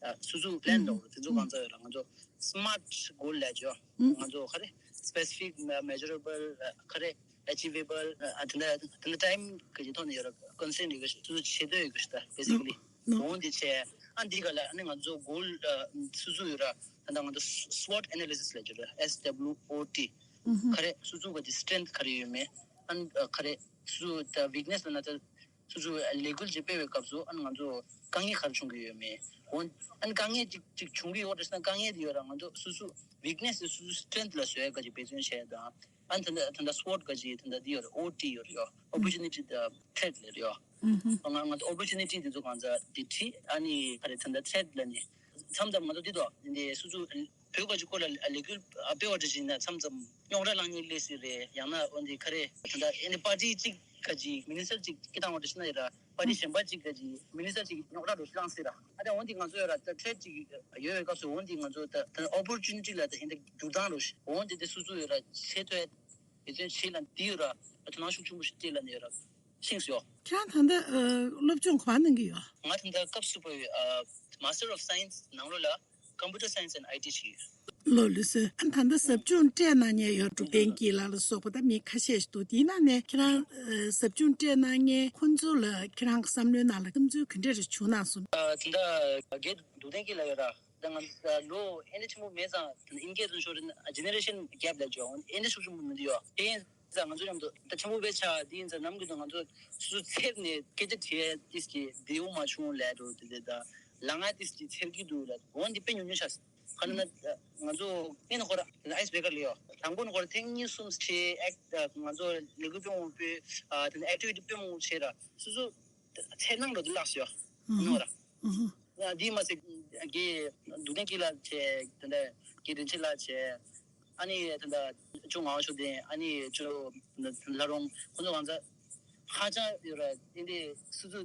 ཨ་སོ་སོ་པི་ལན་ལོ་དེ་ཚོ་གང་ཚ་ཡོད་ར། ང་ཚོ་Smart Goal ལབ་ཅོ། ང་ཚོ་ག་རེ་Specific, Measurable, ག་རེ་Achievable ཨ་དེ་འདྲ་དེ་འདྲ་time གི་ཐོག་ནས་ཡོད་ར། Consent ཡོད་ར། སོ་སོ་བྱེད་འདོད་ཡོད་གི་ཤི་ད་basically། འོན་ཏེ་ཆེ་ཨ་འདི་ག་ལ་ཨ་ནི་ང་ཚོ་goal ཨ་སོ་སོ་ཡོད་ར། ད་ལྟ་ང་ཚོ་SWOT analysis ལབ་ཅོ་ར། S W O T ག་རེ་སོ་སོ་ག་ཅིག་strength ག་རེ་ཡོད་མེད། ཨ་ཨ་ག་རེ་སོ་སོ་ད་weakness ལ་ན་ད་སོ་སོ་ལས་འགུལ་ཅིག་སྤེལ་བའི་སྐབས་སུ་ཨ་ནི་ང་ཚོ་དཀའ་ངལ་ག་རེ་བྱུང་གི་ཡོད་མེད། འོན་ཨ་ནི་དཀའ་ངལ་ཅིག་ཅིག་བྱུང་གི་ཡོད་རེད་ཟེར་ན་དཀའ་ངལ་དེ་ཡོད་ར། ང་ཚོ་སོ་སོ་weakness དེ་སོ་སོ་strength ལ་བཟོ་ཡ་ག་ཅིག་འབད་བརྩོན་བྱས་དང་། ཨ་ནི་ད་ལྟ་ད་ལྟ་SWOT ག་ཅིག་ད་ལྟ་དེ་ཡོད་རེད། O T ཡོད་རེད་ཡོ། Opportunity the threat ལབ་རེད་ཡོ། ང་ང་ཚོ་opportunity དེ་ཚོ་གང་ཚ་དེ་ཁྲིད། ཨ་ནི་ག་རེ་ད་ལྟ་threat ལབ་ནི་མཚམས་མཚམས་ང་ཚོ་འདི་དོ་འདི་སོ་སོ་བོད་ག་ཅིག་སྐོར་ལ་ལས་འགུལ་སྤེལ་བ་འདྲ་ཞིག་ན་མཚམས་མཚམས་རྙོག་དྲ་ལངས་ཉེན་སླེབས་སྲིད་རེད། ཡང་ན་འོན་ཏེ་ག་རེ་ད་ལྟ་ཨེ་ནི་པར་ཊི་གཅིག་ག་ཅིག་minister གཅིག་སྐད་བཏང་བ་འདྲ་ཞིག་ན་ཡོད་ར། པར་ཊི་གཞན་པ་གཅིག་ག་ཅིག་minister གཅིག་རྙོག་དྲ་འདྲ་ཞིག་ལངས་སྲིད་ར། ཨ་ད་འོན་ཏེ་ང་ཚོ་ཡོད་ར་ད་threat གཅིག་ཡོད་པའི་སྐབས་སུ་འོན་ཏེ་ང་ཚོ་ད་ད་opportunity ལ་ད་ཧིན་ད་འགྱུར་སྟངས་འདྲ་ཞིག་འོན་ཏེ་དེ་སོ་སོ་ཡོད་ར་བྱེད་ཐུབ་ཡ་འབད་བརྩོན་བྱེད་ལ་འདི་ཡོད་ར། ད་དོ་སྣང་ཤུགས་ཆེན་པོ་ཞིག་སྤྲད་ལ་ནི་ཡོད་ར། ཤེས་སོ། ཁྱེད་རང་ད་ལྟ་ཨ་སློབ་སྦྱོང་ག་པར་གནང་གི་ཡོད། ང་ད་ལྟ་སྐབས་སུ་བབས་ཡོད། ཨ་Master of Science ནང་ལོགས་ལ་Computer Science and I T བྱས་ཡོད། ལོ་ལི་སེ། ཨ་ད་ལྟ་ཟབ་སྦྱོང་སྤྲད་གནང་མཁན་ཡོད། འབྲུག་བསྟན་སྐྱིད་ལགས་ལ་སོགས་པ་ད་མི་ཁ་ཤས་ཤིག་འདུག་དེའི་ནང་ནས་ཁྱེད་རང་ཨ་ཟབ་སྦྱོང་སྤྲད་གནང་མཁན་ཁོང་ཚོ་ལ་ཁྱེད་རང་གི་བསམ་བློའི་ནང་ལ་བསམ་ཚུལ་ག་འདྲ་རེ་བྱུང་གནང་སོང་། ཨ་ད་ལྟ་རྒན་འབྲུག་བསྟན་སྐྱིད་ལགས་ཡོད་ར། ད་ང་ལོ་ཨེ་འདྲ་ཆེན་པོ་མེད་ཙང་ད་ཨིན་སྐད་དུ་ཤོར་ན་generation gap ལབ་ཅོ་ཨེ་འདྲ་ཤུགས་ཆེན་པོ་མི་འདུག་ཡོ། དེ་ཡིན་ཙང་ང་ཚོ་མཉམ་དུ་ད་ཆེན་པོ་བས་ཆ་དེ་ཡིན་ཙང་ནམ་རྒྱུན་དུ་ང་ཚོ་སོ་སོ་ཚེར་ནས་སྐད་ཆ་དྲིས་ཏིས་ཀྱི་བདེ་བོ་མ་བྱུང་ལས་འགྲོ་དེ་དེ་ད་ལ་ང་ཏིས་ཀྱི་ཚེར་གི་འདུག་ལ་འོན་ཏེ་དཔེ་ཉུང་ཉུང་ཆགས། ག་ལ་ན་ང་ཚོ་ངས་ན་ཁོ་ར་ཨའི་སི་བེ་ཀར་ལ་ཡོ། དང་པོ་ན་ཁོ་ར་ཐེངས་གཉིས་གསུམ་ཆེ་ཨེག་ང་ཚོ་ལས་འགུལ་སྤེལ་མང་པོ་དེ་ནས་ཨེག་ཊི་བི་ཊི་སྤེལ་མང་པོ་བྱས་ར་སོ་སོ་ཚེར་སྣང་འགྲོ་དེ་བརླགས་སོ་ཡོ་ནོ་ར། འདི་མ་ཟད་རྒན་འབྲུག་བསྟན་སྐྱིད་ལགས་བྱས། དེ་འདྲ་རྒན་རིན་ཆེན་ལགས་བྱས། ཨ་ནི་དེ་འདྲ་ཅོ་ངག་དབང་ཤུགས་ལྡན། ཨ་ནི་ཅོ་ལྷ་རོང་ཁོང་ཚོ་གང་ཚ་ཧ་ཅང་ཡོད་ར། དེ་འདྲ་སོ་སོ་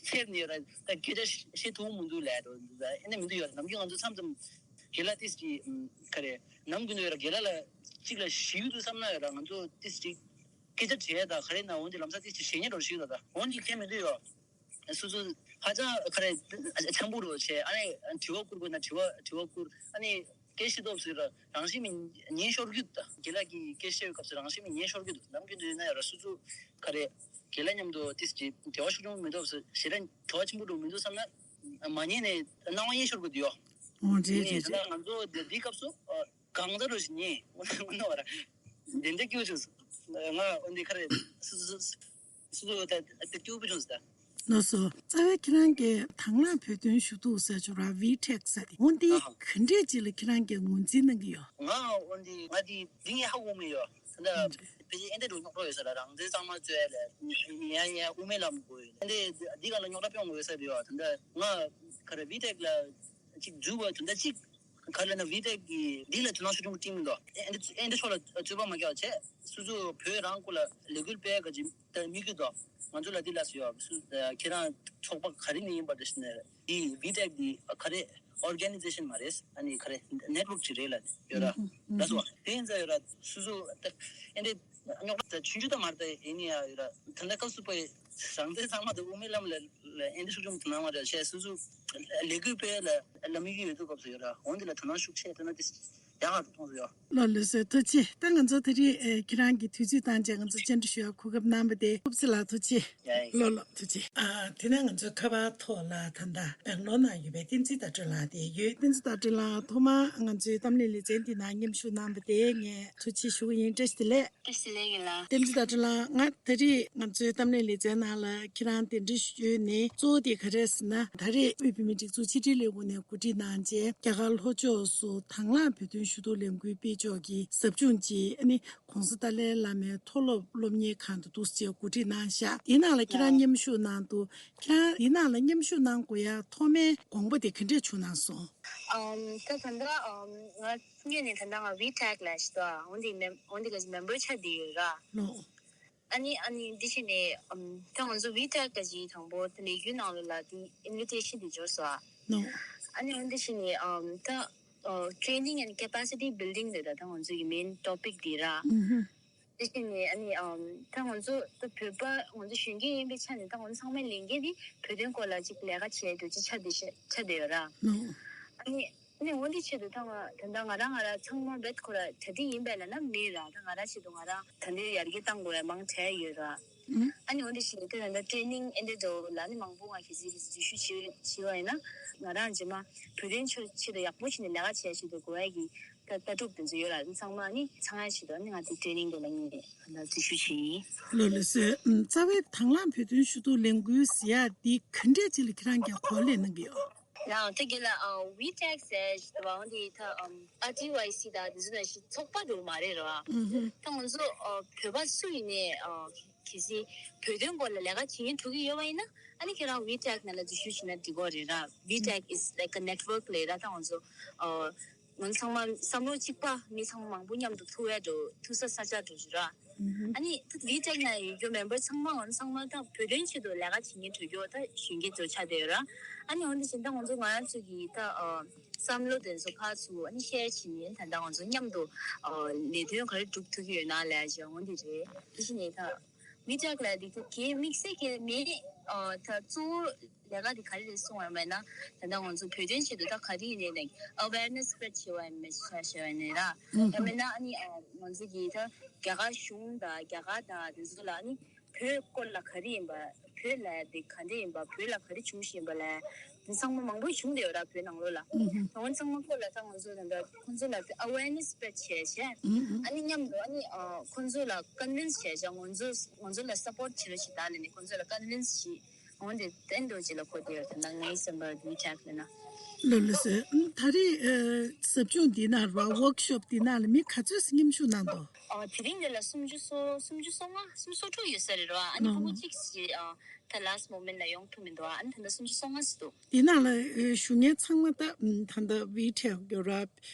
ཚེར་ནས་ཡོད་ར། ད་སྐད་ཆ་བཤད་ཐུབ་མི་འདུག་ལས་འགྲོ་འདུག་ད་ཨེ་ནས་མི་འདུག་ཡོད་ར། ནམ་རྒྱུན་ང་ཚོ་མཚམས་མཚམས་རྒན་ལགས་ཏིས་ཀྱི་ག་རེ་ནམ་རྒྱུན་དུ་ཡོད་ར། རྒན་ལགས་ལ་གཅིག་ལ་ཞིབ་ཏུ་བསམ་ན་ཡོད་ར། ང་ཚོ་ཏིས་ཀྱི་སྐད་ཆ་དྲིས་ད་ག་རེ་ན་འོན་ཏེ་ལམ་སང་ཏིས་ཀྱི་ཞེ་ཉེ་འགྲོ་ཞིག་ད་ད་འོན་ཏེ་ཁྱད་མི་འདུག་ཡོད། སོ་སོ་ཧ་ཅང་ཁ་རེ་འཆམ་པོ་རུ་བྱས། ཨ་ནི་དྲི་བ་བསྐུར་དགོས་ན་དྲི་བ་དྲི་བ་བསྐུར། ཨ་ནི་སྐད་ཤེས་སྟོབས་ཟེར་རང་བཞིན་མི་ཉན་ཤོར་གྱི་འདུག་རྒན་ལགས་ཀྱིས་སྐད་ཤེས་པའི་སྐབས་སུ་རང་བཞིན་མི་ཉན་ཤོར་གྱི་འདུག་ནམ་རྒྱུན་དུ་ཡིན་ན་ཡང་ར་སོ་སོ་ཁ་རེ་རྒན་ལགས་མཉམ་དུ་ཏིས་ཀྱི་འབྲེལ་བ་ཤུགས་ཆུང་མི་འདུག་ཟེར་ཞེ་དྲག་བྲོ་བ་ཆེན་པོ་འགྲོ་མི་འདུག་བསམ་ན་མ་ཉན་ནས་སྣང་བ་ཉན་ཤོར་གྱི་འདུག་ཡོ། ཨོ་རེད་རེད་རེད། ད་ང་ཚོ་འདི་སྐབས་སུ་གང་ལྟར་རུ་ཞིག་ཉེ་ངོ་ནོ་བར་དེ་འདྲ་སྐྱོ་བྱུང་སོང་། ང་འོན་ཏེ་ཁ་རེ་སུ་སུ་སུ་སུ་ད་ད་སྐྱོ་པོ་བྱུང་སོང་ད། ལགས་སོ། རྩ་བའི་ཁྱེད་རང་གིས་དང་བླངས་བོད་དོན་ཞུ་གཏུག་ཟེར་ཆོག་ར། ཝི་ཊེག་ཟེར་ཏེ་འོན་ཏེ་ཨ་ཧ། ག་འདྲས་ཅིག་ལ་ཁྱེད་རང་གིས་ངོས་འཛིན་གནང་གི་ཡོད། ང་འོན་ཏེ་ང་དེ་འདི་ངས་ཧ་གོ་མི་ཡོད་ད། ཕལ་ཆེར་ཨེ་འདྲ་འགྲོ་རྙོག་དྲ་ཡོད་ས་ལ་རང་བཙན་གཙང་མ་རྩོད་ལ་ཡ་ཡ་དབུ་མའི་ལམ་དགོས་ཡོད། ཨེ་འདྲ་འདི་ག་ལ་རྙོག་དྲ་སྤེལ་དགོས་ས་རེད་ཡོད་ད། ང་ག་རེ་ཝི་ཊེག་ལ་ཅིག་འཛུལ་བ་དོན་དག་ཅིག་ག་ལ་ན་ཝི་ཊེག་གི་འདི་ལ་དོ་སྣང་ཤུགས་ཆེན་པོ་སྤྲད་མི་འདུག་ཨེ་འདི་ཨེ་འདི་ཕྱོགས་ལ་རྩོད་པ་མ་རྒྱག་བྱས་སོ་སོ་བོད་རང་སྐོར་ལ་ལས་འགུལ་སྤེལ་ག་ཅིག་ད་དམིགས་ཡུལ་འདུག་ང་ཚོ་ལ་འདི་ལ་སུ་ཡོད་སུ་ཁྱེད་རང་ཚོགས་པ་ག་རེ་ནས་ཡིན་པ་འདྲ་ཞིག་ནས་འདི་ཝི་ཊེག་འདི་ག་རེ་ཨོར་ག་ནི་ཛེ་ཤན་མ་རེད། ཨ་ནི་ག་རེ་ནེཊ་ཝོག་ཅིག་རེད་ལ་ཡོད་ར་ལ་སོ་དེ་ཡིན་ཙང་ཡོད་ར་སོ་སོ་ཨེ་འདི་རྙོག་དྲ་ཆུང་ཆུང་ད་མ་རེད་ད་ཡིན་ཡ་ཡོད་ར་ད་ལྟ་སྐབས་སུ་བབས་ རང་བཙན་ཚང་མ་དུ་དབུ་མའི་ལམ་ལ་ཨེ་འདྲ་ཤུགས་ཆེན་པོ་གནང་བ་རེད་ཤག་སོ་སོ་ལས་འགུལ་སྤེལ་ལ་ལ་དམིགས་ཡུལ་ཡོད་དུས་སྐབས་སུ་ཡོད་ར། འོན་ཏེ་ལ་དོ་སྣང་ཤུགས་ཆེ་སྤྲད་ན་དེ་ཡག་ག་འགྲོ་མཐོང་སོང་ཡོད། ལགས་ལགས་སོ། ཐུགས་རྗེ་ཆེ། ད་ང་ཚོ་ད་རེས་ཨེ་ཁྱེད་རང་གིས་དུས་ཚོད་བཏང་བྱས་ང་ཚོ་བཅར་འདྲི་ཞུ་ཡག་གོ་སྐབས་གནང་བ་དེ་སྐུ་ཚེ་ལགས་ཐུགས་རྗེ་ཆེ། ཡ་ཡ། ལགས་ལགས་ཐུགས་རྗེ་ཆེ། ཨ་དེ་ནས་ང་ཚོའི་ཁ་པར་ཐོག་ལ་ད་ལྟ་སྦེང་ལོར་ན་ཡོད་པའི་བསྟན་འཛིན་ཟླ་སྒྲོན་ལགས་དེ་ཡོད། བསྟན་འཛིན་ཟླ་སྒྲོན་ལགས་ཐོག་མར་ང་ཚོའི་གཏམ་གླེང་ལེ་ཚན་འདི་ནང་མཉམ་ཞུགས་གནང་བ་དེ་ངས་ཐུགས་རྗེ་ཆེ་ཞུ་གི་ཡིན། བཀྲ་ཤིས་བདེ་ལེགས། བཀྲ་ཤིས་བདེ་ལེགས་ཡིན་ལགས། བསྟན་འཛིན་ཟླ་སྒྲོན་ལགས། ང་ད་རེས་ང་ཚོའི་གཏམ་གླེང་ལེ་ཚན་ནང་ལ་ཁྱེད་རང་གདན་འདྲེན་ཞུས་ནས་གཙོ་བོ་དེ་ག་རེ་ཟེར་ན། ད་རེས་དབུས་བོད་མིའི་སྒྲིག་འཛུགས་ཕྱི་དྲིལ་ལས་ཁུངས་ནས་གོ་སྒྲིག་གནང་བྱས་རྒྱ་གར་ལྷོ་ཕྱོགས་སུ་དང་བླངས་བོད་དོན་ཞུ་གཏུག་ལས་འགུལ་སྤེལ་ཕྱོགས་ཀྱི་ཟབ་སྦྱོང་ཅིག་ཨ་ནི་༸གོང་ས་ཏཱ་ལའི་བླ་མའི་མཐོ་སློབ་སློབ་གཉེར་ཁང་དུ་འདུག་སེ་གོ་སྒྲིག་གནང་བཞག་དེའི་ནང་ལ་ཁྱེད་རང་མཉམ་ཞུགས་གནང་འདུག་ཁྱེད་རང་དེའི་ནང་ལ་མཉམ་ཞུགས་གནང་དགོས་ཡ་ཐོག་མའི་དགོངས་པ་དེ་ག་འདྲས་བྱུང་གནང་སོང་། ཨམ། ད་ད་ལྟ་ཨམ་ང་སྔོན་ནས་ད་ལྟ་ང་ཝི་ཊེག་ལ་ཞིག་ཏུ་འོན་ཏེ་མེམ་འོན་ཏེ་ག་ཅིག་མེམ་བར་ཆགས་བསྡད་ཡོད་ར། ལོ། ཨ་ནི་ཨ་ནི་འདི་བྱས་ནས་ཨམ་ད་ང་ཚོ་ཝི་ཊེག་ག་ཅིག་དང་པོ་ད་ལས་འགུལ་ནང་ལོགས་ལ་དེ་ཨིན་ཝི་ཊེ་ཤན་དེ་འབྱོར་སོང་། ལོ། ཨ་ནི་འོན་ཏེ་བྱས་ནས་ཨམ་ད་ཨ་ཊེ་ནིང་ཨེན་ཌ་ཀེ་པ་སི་ཊི་བིལ་ཌིང་དེ་ད་ད་ང་ཚོ་གི་མེན་ཊོ་པིག་དེ་ར། ཨུ་ཧུ། དེ་བཞིན་ནས་ཨ་ནི་ཨམ་ད་ང་ཚོ་ད་བོད་པ་ང་ཚོ་གཞོན་སྐྱེས་ཡིན་པའི་ཆ་ནས་ད་ང་ཚོ་ཚང་མའི་ལས་འགན་དེ་བོད་དོན་སྐོར་ལ་ཅིག་ལས་ཀ་བྱེད་རྒྱུ་ཅིག་ཆགས་བསྡད་ཤ་ཆགས་བསྡད་ཡོད་ར། ཨ་ནི་ཨ་ནི་འོན་ཏེ་ཆེད་དུ་ད་ང་ད་ལྟ་ང་རང་ང་རང་ཚང་མ་བེད་ཁོ་ར་གྲ་སྒྲིག་ཡིན་པས་ལབ་ན་མེད་ར། ད་ང་རང་ཆེད་དུ་ང་རང་ད་ལྟའི་ཡར་རྒྱས་གཏང་དགོས་ཡ་མང་དྲགས་ཡོད་ར། ཨ་ནི་འོན་ཏེ་ཞིག་ད་ད་ལྟ་ཊེ་ནིང་ཨེ་འདྲ་འགྲོ་ལ་ནི་མང་པོ་ང་གི་ཟི་རི་འཛུལ་ཞུགས་བྱེད་བྱེད་པ་ཡིན་ན་ང་རང་རྗེས་མ་བོད་དོན་ཆེད་ཆེད་དུ་ཡག་པོ་བྱས་ནས་ལས་ཀ་བྱས་ཆེད་དུ་དགོས་ཡ་གི་ད་ལྟ་གྲུབ་དེ་ཚོ་ཡོད་ལ་ཚང་མ་ནི་ཚང་ཡ་ཆེད་དུ་ནི་ང་དེ་ཊེ་ནིང་དེ་ལ་ངས་ད་འཛུལ་ཞུགས་བྱས་ཡིན། ལོ་ལོ་སོ། རྩ་བའི་དང་བླངས་བོད་དོན་ཞུ་གཏུག་ལས་འགུལ་ཟེར་ཡ་འདི་ག་འདྲས་ཅིག་ལ་ཁྱེད་རང་གིས་གོ་སླེབས་གནང་གི་ཡོད། ཡང་དེ་གི་ལ་ཝི་ཊེག་ཟེར་ཞིག་འདུག་བ། འོན་ཏེ་ད་ཨར་ཊི་ཝའི་སི་དང་དེ་ཚོ་ནང་བཞིན་ཚོགས་པ་འདྲ་བོ་མ་རེད་ར། ད་ང་ཚོ་བོད་པ་སུ་ཡིན་ནའི་གལ་སྲིད་བོད་དོན་སྐོར་ལ་ལས་ཀ་བྱེད་མཁན་འགྲོ་གི་ཡོད་པ་ཡིན་ན་ཨ་ནི་ཁྱེད་རང་ཝི་ཊེག་ནང་ལ་འཛུལ་ཞུགས་བྱས་ན་འགྲིག་གི་རེད་ར། ཝི་ཊེག་is like a network ལབ་ར། ད་ང་ཚོ་ང་ཚང་མ་བསམ་བློ་གཅིག་པ་མི་ཚང་མ་མང་པོ་མཉམ་དུ་ཐུག་ཡ་འགྲོ་ཐུག་ས་ས་ཆ་འགྲོ་རྒྱུ་ར། ཨ་ནི་ད་ཝི་ཊེག་ནང་ཡོད་རྒྱུ་མེམ་བར་ཚང་མ་ང་ཚང་མ་ད་བོད་དོན་ཆེད་དུ་ལས་ཀ་བྱེད་མཁན་འགྲོ་རྒྱུ་ད་གཞོན་སྐྱེས་ཚོ་ཆགས་བསྡད་ཡོད་ར། ཨ་ནི་འོན་ཏེ་བྱས་ད་ང་ཚོ་ང་རང་ཚོ་གི་ད་བསམ་བློ་དེ་ཚོ་ཕར་ཚུར་ཨ་ནི་ཤེར་བྱེད་ཡིན། ད་ད་ང་ཚོ་མཉམ་དུ་ལས་དོན་ག་རེ་སྒྲུབ་ཐུབ་ཀྱི་ཡོད་ན་ལས་བྱ་འོན་ཏེ་རེད། དེ་བཞིན་ནས་ད་ཝི་ཊེག་ལ་དེ་ཚོ་གའི་དམིགས་བསལ་གྱི་མེད། ད་གཙོ་བོ་ལས་ཀ་དེ་ག་རེ་རེད་གསུངས་པ་ཡིན་ན་ད་ལྟ་ང་ཚོ་བོད་དོན་ཆེད་དུ་ད་ག་རེ་ཡིན་ནའི་like awareness spread བྱེད་པ་ཡིན་མེད་ཤ་ཤ་བ་ཡིན་ནའི་ར། ཡང་མིན་ན་ཨ་ནི་ང་ཚོ་གི་ད་རྒྱ་གར་གཞུང་དང་རྒྱ་གར་དང་དེ་ཚོ་ལ་ཨ་ནི་བོད་སྐོར་ལ་ག་རེ་ཡིན་པ། བོད་ལ་དེ་ག་འདྲ་ཡིན་པ། བོད་ལ་ག་རེ་བྱུང་བཞིན་པ་ལ་དེ་ཚང་མ་མང་པོ་བྱུང་བསྡད་ཡོད་ར་བོད་ནང་ལོགས་ལ། ད་ང་ཚང་མ་སྐོར་ལ་ད་ང་ཚོ་ད་ལྟ་ཁོང་ཚོ་ལ་དེ་awareness spread བྱས་བྱས་ཨ་ནི་མཉམ་དུ་ཨ་ནི་ཁོང་ཚོ་ལ་convince བྱས་བྱས་ང་ཚོ་ང་ཚོ་ལ་support བྱེད་རོགས་བྱེད་ད་ལས་ནས་ཁོང་ཚོ་ལ་convince བྱས། འོན་ཏེ་བསྟན་འགྲོ་ཅིག་ལ་གོ་བསྡད་ཡོད། ད་ང་ངའི་སེམས་པར་འདི་ཆགས་ལ་ན། ལོ་ལོ་སོ། ད་རེས་ཟབ་སྦྱོང་འདི་ནང་ར་workshop འདི་ནང་ལ་མི་ག་ཚོད་མཉམ་ཞུགས་གནང་འདུག་ཨ་དེ་རིང་འདི་ལ་སུམ་ཅུ་སོ་སུམ་ཅུ་སོ་ལྔ་སུམ་ཅུ་སོ་དྲུག་ཡོད་ས་རེད་ར། ཨ་ནི་ཕྲུ་གུ་གཅིག་ཞིག་ཨ་ད་last moment ལ་ཡོང་ཐུབ་མི་འདུག་ཨ་ནི་ད་ལྟ་སུམ་ཅུ་སོ་ལྔ་ཞིག་འདུག་འདི་ནང་ལ་ཞུགས་མཁན་ཚང་མ་ད་ད་ལྟ་ཝི་ཊེག་ཡོད་ར།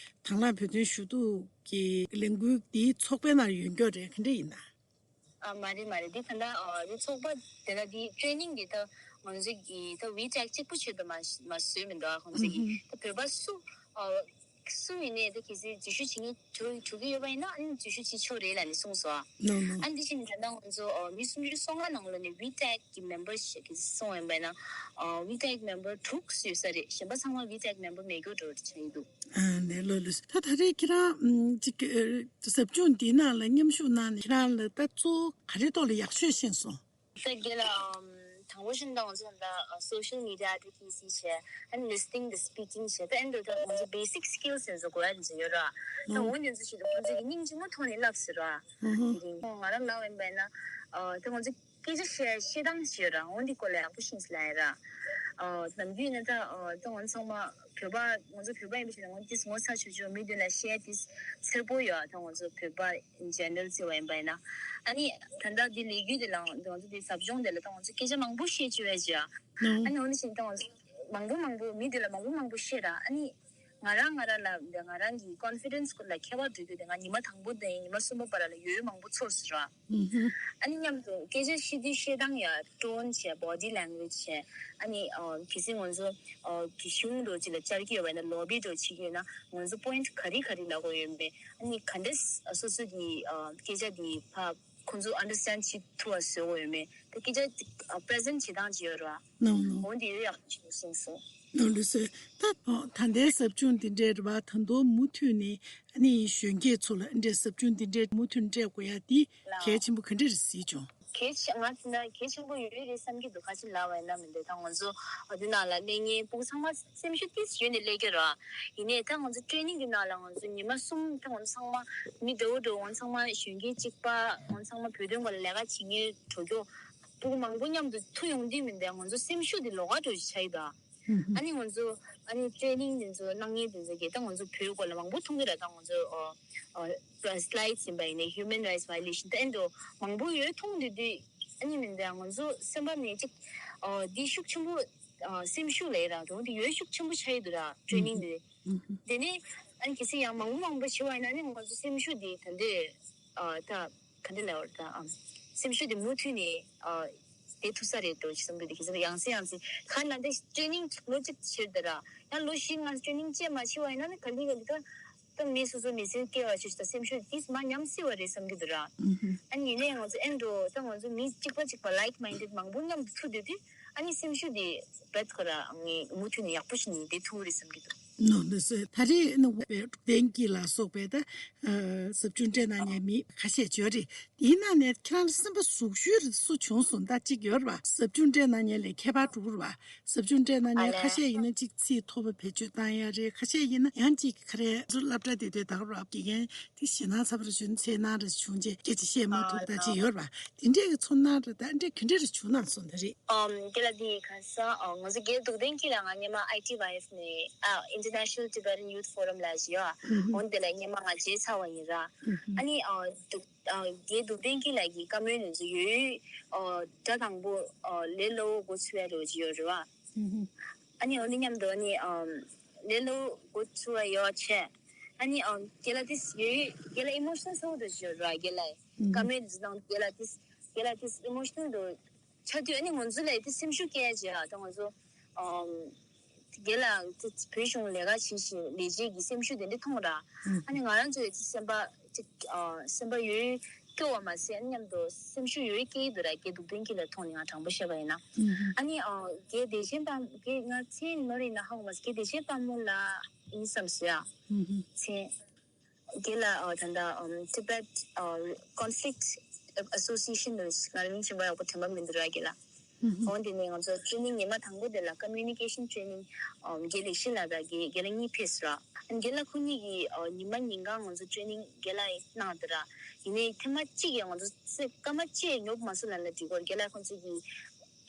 དང་བླངས་བོད་དོན་ཞུ་གཏུག་གི་ལས་འགུལ་འདིའི་ཚོགས་པའི་ནང་ཡོད་མཁན་རེད། ག་འདྲ་ཡིན་ན། ཨ་མ་རེད་མ་རེད། འདི་ད་ལྟ་ཨ་འདི་ཚོགས་པ་དེ་ལ་འདི་ཊེ་ནིང་འདི་ད་ང་ཚོ་གི་ད་ཝི་ཊེག་གཅིག་པུ་ཆེད་དུ་མ་མ་བཟོས་མི་འདུག་ཨ་ཁོང་ཚོ་གི་ད་བོད་པ་སུ་ཨ་སུ་ཡིན་ནའི་ད་གལ་སྲིད་འཛུལ་ཞུགས་བྱེད་མཁན་འགྲོ་འགྲོ་གི་ཡོད་པ་ཡིན་ན་ཨ་ནི་འཛུལ་ཞུགས་བྱེད་ཆོག་རེད་ལབ་ནས་གསུངས་སོང་། ཨ་ནི་འདི་བཞིན་ད་ལྟ་ང་ཚོ་ཨ་མི་སུམ་ཅུ་སོ་ལྔ་ནང་ལོགས་ནས་ཝི་ཊེག་གི་མེམ་བར་ཞིག་གི་སོང་ཡིན་པ་ཡིན་ན་ཨ་ཝི་ཊེག་མེམ་བར་དྲུག་ཡོད་ས་རེད། གཞན་པ་ཚང་མ་ཝི་ཊེག་མེམ་བར་མེད་རྒྱུ་འགྲོ་ཆགས་ཡིན་འདུག་ཨ་ནས་ལོ་ལོ། ད་ད་རེས་ཁྱེད་རང་ཅིག་ཟབ་སྦྱོང་འདི་ནང་ལ་མཉམ་ཞུགས་གནང་ནས་ཁྱེད་རང་ལ་ད་གཙོ་བོ་ག་རེ་ཐོག་ལ་ཡག་ཤོས་ཤེས་སོང་། ད་རྒྱལ་ལ་དང་པོ་བཞིན་དང་ཚོ་ད་social media advocacy བྱས། ཨ་ནི་listening the speaking བྱས། ད་ཨེ་འདྲ་ད་ང་ཚོ་basic skills ཡང་ཚོ་དགོས་ཡ་ཚོ་ཡོད་ར། ད་འོ་འདི་ཚོ་ཞིག་ད་ཁོང་ཚོ་གི་སྙིང་རྗེ་མོ་ཐོག་ནས་ལབ་ཟེར་ར། དེ་རིང་ང་རང་ལབ་ཡིན་པས་ན་ད་ང་ཚོ་སྐད་ཆ་བཤད་བཤད་སྟངས་ཤིག་ཡོད་ར། འོ་འདི་སྐོར་ལ་ཡག་པོ་ཤེས་ལ་ཡ་ར། ནམ་རྒྱུན་ནས་ད་ད་ང་ཚང་མ་བོད་པ་ང་ཚོ་བོད་པ་ཡིན་པ་ཞིག་ལ་ངོ་ཏིས་ངོ་ཚ་ཆུ་ཆུ་མི་འདི་ལ་བཤད་ཏིས་འཚེར་པོ་ཡོད། ད་ང་ཚོ་བོད་པ་in general བརྩི་བ་ཡིན་པ་ཡིན་ན། ཨ་ནི་ད་ལྟ་འདི་ལས་འགུལ་འདི་ལ་ང་ཚོ་འདི་ཟབ་སྦྱོང་འདི་ལ་ད་ང་ཚོ་སྐད་ཆ་མང་པོ་བཤད་ཆོག་ཡ་ཅིག་ཡ། ཨ་ནི་འོ་ནི་བཞིན་ད་ང་ཚོ་མང་པོ་མང་པོ་མི་འདི་ལ་མང་པོ་མང་པོ་བཤད་ར། ཨ་ནི། ང་རང་ང་རང་ལ་ང་རང་གི་confidence སྐོར་ལ་ཁྱད་པར་འགྲོ་རྒྱུ་དེ་ང་ཉི་མ་དང་པོ་དང་ཉི་མ་གསུམ་པ་བར་ལ་ཡོད་ཡོད་མང་པོ་ཚོར་སོང་ར། ཨ་ནི་མཉམ་དུ་སྐད་ཆ་བཤད་དུས་བཤད་སྟངས་ཡ་tone བྱས་body language བྱས། ཨ་ནི་གལ་སྲིད་ང་ཚོ་གི་གཞུང་འགྲོ་ཅིག་ལ་བཅར་གྱི་ཡོད་པ་ཡིན་ན་lobby འགྲོ་བྱེད་ཀྱི་ཡོད་ན་ང་ཚོ་point ག་རེ་ག་རེ་ལབ་དགོས་ཡོད་མེད། ཨ་ནི་ག་འདྲས་སོ་སོ་གི་སྐད་ཆ་དེ་ཕ་ཁོང་ཚོ་understand བྱེད་ཐུབ་པ་བཟོ་དགོས་ཡོད་མེད། ད་སྐད་ཆ་present བྱེད་སྟངས་ཅིག་ཡོད་རེད་བ། ནོ་ནོ། འོན་ཏེ་ཡོད་ཡག་ཅིག་སེམས་སོ། ནོ་ལུས་སོ། ད་ད་ལྟའི་ཟབ་སྦྱོང་འདི་འདྲའི་རེད་བ། ད་དུང་མུ་མཐུད་ནས་ཨ་ནི་གཞོན་སྐྱེས་ཚོ་ལ་འདྲའི་ཟབ་སྦྱོང་འདི་འདྲའི་མུ་མཐུད་སྤྲད་དགོས་ཡ་འདི་གལ་ཆེན་པོ་ག་འདྲ་རེད་གཟིགས་བྱུང་། གལ་ཆེ་ང་ཚོ་ན་གལ་ཆེན་པོ་ཡོད་རེད་བསམ་གྱི་འདུག་ག་ཅི་ལབ་པ་ཡིན་ན་མི་འདུག་ད་ང་ཚོ་འདི་ནང་ལ་སླེབས་མཁན་ཕྲུ་གུ་ཚང་མ་སེམས་ཤུགས་ཏིས་ཡོད་ནས་སླེབས་ཀྱི་རེད། ཡིན་ནའི་ད་ང་ཚོ་ཊེ་ནིང་གི་ནང་ལ་ང་ཚོ་ཉི་མ་གསུམ་ད་ང་ཚོ་ཚང་མ་མི་འདྲ་བོ་འདྲ་བོ་ང་ཚང་མ་གཞོན་སྐྱེས་གཅིག་པ་ང་ཚང་མ་བོད་དོན་སྐོར་ལ་ལས་ཀ་བྱེད་མཁན་གྲོས་ཚོགས་ཕྲུ་གུ་མང་པོ་མཉམ་དུ་ཐུག་ཡོང་དུས་མི་འདུག་ང་ཚོ་སེམས་ཤུགས་དེ་ལོགས་ཀ་འགྲོ་ཆགས་ཡོད་ད། ཨ་ནི་ང་ཚོ་ཨ་ནི་ཊེ་ནིང་དེ་ཚོ་གནང་མཁན་དེ་ཚོ་གིས་ད་ང་ཚོ་བོད་སྐོར་ལ་མང་པོ་མཐོང་གི་རེད། ད་ང་ཚོ་ཨ་ཨ་སི་ལའེ་ཌི་ཡིན་པ་ཡིན་ནའི་human rights violation ད་ཨེ་འགྲོ་མང་པོ་ཡོད་མཐོང་དུས་དུས་ཨ་ནི་མི་འདུག་ང་ཚོ་སེམས་པ་ནས་ཅིག་ཨ་འདི་ཤུགས་ཆེན་པོ་ཨ་སེམས་ཤུགས་ལས་ར་དོན་དེ་ཡོད་ཤུགས་ཆེན་པོ་ཆགས་ཡོད་འདུག་ར་ཊེ་ནིང་དེ། དེ་ནས་ཨ་ནི་གལ་སྲིད་ཡང་མང་པོ་མང་པོ་བྱེད་པ་ཡིན་ན་ཨ་ནི་ང་ཚོ་སེམས་ཤུགས་དེ་ད་འདི་ཨ་ད། ག་འདྲ་ལབ་དགོས་རེད་ད། ཨམ། སེམས་ཤུགས་དེ་མུ་མཐུད་ནས་ཨ། བསྡད་ཐུབ་ས་རེད་འགྲོ་ཞིག་བསམ་གྱི་འདུག་གལ་སྲིད་ཡང་སེ་ཡང་སེ་ག་ན་འདི་ཊེ་ནིང་ལོ་གཅིག་བྱེད་དེ་ར་ཡང་ལོ་བཞི་ལྔ་ཊེ་ནིང་བྱས་མ་བྱས་པ་ཡིན་ན་ནི་ག་ལེ་ག་ལེ་ད་ད་མི་སོ་སོ་མི་ཚེ་སྐྱེལ་བ་ཞིག་ད་སེམས་ཤུགས་དེ་མ་ཉམས་སྲིད་པ་རེད་བསམ་གྱི་འདུག་ར། ཨ་ནི་ཡིན་ནའི་ང་ཚོ་ཨེ་འགྲོ་ད་ང་ཚོ་མི་གཅིག་པ་གཅིག་པ་like minded མང་པོ་མཉམ་དུ་ཐུག་དུས་དུས་ཨ་ནི་སེམས་ཤུགས་དེ་བེད་ཁོ་ར་ངས་མུ་མཐུད་ནས་ཡག་པོ་ཞིག་ནས་བསྡད་ཐུབ་རེད་བསམ་གྱི་འདུག་ནོ་ནོ་སོ་ད་རེས་ནི་དབུ་པའི་དྲུག་ལྡན་སྐྱིད་ལ་སོགས་པའི་ད་ཟབ་སྦྱོང་སྤྲད་གནང་མཁན་མི་ཁ་ཤས་ཡོད་རེད། དེའི་ནང་ནས་ཁྱེད་རང་ལ་སེམས་པ་ཟུག་ཤོས་རེ་སུ་བྱུང་སོང་ད་གཅིག་ཡོད་རེད་བ། ཟབ་སྦྱོང་སྤྲད་གནང་མཁན་ལས་མཁས་པ་དྲུག་རེད་བ། ཟབ་སྦྱོང་སྤྲད་གནང་མཁན་ཁ་ཤས་ཡིན་ན་གཅིག་ཚིག་མཐོ་པོ་བེད་སྤྱོད་བཏང་ཡ་རེད། ཁ་ཤས་ཡིན་ན་ཡང་གཅིག་ག་རེ་སློབ་གྲྭ་དེ་དུས་ད་ག་རེ་དགེ་རྒན་དེ་ཞེད་སྣང་ཚ་པོ་རེ་བྱུང་ཚེར་སྣང་རེ་བྱུང་རྗེས་སྐད་ཆ་བཤད་མ་ཐུབ་ད་ཅིག་ཡོད་རེད་བ། དེ་འདྲས་ཀྱི་ཚོར་སྣང་རེ་ད་འདྲས་ག་འདྲས་རེ་བྱུང་གནང་སོང་ད་རེད། ཨམ། རྒན་ལགས་འདི་ག་ས་ཨ་ང་ཚོ་རྒན་དྲུག་ལྡན་སྐྱིད་ལགས་ང་སྔོན་མ་ཨའི་ཊི་ཝའི་ཨེཕ་ནས་ཨ་International Tibetan Youth Forum ལབ་ཞིག་ཡོད་ཨ། འོན་དེ་ལ་སྔོན་མ་ང་མཇལ་ཚར་བ་ཡིན་ར། ཨ་ནི་ཨ་དྲུག་ཨ་རྒན་དྲུག་ལྡན་སྐྱིད་ལགས་ཀྱི་བཀའ་མོལ་ནང་ཚོ་ཡོད་ཡོད་ཨ་སྒྲ་དང་པོ་ཨ་ལས་སླ་བོ་འགོ་ཚུགས་ཡ་འགྲོ་གི་ཡོད་རེད་བ། ཨ་ནི་འོ་ནི་མཉམ་དུ་ཨ་ནི་ཨམ་ལས་སླ་བོ་འགོ་ཚུགས་པ་ཡོད་ཆེ། ཨ་ནི་ཨམ་རྒན་ལགས་དེ་ཡོད་ཡོད་རྒན་ལགས་ཨི་མོ་ཤི་ནལ་ཚ་པོ་འགྲོ་གི་ཡོད་རེད་བ་རྒན་ལགས་བཀའ་མོལ་ནང་རྒན་ལགས་དེ་རྒན་ལགས་དེ་ཨི་མོ་ཤི་ནལ་འགྲོ། ཆ་དུས་ཨ་ནི་ང་ཚོ་ལ་དེ་སེམས་ཤུགས་སྐྱེ་ཡ་ཅིག་ཨ་ད་ང་ཚོ་ཨམ་རྒན་ལགས་དེ་བོད་གཞུང་ལས་ཀ་བྱེད་བཞིན་ལས་བྱེད་ཀྱི་སེམས་ཤུགས་དེ་འདྲ་མཐོང་ར། ཨ་ནི་ང་རང་ཚོའི་དེ་སེམས་པ་ཅིག་ཨ་སེམས་པ་ཡོད་སྐྱོ་བ་མ་ཟད་ཨ་ནི་མཉམ་དུ་སེམས་ཤུགས་ཡོད་སྐྱེ་ཡི་འདུག་ར་རྒན་དྲུག་ལྡན་སྐྱིད་ལགས་ཐོག་ནས་ང་དྲང་པོ་བཤད་པ་ཡིན་ན། ཨ་ནི་ཨ་རྒན་བདེ་ཆེན་དཔལ་རྒན་ང་མཚན་ནོར་ཡིན་ན་ཧ་གོ་མ་སོང་རྒན་བདེ་ཆེན་དཔལ་མོ་ལགས་ཡིན་བསམ་སོང་ཡ། མཚན། རྒན་ལགས་ཨ་ད་ལྟ་ཨམ་Tibet ཨ་Conflict Association ལ་ང་རང་མིང་ཆེན་པོ་ཡག་པོ་དྲན་པ་མི་འདུག་ར་རྒན་ལགས། འོན་ཏེ་ནས་ང་ཚོ་ཊེ་ནིང་ཉི་མ་དང་པོ་དེ་ལ་Communication Training ཨམ་རྒན་ལེགས་བཤད་ལགས་དང་རྒན་རྒན་ལགས་གཉིས་ཕེབས་སོང་ར། རྒན་ལགས་ཁོ་གཉིས་ཀྱིས་ཨ་ཉི་མ་ཉིན་གང་ང་ཚོ་ཊེ་ནིང་རྒན་ལགས་གནང་འདུག་ར། ཡིན་ནའི་ཐེངས་མ་གཅིག་ཡང་ང་ཚོ་སེ་སྐར་མ་གཅིག་ཉོབ་མ་སོང་ལབ་ན་འགྲིག་གོ་རྒན་ལགས་ཁོང་ཚོ་གིས་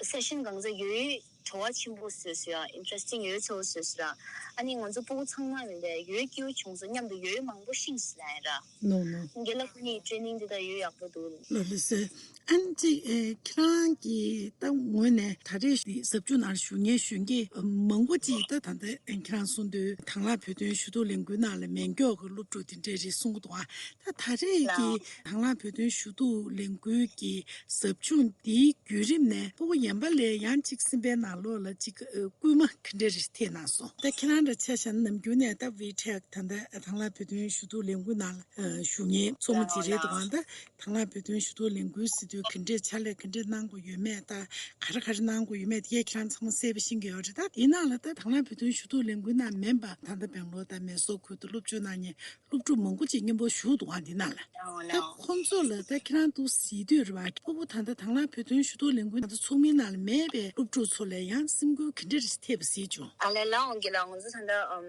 སེ་ཤན་གང་ཚ་ཡོད་ཡོད་བྲོ་བ་ཆེན་པོ་བཟོས་སོང་ཡ། Interesting ཡོད་ཚ་བོ་བཟོས་སོང་ར། ཨ་ནི་ང་ཚོ་ཕྲུ་གུ་ཚང་མ་མི་འདྲ་ཡོད་སྐྱིད་བྱུང་སོང་མཉམ་དུ་ཡོད་མང་པོ་ཤེས་སོང་ཡ་ར། ནོ་ནོ། རྒན་ལགས་ཁོ་གཉིས་ཊེ་ནིང་འདི་དག་ཡོད་ཡག་པོ་འདུག་ལ་ལ་སེ། ཨན་ཅི་ཨེ་ཁྱེད་རང་གི་ད་ངོས་ནས་ད་རེས་ཟབ་སྦྱོང་ནང་ཞུགས་མཁན་གཞོན་སྐྱེས་མང་པོ་ཅིག་ད་ད་ལྟ་ཁྱེད་རང་གསུངས་དུས་དང་བླངས་བོད་དོན་ཞུ་གཏུག་ལས་འགུལ་ནང་ལ་མེད་མཁན་གྱི་སློབ་ཕྲུག་དེ་འདྲས་རེད་གསུང་གི་འདུག་ཨ། ད་ད་རེས་ཀྱི་དང་བླངས་བོད་དོན་ཞུ་གཏུག་ལས་འགུལ་གྱི་ཟབ་སྦྱོང་འདིའི་བརྒྱུད་རིམ་ནས་ཕྲུ་གུ་ཡན་པ་ལས་ཡང་གཅིག་སེམས་པའི་ནང་ལོགས་ལ་གཅིག་ཨ་སྐུལ་མ་ག་འདྲ་རེ་ཐེབས་གནང་སོང་། ད་ཁྱེད་རང་འདྲ་ཆ་བཞག་ན་ནམ་རྒྱུན་ནས་ད་ཝི་ཊེག་ད་ལྟ་དང་བླངས་བོད་དོན་ཞུ་གཏུག་ལས་འགུལ་ནང་ལ་ཨ་ཞུགས་མཁན་ཚོགས་མི་ཅིག་རེད་འདུག་ག་ད་དང་བླངས་བོད་དོན་ཞུ་གཏུག་ལས་འགུལ་ཟེར་དུས་ག་འདྲའི་ཕྱག་ལས་ག་འདྲ་གནང་དགོས་ཡོད་མེད་ད་ག་རེ་ག་རེ་གནང་དགོས་ཡོད་མེད་དེ་ཁྱེད་རང་ཚང་མ་གསལ་པོ་ཤེས་ཀྱི་ཡོད་རེད། ད་དེའི་ནང་ལ་ད་དང་བླངས་བོད་དོན་ཞུ་གཏུག་ལས་འགུལ་ནང་མིན་པ་ད་ལྟ་སྦེང་ལོར་དང་མེ་སོར་ཁུལ་དུ་སློབ་སྦྱོང་གནང་མཁན་སློབ་ཕྲུག་མང་པོ་ཅིག་མཉམ་པོ་བཞུགས་འདུག་ག་འདི་ནང་ལ། ད་ཁོང་ཚོ་ལ་ད་ཁྱེད་རང་འདུག་གཟིགས་དུས་རེད་བ། ཕྲུ་གུ་ད་ལྟ་དང་བླངས་བོད་དོན་ཞུ་གཏུག་ལས་འགུལ་ང་ཚོ་ཚོགས་མིའི་ནང་ལ་མེད་པའི་སློབ་ཕྲུག་ཚོ་ལ་ཡང་སེམས་འགུལ་ག་འདྲ་རེ་ཐེབས་པ་གཟིགས་བྱུང་། ཨ་ལས་ལགས་འོང་གི་ལགས། ང་ཚོ་ད་ལྟ་ཨམ་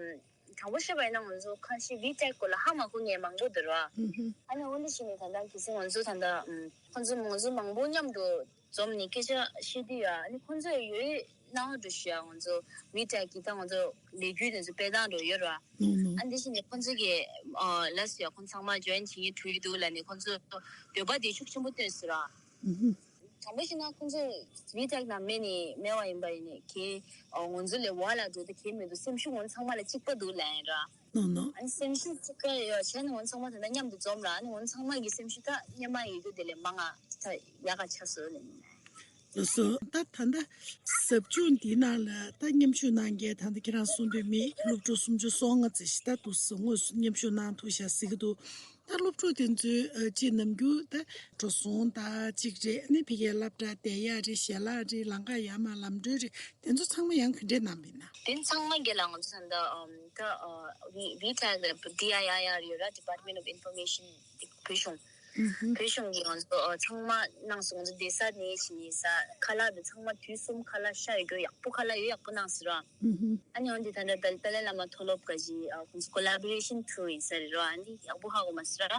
དྲང་པོ་བཤད་པ་ཡིན་ན་ང་ཚོ་ཁ་ཤས་ཝི་ཊེག་སྐོར་ལ་ཧ་མ་གོ་མཁན་མང་པོ་འདུག་ར། ཨ་ནི་འོ་འདི་བྱས་ནས་ད་ལྟ་གལ་སྲིད་ང་ཚོ་ད་ལྟ་ཨམ་ཁོང་ཚོ་ང་ཚོ་མང་པོ་མཉམ་དུ་འཛོམས་ནས་སྐད་ཆ་བཤད་དུས་ཡ་ཨ་ནི་ཁོང་ཚོས་ཡོད་སྣང་བ་འགྲོ་ཞུ་ཡ་ང་ཚོ་ཝི་ཊེག་གི་ད་ང་ཚོ་ལས་འགུལ་དེ་ཚོ་སྤེལ་སྟངས་འགྲོ་ཡོད་ར། ཨ་འདི་བཞིན་ནས་ཁོང་ཚོ་གིས་ཨ་ལགས་སོ་ཡ་ཁོང་ཚང་མ་ཇོ་ཡིན་བྱེད་ཀྱི་འགྲོ་ཡི་འདུག་ལབ་ནས་ཁོང་ཚོ་འདོད་པ་དེ་ཤུགས་ཆེན་པོ་བཏོན་སོང་ར། དྲང་པོ་བཤད་ན་ཁོང་ཚོ་ཝི་ཊེག་ནང་མེད་ནི་མེད་པ་ཡིན་པ་ཡིན་ནི་གལ་ཨ་ང་ཚོ་ལས་བ་ལ་འགྲོ་དེ་གལ་མི་འདུག་སེམས་ཤུགས་ང་ཚང་མ་ལ་གཅིག་པ་འདུག་ལབ་ཡིན་ར། ནོ་ནོ། ཨ་ནི་སེམས་ཤུགས་གཅིག་པ་ཡོད་བྱས་ནས་ང་ཚང་མ་ད་ལྟ་མཉམ་དུ་འཛོམས་ར། ཨ་ནི་ང་ཚང་མ་གི་སེམས་ཤུགས་ད་སྔོན་མ་ཡོད་རྒྱུ་དེ་ལས་མང་ང་ད་ཡག་ག་ཆགས་སོང་ལབ་ཡིན། ལགས་སོ། ད་ད་ལྟ་ཟབ་སྦྱོང་འདིའི་ནང་ལ་ད་མཉམ་ཞུགས་གནང་མཁན་ད་ལྟ་ཁྱེད་རང་གསུང་དུས་མི་སློབ་ཕྲུག་སུམ་ཅུ་སོ་ལྔ་ཙམ་ཞིག་ད་དུས་སུ་དངོས་སུ་མཉམ་ཞུགས་གནང་ཐུབ་ཤག་ཟེར་གྱི་འདུག་ད་ ད་སློབ་ཕྲུག་དེ་ཚོའི་ཨ་ཅིག་ནམ་རྒྱུན་ད་འགྲོ་སོང་ད་གཅིག་རེད། ཨ་ནི་ཕ་གིའི་སློབ་གྲྭ་བསྡད་ཡག་རེད། ཞལ་ལག་རེད། ལམ་ཁ་ཡར་མར་ལམ་གྲོན་རེད། དེ་ཚོ་ཚང་མ་ཡང་ག་འདྲས་གནང་བ་ཡིན་ན། དེ་ཚང་མ་རྒྱལ་ལ་ང་ཚོ་ད་ད་ཨ་ཝི་ཝི་ཊེག་ལ་ཌི་ཨའི་ཨའི་ཨར་ཡོད་ར། Department of Information བོད་གཞུང་། ཨུ་ཧུ། བོད་གཞུང་གིས་ང་ཚོ་ཨ་ཚང་མ་གནང་སོང་། ང་ཚོ་བསྡད་ས་ནས་ཕྱིན་ནས་ས་ཁ་ལག་དེ་ཚང་མ་དུས་གསུམ་ཁ་ལག་ཤ་ཡོད་རྒྱུ་ཡག་པོ་ཁ་ལག་ཡོད་ཡག་པོ་གནང་ཟེར་ར། ཨུ་ཧུ། ཨ་ནི་འོན་ཏེ་ད་ལྟ་ཏཱ་ལའི་བླ་མ་མཐོ་སློབ་ག་ཅི་ཨ་ཁོང་ཚོ་ཀོ་ལ་བོ་རེ་ཤན་ཐུ་ཡིན་ས་རེད་རོ། ཨ་ནི་ཡག་པོ་ཧ་གོ་མ་སོང་ར།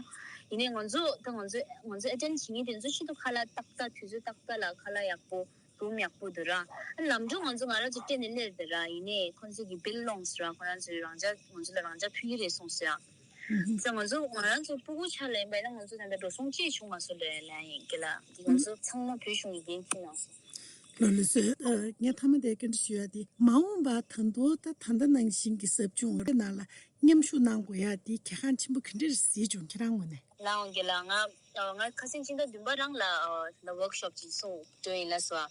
ཡིན་ནའི་ང་ཚོ་ད་ང་ཚོ་ང་ཚོ་ཨེ་ཊེན་ཌི་བྱེད་མཁན་དེ་ཚོ་ཆེད་དུ་ཁ་ལག་ཏག་ཏག་དུས་ཚོད་ཏག་ཏག་ལ་ཁ་ལག་ཡག་པོ་རུམ་ཡག་པོ་འདུག་ར། ཨ་ནི་ལམ་འགྲོ་ང་ཚོ་ང་རང་ཚོ་སྤྲད་ནས་སླེབས་དེ་ར། ཡིན་ནའི་ཁོང་ཚོ་གི་བིལ་སློངས་ར། ཁོ་རང་ཚོའི་རང་འཇགས་ང་ཚོ་ལ་རང་འཇགས་ཕུལ་གྱི་རེད་གསུངས་སོང་ཡ། ཨུ་ཧུ། ཙང་ང་ཚོ་ང་རང་ཚོ་སྤུ་གུ་ཆ་ལ་ཡིན་པ་ཡིན་ན་ང་ཚོ་ད་ལྟ་འགྲོ་སོང་ཅིག་བྱུང་མ་སོང་ལབ་ཡ་ཡིན་གྱི་ལ། འདི་ང་ཚོ་ཚང་མ་བོད་གཞུང་གི་འགན་འཁྱེར་གནང་སོང་། ལགས་ལགས་སོ། ཨ་ངས་མཐའ་མ་དེ་སྐད་འདྲི་ཞུ་ཡ་དེ། མ་འོངས་པ་ད་དུང་ད་ད་ལྟ་ནང་བཞིན་གྱི་ཟབ་སྦྱོང་རེ་ནང་ལ་མཉམ་ཞུགས་གནང་དགོས་ཡ་དེ་གལ་འགངས་ཆེན་པོ་ག་འདྲ་རེད་གཟིགས་བྱུང་ཁྱེད་རང་ངོས་ནས། ལགས་འོང་གྱི་ལ། ང་ང་ཁ་སང་སྤྱི་ཟླ་བདུན་པ་རང་ལ་ཨ་ད་ཝོག་ཤོབ་ཅིག་སོང་འགྲོ་ཡིན་ལ་སོ།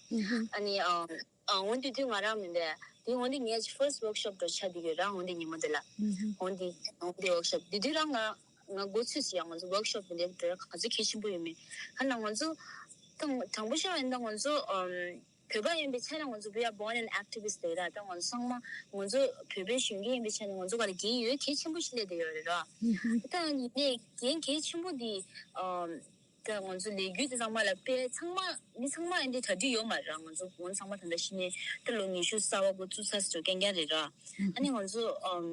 ཨ་ནི་ཨ། ཨ་འོན་ཏེ་དུས་ང་རང་མིན་པས། དེ་འོན་ཏེ་ངས་ཕར་སི་ཊི་ཝོག་ཤོབ་འགྲོ་ཆ་དེ་ཡོད་ར། འོན་ཏེ་ཉིན་མོ་དེ་ལ། ཨུ་ཧུ། འོན་ཏེ་འོན་ཏེ་ཝོག་ཤོབ་དེ་དུས་རང་ང་ང་འགོ་ཚུགས་སུ་ཡང་ང་ཚོ་ཝོག་ཤོབ་དེ་འདྲའི་འགྲོ་ཡ་ག་ཚོད་གལ་ཆེན་པོ་ཡོད་མེད་ཧ་ལ་ང་ཚོ་ད་དྲང་པོ་བཤད་པ་ཡིན་ན་ང་ཚོ་ཨམ་བོད་པ་ཡིན་པའི་ཆ་ནས་ང་ཚོ་we are born an activist རེད་ར། ད་ང་ཚོ་ཚང་མ་ང་ཚོ་བོད་པའི་གཞོན་སྐྱེས་ཡིན་པའི་ཆ་ནས་ང་ཚོ་ག་ལ་འགན་ཡོད་གལ་ཆེན་པོ་ཞིག་སླེབས་བསྡད་ཡོད་རེད་ར། ཨུ་ཧུ། ད་ཡིན་ནའི་འགན་གལ་ཆེན་པོ་འདི་ཨམ། ད་ང་ཚོ་ལས་འགུལ་དེ་ཚང་མ་ལ་དཔེ་ཚང་མ་མི་ཚང་མ་ཨེ་འདྲའི་གྲ་སྒྲིག་ཡོད་མ་རེད་ར། ང་ཚོ་ང་ཚང་མ་ད་ལྟ་གཞི་ནས་ད་ལོ་ཉི་ཤུ་རྩ་བ་འགོ་བཙུགས་ཚར་ཟེར་རྐྱང་རྐྱང་རེད་ར། ཨ་ནི་ང་ཚོ་ཨམ་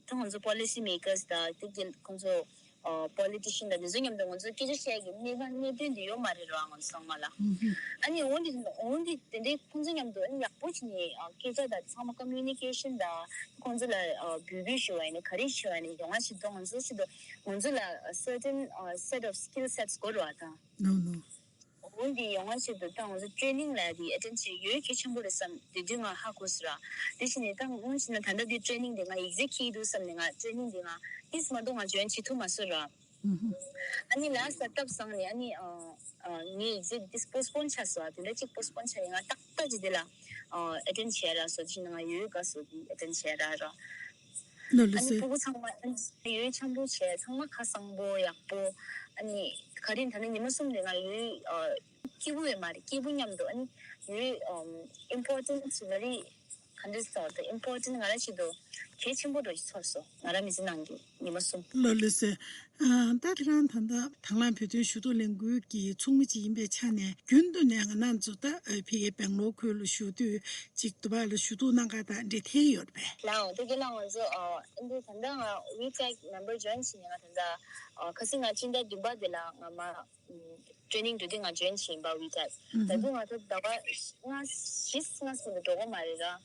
ད་ང་ཚོ་policy makers དང་དེ་གི་ཁོང་ཚོ་ཨ་politician དང་དེ་ཚོ་མཉམ་དུ་ང་ཚོ་སྐད་ཆ་བཤད་ཀྱི་གནས་སྟངས་གནད་དོན་དེ་ཡོད་མ་རེད་ར། ང་ཚོ་ཚང་མ་ལ། ཨ་ནི་འོན་ཏེ་འོན་ཏེ་དེ་འདྲའི་ཁོང་ཚོ་མཉམ་དུ་ཨ་ནི་ཡག་པོ་བྱས་ནས་ཨ་སྐད་ཆ་དང་ཚང་མ་communication དང་ཁོང་ཚོ་ལ་ཨ་འབོད་སྐུལ་ཞུ་བ་ཡིན་ན་ག་རེ་ཞུ་བ་ཡིན་ན་ཡོང་བ་ཞིག་འདུག་ང་ཚོ་ཞིག་འདུག་ང་ཚོ་ལ་certain set of skill sets དགོས་རེད་བ་ད། No, no. འོན་ཏེ་ཡོང་བ་ཆེད་དུ་ད་ང་ཚོ་training ལ་དེ་attend བྱེད་ཡོད་གལ་ཆེན་པོ་རེད་བསམ་དེ་དུས་ང་ཧ་གོ་སོང་ར། དེ་བཞིན་ནས་ད་སྔོན་ཕྱིན་ན་ད་ལྟ་དེ་training དེ་ང་exit འཁྱེར་འདུག་བསམ་ནས་ང་training དེ་ང་miss མ་གཏོགས་ང་join བྱེད་ཐུབ་མ་སོང་ར། ཨ་ནི་last ལ་སྟབས་བཟང་ནས་ཨ་ནི་ངའི་exit དེ་postpone ཆགས་སོང་ར། དེ་འདྲ་གཅིག་postpone ཆགས་ནས་ང་ཏག་ཏག་ཅིག་དེ་ལ་attend བྱས་ར་སོ། དེ་བཞིན་ང་ཡོད་ག་སོ་དེ་attend བྱས་ར་ར། ལོ་ལོ་ཨ་ནི་སེ། ཕྲུ་གུ་ཚང་མ་ཨ་ནི་ཡོད་འཆམ་པོ་བྱས་ཚང་མ་ཁ་གསང་པོ་ཡག་པོ། ཨ་ནི་ག་རེ་ད་ནི་ཉི་མ་གསུམ་རེ་ང་ཡོད་སྐྱིད་པོ་ཡོད་མ་རེད། སྐྱིད་པོ་མཉམ་དུ་ཨ་ནི་ཡོད་important very ག་འདྲ་ཟེར་ད་important ང་རང་ཆེད་དུ་གལ་ཆེན་པོ་འདྲ་ཞིག་ཚོར་སོང་ང་རང་མི་ཚེ་ནང་གི་ཉི་མ་གསུམ། ལོ་ལོ་སེ། ཨ་ད་ཁྱེད་རང་ད་ལྟ་དང་བླངས་བོད་དོན་ཞུ་གཏུག་ལས་འགུལ་གྱི་ཚོགས་མི་ཅིག་ཡིན་པའི་ཆ་ནས་རྒྱུན་དུ་ནས་ང་རང་ཚོ་ད་ཨ་ཕ་གིའི་སྦེང་ལོར་ཁུལ་ལ་བཞུགས་དུས་ཅིག་དུ་བ་ལ་ཞུ་གཏུག་གནང་ག་དང་འདྲ་ཐེ་ཡོད་པས། ལའོ་དེ་ག་ལ་ང་ཚོ་ཨ་ཨིན་དུ་ད་ལྟ་ང་ཝི་ཊེག་མེམ་བར་ཇོ་ཡིན་བྱས་ནས་ང་ད་ལྟ་ཨ་ཁ་སང་ང་སྤྱི་ཟླ་བདུན་པ་དེ་ལ་ང་མ་training འགྲོ་དུས་ང་join བྱས་ཡིན་པ་ཝི་ཊེག་ད་དུང་ང་ཚོ་ཟླ་བ་ལྔ་བཞི་ལྔ་ཙམ་དུ་འགྲོ་གི་མ་རེད་ར།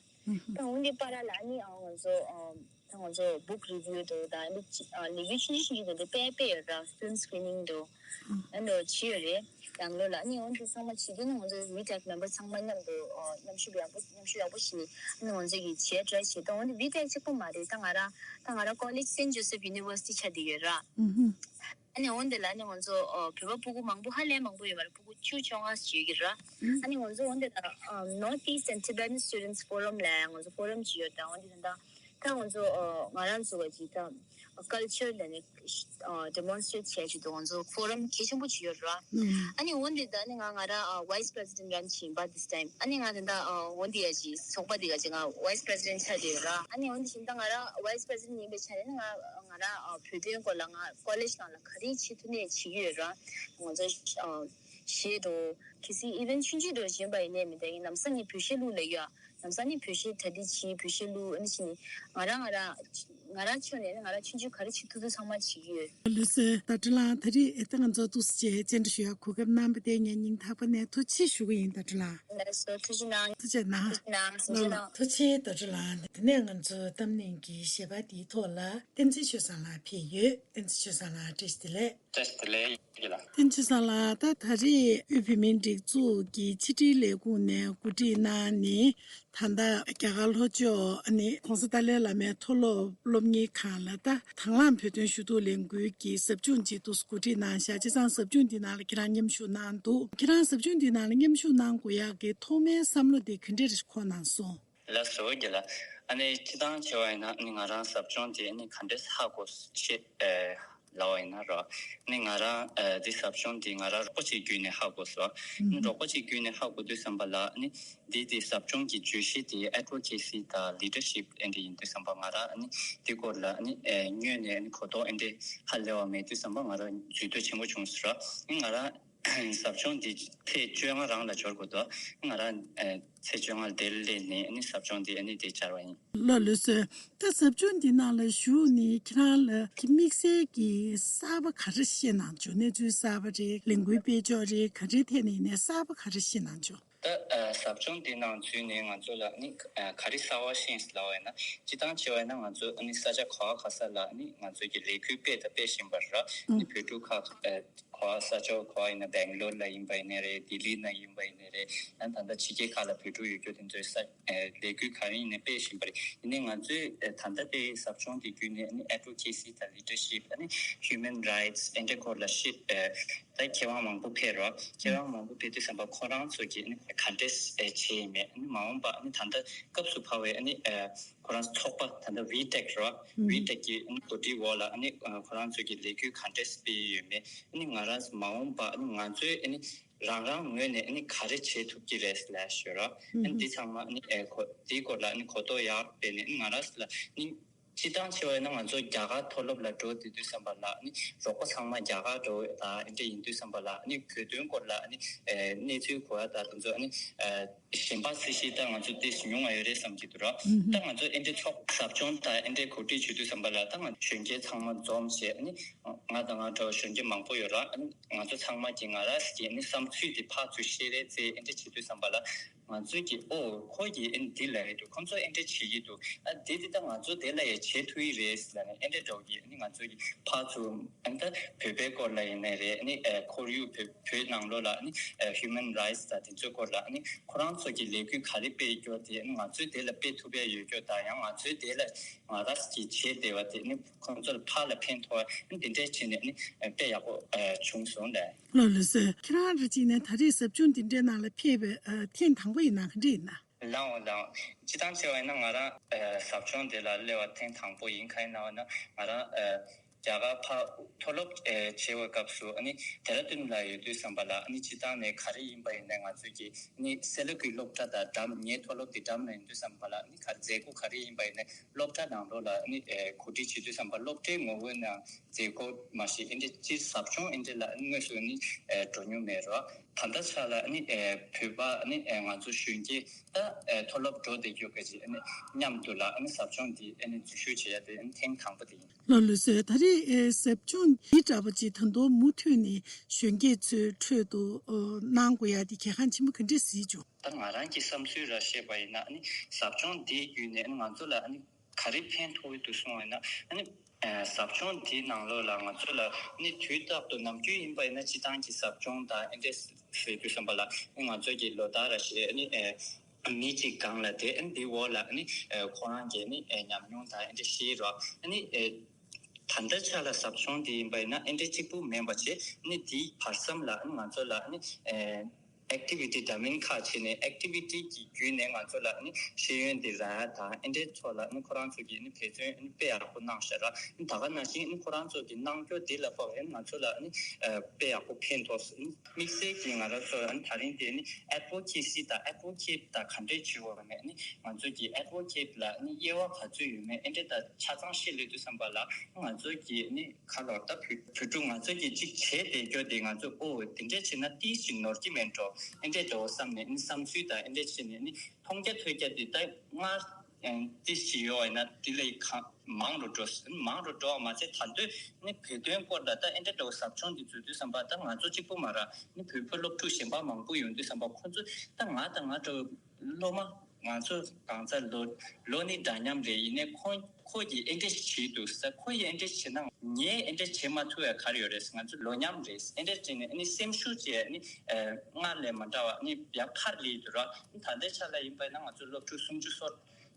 ད་འོན་ཏེ་པ་ར་ལ་ཨ་ནི་ཨ་ང་ཚོ་ཨ་ད་ང་ཚོ་book review འདུག་ད་ཨ་ནི་ཅི་ཨ་ལས་འགུལ་ཆུང་ཆུང་ཞིག་འདུག་དེ་དཔེ་དཔེ་ཡོད་ར། Film screening འདུག་ཨ་ནི་ཅི་ཡོད་རེད་ཡང་ལོ་ལ་ཨ་ནི་འོན་ཏེ་ཚང་མ་བྱེད་དུས་ནི་ང་ཚོ་ཝི་ཊེག་མེམ་བར་ཚང་མ་མཉམ་དུ་ཨ་མཉམ་ཞུགས་ཡག་པོ་མཉམ་ཞུགས་ཡག་པོ་བྱེད་ཨ་ནི་ང་ཚོ་གི་བྱེད་try བྱེད། ད་འོན་ཏེ་ཝི་ཊེག་གཅིག་པོ་མ་རེད། ད་ང་ར་ད་ང་ར་college Saint Joseph University ཆགས་བསྡད་ཡོད་ར། ཨ་ནི་འོན་ཏེ་ལ་ཨ་ནི་ང་ཚོ་ཨ་བོད་པ་སྤུ་གུ་མང་པོ་ཧ་ལས་མང་པོ་ཡོད་མ་རེད། སྤུ་གུ་བཅུ་བཅོ་ལྔ་ཞིག་ཡོད་ཀྱི་ར། ཨ་ནི་ང་ཚོ་འོན་ཏེ་ལ་ཨ་Northeast and Tibetan Students Forum ལ་ང་ཚོ་forum ཅིག་ཡོད། ད་འོན་ཏེ་ད་ད་ང་ཚོ་ཨ་ང་རང་ཚོ་ག་ཅིག་ད་culture ལ་ནི་ཨ་demonstrate བྱས་ཅིག་ཏུ་ང་ཚོ་forum གལ་ཆེན་པོ་ཅིག་ཡོད་ར། ཨ་ནི་འོན་ཏེ་ད་ནི་ང་ང་རང་ཨ་vice president རང་ཅིག་ཡིན་པ། This time ཨ་ནི་ང་ད་ད་ཨ་འོན་ཏེ་ཡ་ཅིག་ཚོགས་པ་འདི་ག་ཅིག་ང་vice president ཆགས་བསྡད་ཡོད་ར། ཨ་ནི་འོན་ཏེ་བཞིན་ད་ང་རང་vice president ཡིན་པའི་ཆ་ནས་ནི་ང་ང་རང་ཨ་བོད་དོན་སྐོར་ལ་ང་college ནང་ལ་ག་རེ་བྱེད་ཐུབ་ནས་བྱེད་ཀྱི་ཡོད་ར། ང་ཚོ་ཨ་གཞས་འགྲོ་གལ་སྲིད་event ཆུང་ཆུང་འགྲོ་བཞིན་པ་ཡིན་ནའི་མི་འདྲ་ཡིན། ལམ་སང་ནི་བོད་གཞས་བླུག་ལ་ཡོད། ལམ་སང་ནི་བོད་གཞས་གྲ་སྒྲིག་བྱེད། བོད་གཞས་བླུག་ཨ་ནི་བྱས་ནས་ང་རང་ང་རང་ང་རང་ཕྱོགས་ནས་ནི་ང་རང་ཆུང་ཆུང་ག་རེ་བྱེད་ཐུབ་ཐུབ་ཚང་མ་བྱེད་ཀྱི་ཡོད། ལགས་སོ། ད་ཀྲི་ལང་། ད་རེས་ཨེ་ད་ང་ཚོ་ཐུགས་རྗེ་ཆེ་བཅར་འདྲི་ཞུ་ཡག་གོ་སྐབས་གནང་བ་དེ་ངས་སྙིང་ཐག་པ་ནས་ཐུགས་རྗེ་ཆེ་ཞུ་གི་ཡིན། ད་ཀྲི་ལང་། ལགས་སོ། ཐུགས་རྗེ་གནང་། ཐུགས་རྗེ་གནང་། ཐུགས་རྗེ་གནང་། ཐུགས་རྗེ་གནང་། ཐུགས་རྗེ་ཆེ། ད་ཀྲི་ལང་། དེ་ནས་ང་ཚོའི་གཏམ་གླེང་གི་གཞས་པ་དེའི་ཐོག་ལ་བསྟན་འཛིན་ཆོས་བཟང་ལགས་ཕེབས་ཡོད། བསྟན་འཛིན་ཆོས་བཟང་ལགས་བཀྲ་ཤིས་བདེ་ལེགས། བཀྲ་ཤིས་བདེ་ལེགས། ལགས། བསྟན་འཛིན་ཆོས་བཟང་ལགས། ད་ད་རེས་དབུས་བོད་མིའི་སྒྲིག་འཛུགས་ཀྱི་ཕྱི་དྲིལ་ལས་ཁུངས་ནས་གོ་སྒྲིག་གནང་ནས་ད་ལྟ་རྒྱ་གར་ལྷོ་ཕྱོགས་ཨ་ནི་ྋགོང་ས་ཏཱ་ལའི་བླ་མའི་མཐོ་སློབ་སློབ་གཉེར་ཁང་ལ་ད་དང་བླངས་བོད་དོན་ཞུ་གཏུག་ལས་འགུལ་གྱི་ཟབ་སྦྱོང་ཅིག་ཏུ་གོ་སྒྲིག་གནང་བཞག་བྱས་ཙང་ཟབ་སྦྱོང་འདི་ནང་ལ་ཁྱེད་རང་མཉམ་ཞུགས་གནང་འདུག་ཁྱེད་རང་ཟབ་སྦྱོང་འདི་ནང་ལ་མཉམ་ཞུགས་གནང་དགོས་ཡག་གི་ཐོག་མའི་བསམ་བློ་དེ་ག་འདྲས་འཁོར་གནང་སོང་། ལགས་སོ་རྒན་ལགས། ཨ་ནི་སྤྱིར་བཏང་བྱས་པ་ཡིན་ན་ཨ་ནི་ང་རང་ཟབ་སྦྱོང་དེ་ཨ་ནི་ག་འདྲས་ཧ་གོ་ཤེས་ཨེ་ ལབ་པ་ཡིན་ན་ར། ནི་ང་རང་ཨ་འདི་ཟབ་སྦྱོང་འདི་ང་རང་རོགས་པ་ཅིག་བརྒྱུད་ནས་ཧ་གོ་སོང་། ནི་རོགས་པ་ཅིག་བརྒྱུད་ནས་ཧ་གོ་དུས་ཙམ་པ་ལ་ནི་འདི་འདི་ཟབ་སྦྱོང་གི་བརྗོད་གཞི་དེ་ཨེ་ཌི་བོ་ཀེ་སི་དང་ལི་ཌར་ཤིབ་ཨེ་འདྲ་ཡིན་དུས་ཙམ་པ་ང་རང་ནི་འདི་སྐོར་ལ་ནི་ཨ་སྔོན་ནས་ནི་གོ་རྟོགས་ཨེ་འདྲ་ཧ་ལས་པ་མེད་དུས་ཙམ་པ་ང་རང་འཛུལ་འདོད་ཆེན་པོ་བྱུང་སོང་ར། ནི་ང་རང་ཟབ་སྦྱོང་འདི་ཕེབས་བཅོ་ལྔ་རང་ལ་འབྱོར་དགོས་འདུག་ང་རང་ཨ་ཚེས་བཅོ་ལྔ་ལ་ལྡི་ལི་སླེབས་ནས་ནི་ཟབ་སྦྱོང་འདི་ཨ་ནི་འདི་བཅར་བ་ཡིན། ལགས་ལགས་སོ། ད་ཟབ་སྦྱོང་འདི་ནང་ལ་ཞུགས་ནས་ཁྱེད་རང་ལ་དམིགས་བསལ་གྱི་གསར་པ་ག་རེ་ཤེས་གནང་བྱུང་། གནས་ཚུལ་གསར་པ་རེད། ལས་འགུལ་སྤེལ་ཕྱོགས་རེད། ག་རེའི་ཐད་ནས་ཡིན་ནའི་གསར་པ་ག་རེ་ཤེས་གནང་བྱུང་། ད་ཨ་ཟབ་སྦྱོང་འདི་ནང་འཛུལ་ནས་ང་ཚོ་ལ་ནི་ཨ་ག་རེ་གསར་པ་ཤེས་ལབ་པ་ཡིན་ན། སྤྱིར་བཏང་བྱས་པ་ཡིན་ན་ང་ཚོ་ནི་ས་ཆ་ག་བ་ག་ས་ལ་ནི་ང་ཚོ་གི་ལས་འགུལ་སྤེལ་དང་སྤེལ་བཞིན་པ་རེད། ནི་བོད་ཕྲུག་ཁག་ཨ་ག་བ་ས་ཆ་ག་བ་ཡིན་ན་སྦེང་ལོར་ལ་ཡིན་པ་ཡིན་ནའི་རེད། ལྡི་ལི་ན་ཡིན་པ་ཡིན་ནའི་རེད། ཡང་ད་ལྟ་ཕྱི་རྒྱལ་ཁག་ལ་བོད་ཕྲུག་ཡོད་རྒྱུ་དེ་ཚོའི་ས་ཨ་ལས་འགུལ་ག་རེ་ཡིན་ནའི་སྤེལ་བཞིན་པ་རེད། ཡིན་ནའི་ང་ཚོའི་ཨ་ད་ལྟ་དེ་ཟབ་སྦྱོང་དེ་བརྒྱུད་ནས་ནི་ཨེ་ཌི་བོ་ཀེ་སི་དང་ལི་ཌར་ཤིབ་ཨ་ནི་ཧིའུ་མན་རའིཊ་ཨེ་འདྲ་སྐོར་ལ་ཤེས་ཨ་ད་མཁས་དབང་མང་པོ་ཕེབས་རོགས། མཁས་དབང་མང་པོ་ཕེབས་དུས་ཙམ་པ་ཁོ་རང་ཚོ་གིས་ནི་ག་འདྲས་ཨ་བྱས་ཡིན་མེད། ནི་མ་འོངས་པ་ནི་ད་ལྟ་སྐབས་སུ་བབས་པའི་ཨ་ནི་ཨ་ཁོ་རང་ཚོགས་པ་ད་ལྟ་ཝི་ཊེག་རོགས། ཝི་ཊེག་གི་ཨ་ནི་གོ་སྒྲིག་འོག་ལ་ཨ་ནི་ཨ་ཁོ་རང་ཚོ་གི་ལས་འགུལ་ག་འདྲས་སྤེལ་ཡོད་མེད། ཨ་ནི་ང་རང་མ་འོངས་པ་ཨ་ནི་ང་ཚོའི་ཨ་ནི་རང་རང་ངོས་ནས་ཨ་ནི་ག་རེ་བྱེད་ཐུབ་ཀྱི་རེད་ལབ་ཞུ་རོགས། ཨ་ནི་འདི་ཚང་མ་ཨ་ནི་ཨེ་གོ་འདིའི་སྐོར་ལ་ཨ་ནི་གོ་རྟོགས་ཡག་སྤེལ་ནས་ཨ་ནི་ང་རང་ལ་ཨ་ནི་སྤྱིར་བཏང་བྱས་པ་ཡིན་ན་ང་ཚོ་རྒྱ་གར་མཐོ་སློབ་ལ་འགྲོ་བསྡད་དུས་ཙམ་པ་ལ་ཨ་ནི་རོགས་པ་ཚང་མ་རྒྱ་གར་འགྲོ་ཡ་དང་ཨེ་འདྲ་ཡིན་དུས་ཙམ་པ་ལ་ཨ་ནི་བོད་དོན་སྐོར་ལ་ཨ་ནི་ཨེ་གནས་ཚུལ་གོ་ཡ་དང་དེ་ཚོ་ཨ་ནི་ཨེ་གཞན་པ་སྲིད་ཞི་ད་ང་ཚོ་ཏོག་ཙམ་ཉུང་བ་ཡོད་རེད་བསམ་གྱི་འདུག་ར། ད་ང་ཚོ་ཨེ་འདྲ་ཚོགས་ཟབ་སྦྱོང་དང་ཨེ་འདྲ་གོ་སྒྲིག་བྱེད་དུས་ཙམ་པ་ལ་ད་ང་གཞོན་སྐྱེས་ཚང་མ་འཛོམས་བྱས་ཨ་ནི་ང་དང་ང་འདྲ་བ་གཞོན་སྐྱེས་མང་པོ་ཡོད་ར། ཨ་ནི་ང་ཚོ་ཚང་མ་གིས་ང་རང་གི་ནི་བསམ་ཚུལ་དེ་ཕར་ཚུར་བཤད་རེས་རྩེ་ཨེ་འདྲ་བྱེད་དུས་ཙམ་པ་ལ་ང་ཚོས་ཀྱིས་ཨོ་ཁོ་གིས་ཨེ་འདི་ལབ་ཡི་འདུག་ཁོ་ཚོ་ཨེ་འདྲ་བྱེད་ཀྱི་འདུག་ཨ་དེ་དེ་ད་ང་ཚོ་དེ་ལ་ཡ་བྱེད་ཐུབ་ཡི་རེད་ལབ་ནས་ཨེ་འདྲ་འདྲ་བོ་གིས་ནི་ང་ཚོ་གིས་ཕར་ཚུར་ཨ་ནི་ད་བོད་པའི་སྐོར་ལ་ཡིན་ནའི་རེད། ཨ་ནི་ཨ་ཁོར་ཡུག་བོད་བོད་ནང་ལོགས་ལ་ཨ་ནི་ཨ་ཧིའུ་མན་རའིཊ་དང་དེ་ཚོའི་སྐོར་ལ་ཨ་ནི་ཁོ་རང་ཚོ་གིས་ལས་འགུལ་ག་རེ་སྤེལ་རྒྱུ་དེ་ཨ་ནི་ང་ཚོས་དེ་ལ་སྤེལ་ཐུབ་ཡ་ཡོད་རྒྱུ་དང་ཡང་ང་ཚོས་དེ་ལ་ང་རང་གིས་བྱས་བསྡད་པ་དེ་ཨ་ནི་ཁོང་ཚོ་ལ་ཕར་ལ་ཕན་ཐོགས་ཨ་ནི་དེ་འདྲས་བྱས་ནས་ཨ་ནི་དཔེ་ཡག་པོ་ཨ་བྱུང་སོང་ལགས། ལགས་ལགས་སོ། ཁྱེད་རང་རེ་གཅིག་ནས་ད་རེས་ཟབ་སྦྱོང་འདི་འདྲའི་ནང་ལ་ཕེབས་པའི་ཨ་ཐེངས་དང་པོ་ཡིན་ན་ག་འདྲ་ཡིན་ན། ལའོ་ལའོ། སྤྱིར་བཏང་བྱས་པ་ཡིན་ན་ང་རང་ཨ་ཟབ་སྦྱོང་འདི་ལ་སླེབས་པ་ཐེངས་དང་པོ་ཡིན། གང་ཡིན་ན་བ་ན་ང་རང་ཨ་རྒྱ་གར་ཕར་མཐོ་སློབ་ཨ་བྱེད་པའི་སྐབས་སུ་ཨ་ནི་ལྡེ་ར་ལྡུན་ལ་ཡོད་དུས་ཙམ་པ་ལ་ཨ་ནི་སྤྱིར་བཏང་ནས་ག་རེ་ཡིན་པ་ཡིན་ནའི་ང་ཚོས་ཀྱི་ཨ་ནི་སེ་ལ་ཀུའི་སློབ་གྲྭ་དང་འགྲམ་ངའི་མཐོ་སློབ་དེ་འགྲམ་ལ་ཡིན་དུས་ཙམ་པ་ལ་ཨ་ནི་ག་རེ་མཛད་སྒོ་ག་རེ་ཡིན་པ་ཡིན་ནའི་སློབ་གྲྭ་ནང་ལོགས་ལ་ཨ་ནི་ཨ་གོ་སྒྲིག་བྱེད་དུས་ཙམ་པ་སློབ་གྲྭའི་ངོ་བོའི་ནང་མཛད་སྒོ་མ་གཞི་ཨེ་འདྲ་སྤྱིར་ཟབ་སྦྱོང་ཨེ་འདྲ་ལ་དངོས་སུ་ནི་ཨ་འགྲོ་མྱོང་མེད་རོགས། ད་ལྟ་ཆ་ལ་ནི་ཨ་བོད་པ་ནི་ཨ་ང་ཚོ་གཞོན་སྐྱེས་ད་ཨ་མཐོ་སློབ་འགྲོ་བསྡད་རྒྱུ་ག་ཅིག་ནི་མཉམ་དུ་ལ་ནི་ཟབ་སྦྱོང་འདི་ཨ་ནི་འཛུལ་ཞུགས་བྱེད་ཡ་དེ་ཨ་ནི་ཐེངས་དང་པོ་དེ་ཡིན། ལགས་ལགས་སོ། ད་རེས་ཨ་ཟབ་སྦྱོང་འདི་འདྲ་པོ་ཅིག་ད་དུང་མུ་མཐུད་ནས་གཞོན་སྐྱེས་ཚོའི་ཁྲོད་དུ་ཨ་གནང་དགོས་ཡ་དེ་གལ་འགངས་ཆེན་པོ་ག་འདྲས་གཟིགས་བྱུང་། ད་ང་རང་གི་བསམ་ཚུལ་ར་བཤད་པ་ཡིན་ན་ནི་ཟབ་སྦྱོང་འདི་བརྒྱུད་ནས་ང་ཚོ་ལ་ནི་ག་རེ་ཕན་ཐོགས་ཀྱི་འདུག་གསུངས་པ་ཡིན་ན་ཨ་ནི་ཨ་ཟབ་སྦྱོང་འདིའི་ནང་ལོགས་ལ་ང་ཚོ་ལ་ནི་དུས་རྟག་ཏུ་ནམ་རྒྱུན་ཡིན་པ་ཡིན་ན་སྤྱིར་བཏང་གི་ཟབ་སྦྱོང་དང་ཨེ་འདྲས་ཟེར་དུས་ཙམ་པ་ལ་ནི་ང་ཚོ་གི་ལོ་ལྟར་ར་ཞེས་ནི་ཨ་མི་གཅིག་སྒང་ལ་དེ་ཨ་ནི་འདིའི་འོག་ལ་ནི་ཨ་ཁོ་རང་གི་ནི་ཨ་ཉམས་མྱོང་དང་ཨེ་འདྲས་བཤད་རོགས། ཨ་ནི་ཨ་ད་ལྟ་ཆ་ལ་ཟབ་སྦྱོང་འདི་ཡིན་པ་ཡིན་ན་ཨེ་འདྲས་གཅིག་པུ་མིན་པ་བྱས་ནི་དེའི་བར་མཚམས་ལ་ནི་ང་ཚོ་ལ་ནི་ཨ་ཨེག་ཊི་བི་ཊི་འདྲ་མིན་ཁག་བྱས་ནས་ཨེག་ཊི་བི་ཊི་གི་བརྒྱུད་ནས་ང་ཚོ་ལ་ནི་ཤེས་ཡོན་འདི་རག་ཡ་དང་ཨེ་འདྲའི་ཐོག་ལ་ནི་ཁོ་རང་ཚོ་གིས་ནི་འབད་བརྩོན་ནི་དཔེ་ཡག་པོ་གནང་ཤག་ར། ནི་ད་ག་ནང་བཞིན་ནི་ཁོ་རང་ཚོ་གིས་གནང་རྒྱུ་འདི་ལ་དཔག་པའི་ང་ཚོ་ལ་ནི་ཨ་དཔེ་ཡག་པོ་ཕན་ཐོགས་སོང་། ནི་དམིགས་བསལ་གྱིས་ང་རང་ཚོ་ནི་ད་རིང་འདི་ནི་ཨེཌ་ཝོ་ཀེ་སི་དང་ཨེཌ་ཝོ་ཀེཊ་དང་ག་འདྲས་བྱེད་དགོས་མེད་ནི་ང་ཚོ་གིས་ཨེཌ་ཝོ་ཀེཊ་ལ་ནི་དབྱེ་བ་ག་ཚོད་ཡོད་མེད་ཨེ་འདྲས་དང་ཆ་ཚང་ཤེས་སླེབས་དུས་ཙམ་པ་ལ་ང་ཚོ་གིས་ནི་ཁ་ལོར་ད་བོད་བོད་ཕྲུག་ང་ཚོ་གིས་གཅིག་བྱས་བསྡད་རྒྱུ་དེ་ང་ཚོ་ཨོ་དེ་འདྲས་བྱས་ན་ཏིས་ཅིག་ནོར་གྱི་མེད་འགྲོ་ཨེ་འདྲས་འགྲོ་བསམ་ནས་ནི་བསམ་ཚུལ་དང་ཨེ་འདྲས་བྱས་ནས་ནི་མཐོང་རྒྱ་ཐོས་རྒྱ་དེ་ད་སྔར་ཏིས་ཅིག་ཡོད་པ་ཡིན་ན་དེ་ལས་གང་མང་རུ་འགྲོ་མང་རུ་འགྲོ་བ་མ་ཚད་ད་དུས་ནི་བོད་དོན་སྐོར་ལ་ད་ཨེ་འདྲས་འགྲོ་ཟབ་སྦྱོང་དེ་འཛུལ་དུས་ཙམ་པ་ད་ང་ཚོ་གཅིག་པུ་མ་ར་ནི་བོད་པ་སློབ་ཕྲུག་གཞན་པ་མང་པོ་ཡོང་དུས་ཙམ་པ་ཁོ་ཚོ་ད་ང་དང་ང་འདྲ་བོ་སློབ་མ་ང་ཚོ་གང་ཚ་ལོ་ལོ་ནི་འདྲ་མཉམ་རེད། ཡིན་ནའི་ཁོ་ཁོ་ཡིས་ཨེ་འདྲས་བྱས་འདུག་ས། ཁོ་ཡིས་ཨེ་འདྲས་བྱས་ན་ངས་ཨེ་འདྲས་བྱེད་མ་ཐུབ་ཡ་ག་རེ་ཡོད་རེད། ང་ཚོ་ལོ་མཉམ་རེད། ཨེ་འདྲས་བྱས་ནས་ཨ་ནི་སེམས་ཤུགས་ཀྱིས་ཨ་ནི་ཨ་སྔར་ལས་མ་འདྲ་བ་ཨ་ནི་ཡར་འཕར་སླེབས་འདུག་ར། ཨ་ནི་ད་ལྟའི་ཆ་ལ་ཡིན་པ་ཡིན་ན་ང་ཚོ་སློབ་ཕྲུག་སུམ་ཅུ་སོ་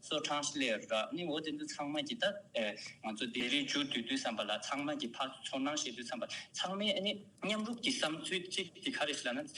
སོ་གྲངས་ཤིག་སླེབས་ཡོད་ར། ཨ་ནི་འོ་དེ་ཚོ་ཚང་མ་གིས་ད་ཨ་ང་ཚོ་ལས་རིགས་མཇུག་བསྡུ་དུས་ཙམ་པ་ལ་ཚང་མ་གིས་ཕར་ཚུར་ཚོར་སྣང་བཤད་དུས་ཙམ་པ་ཚང་མས་ཨ་ནི་མཉམ་རུབ་ཀྱི་བསམ་ཚུལ་གཅིག་དེ་ག་རེ་ཞིག་ལབ་ན།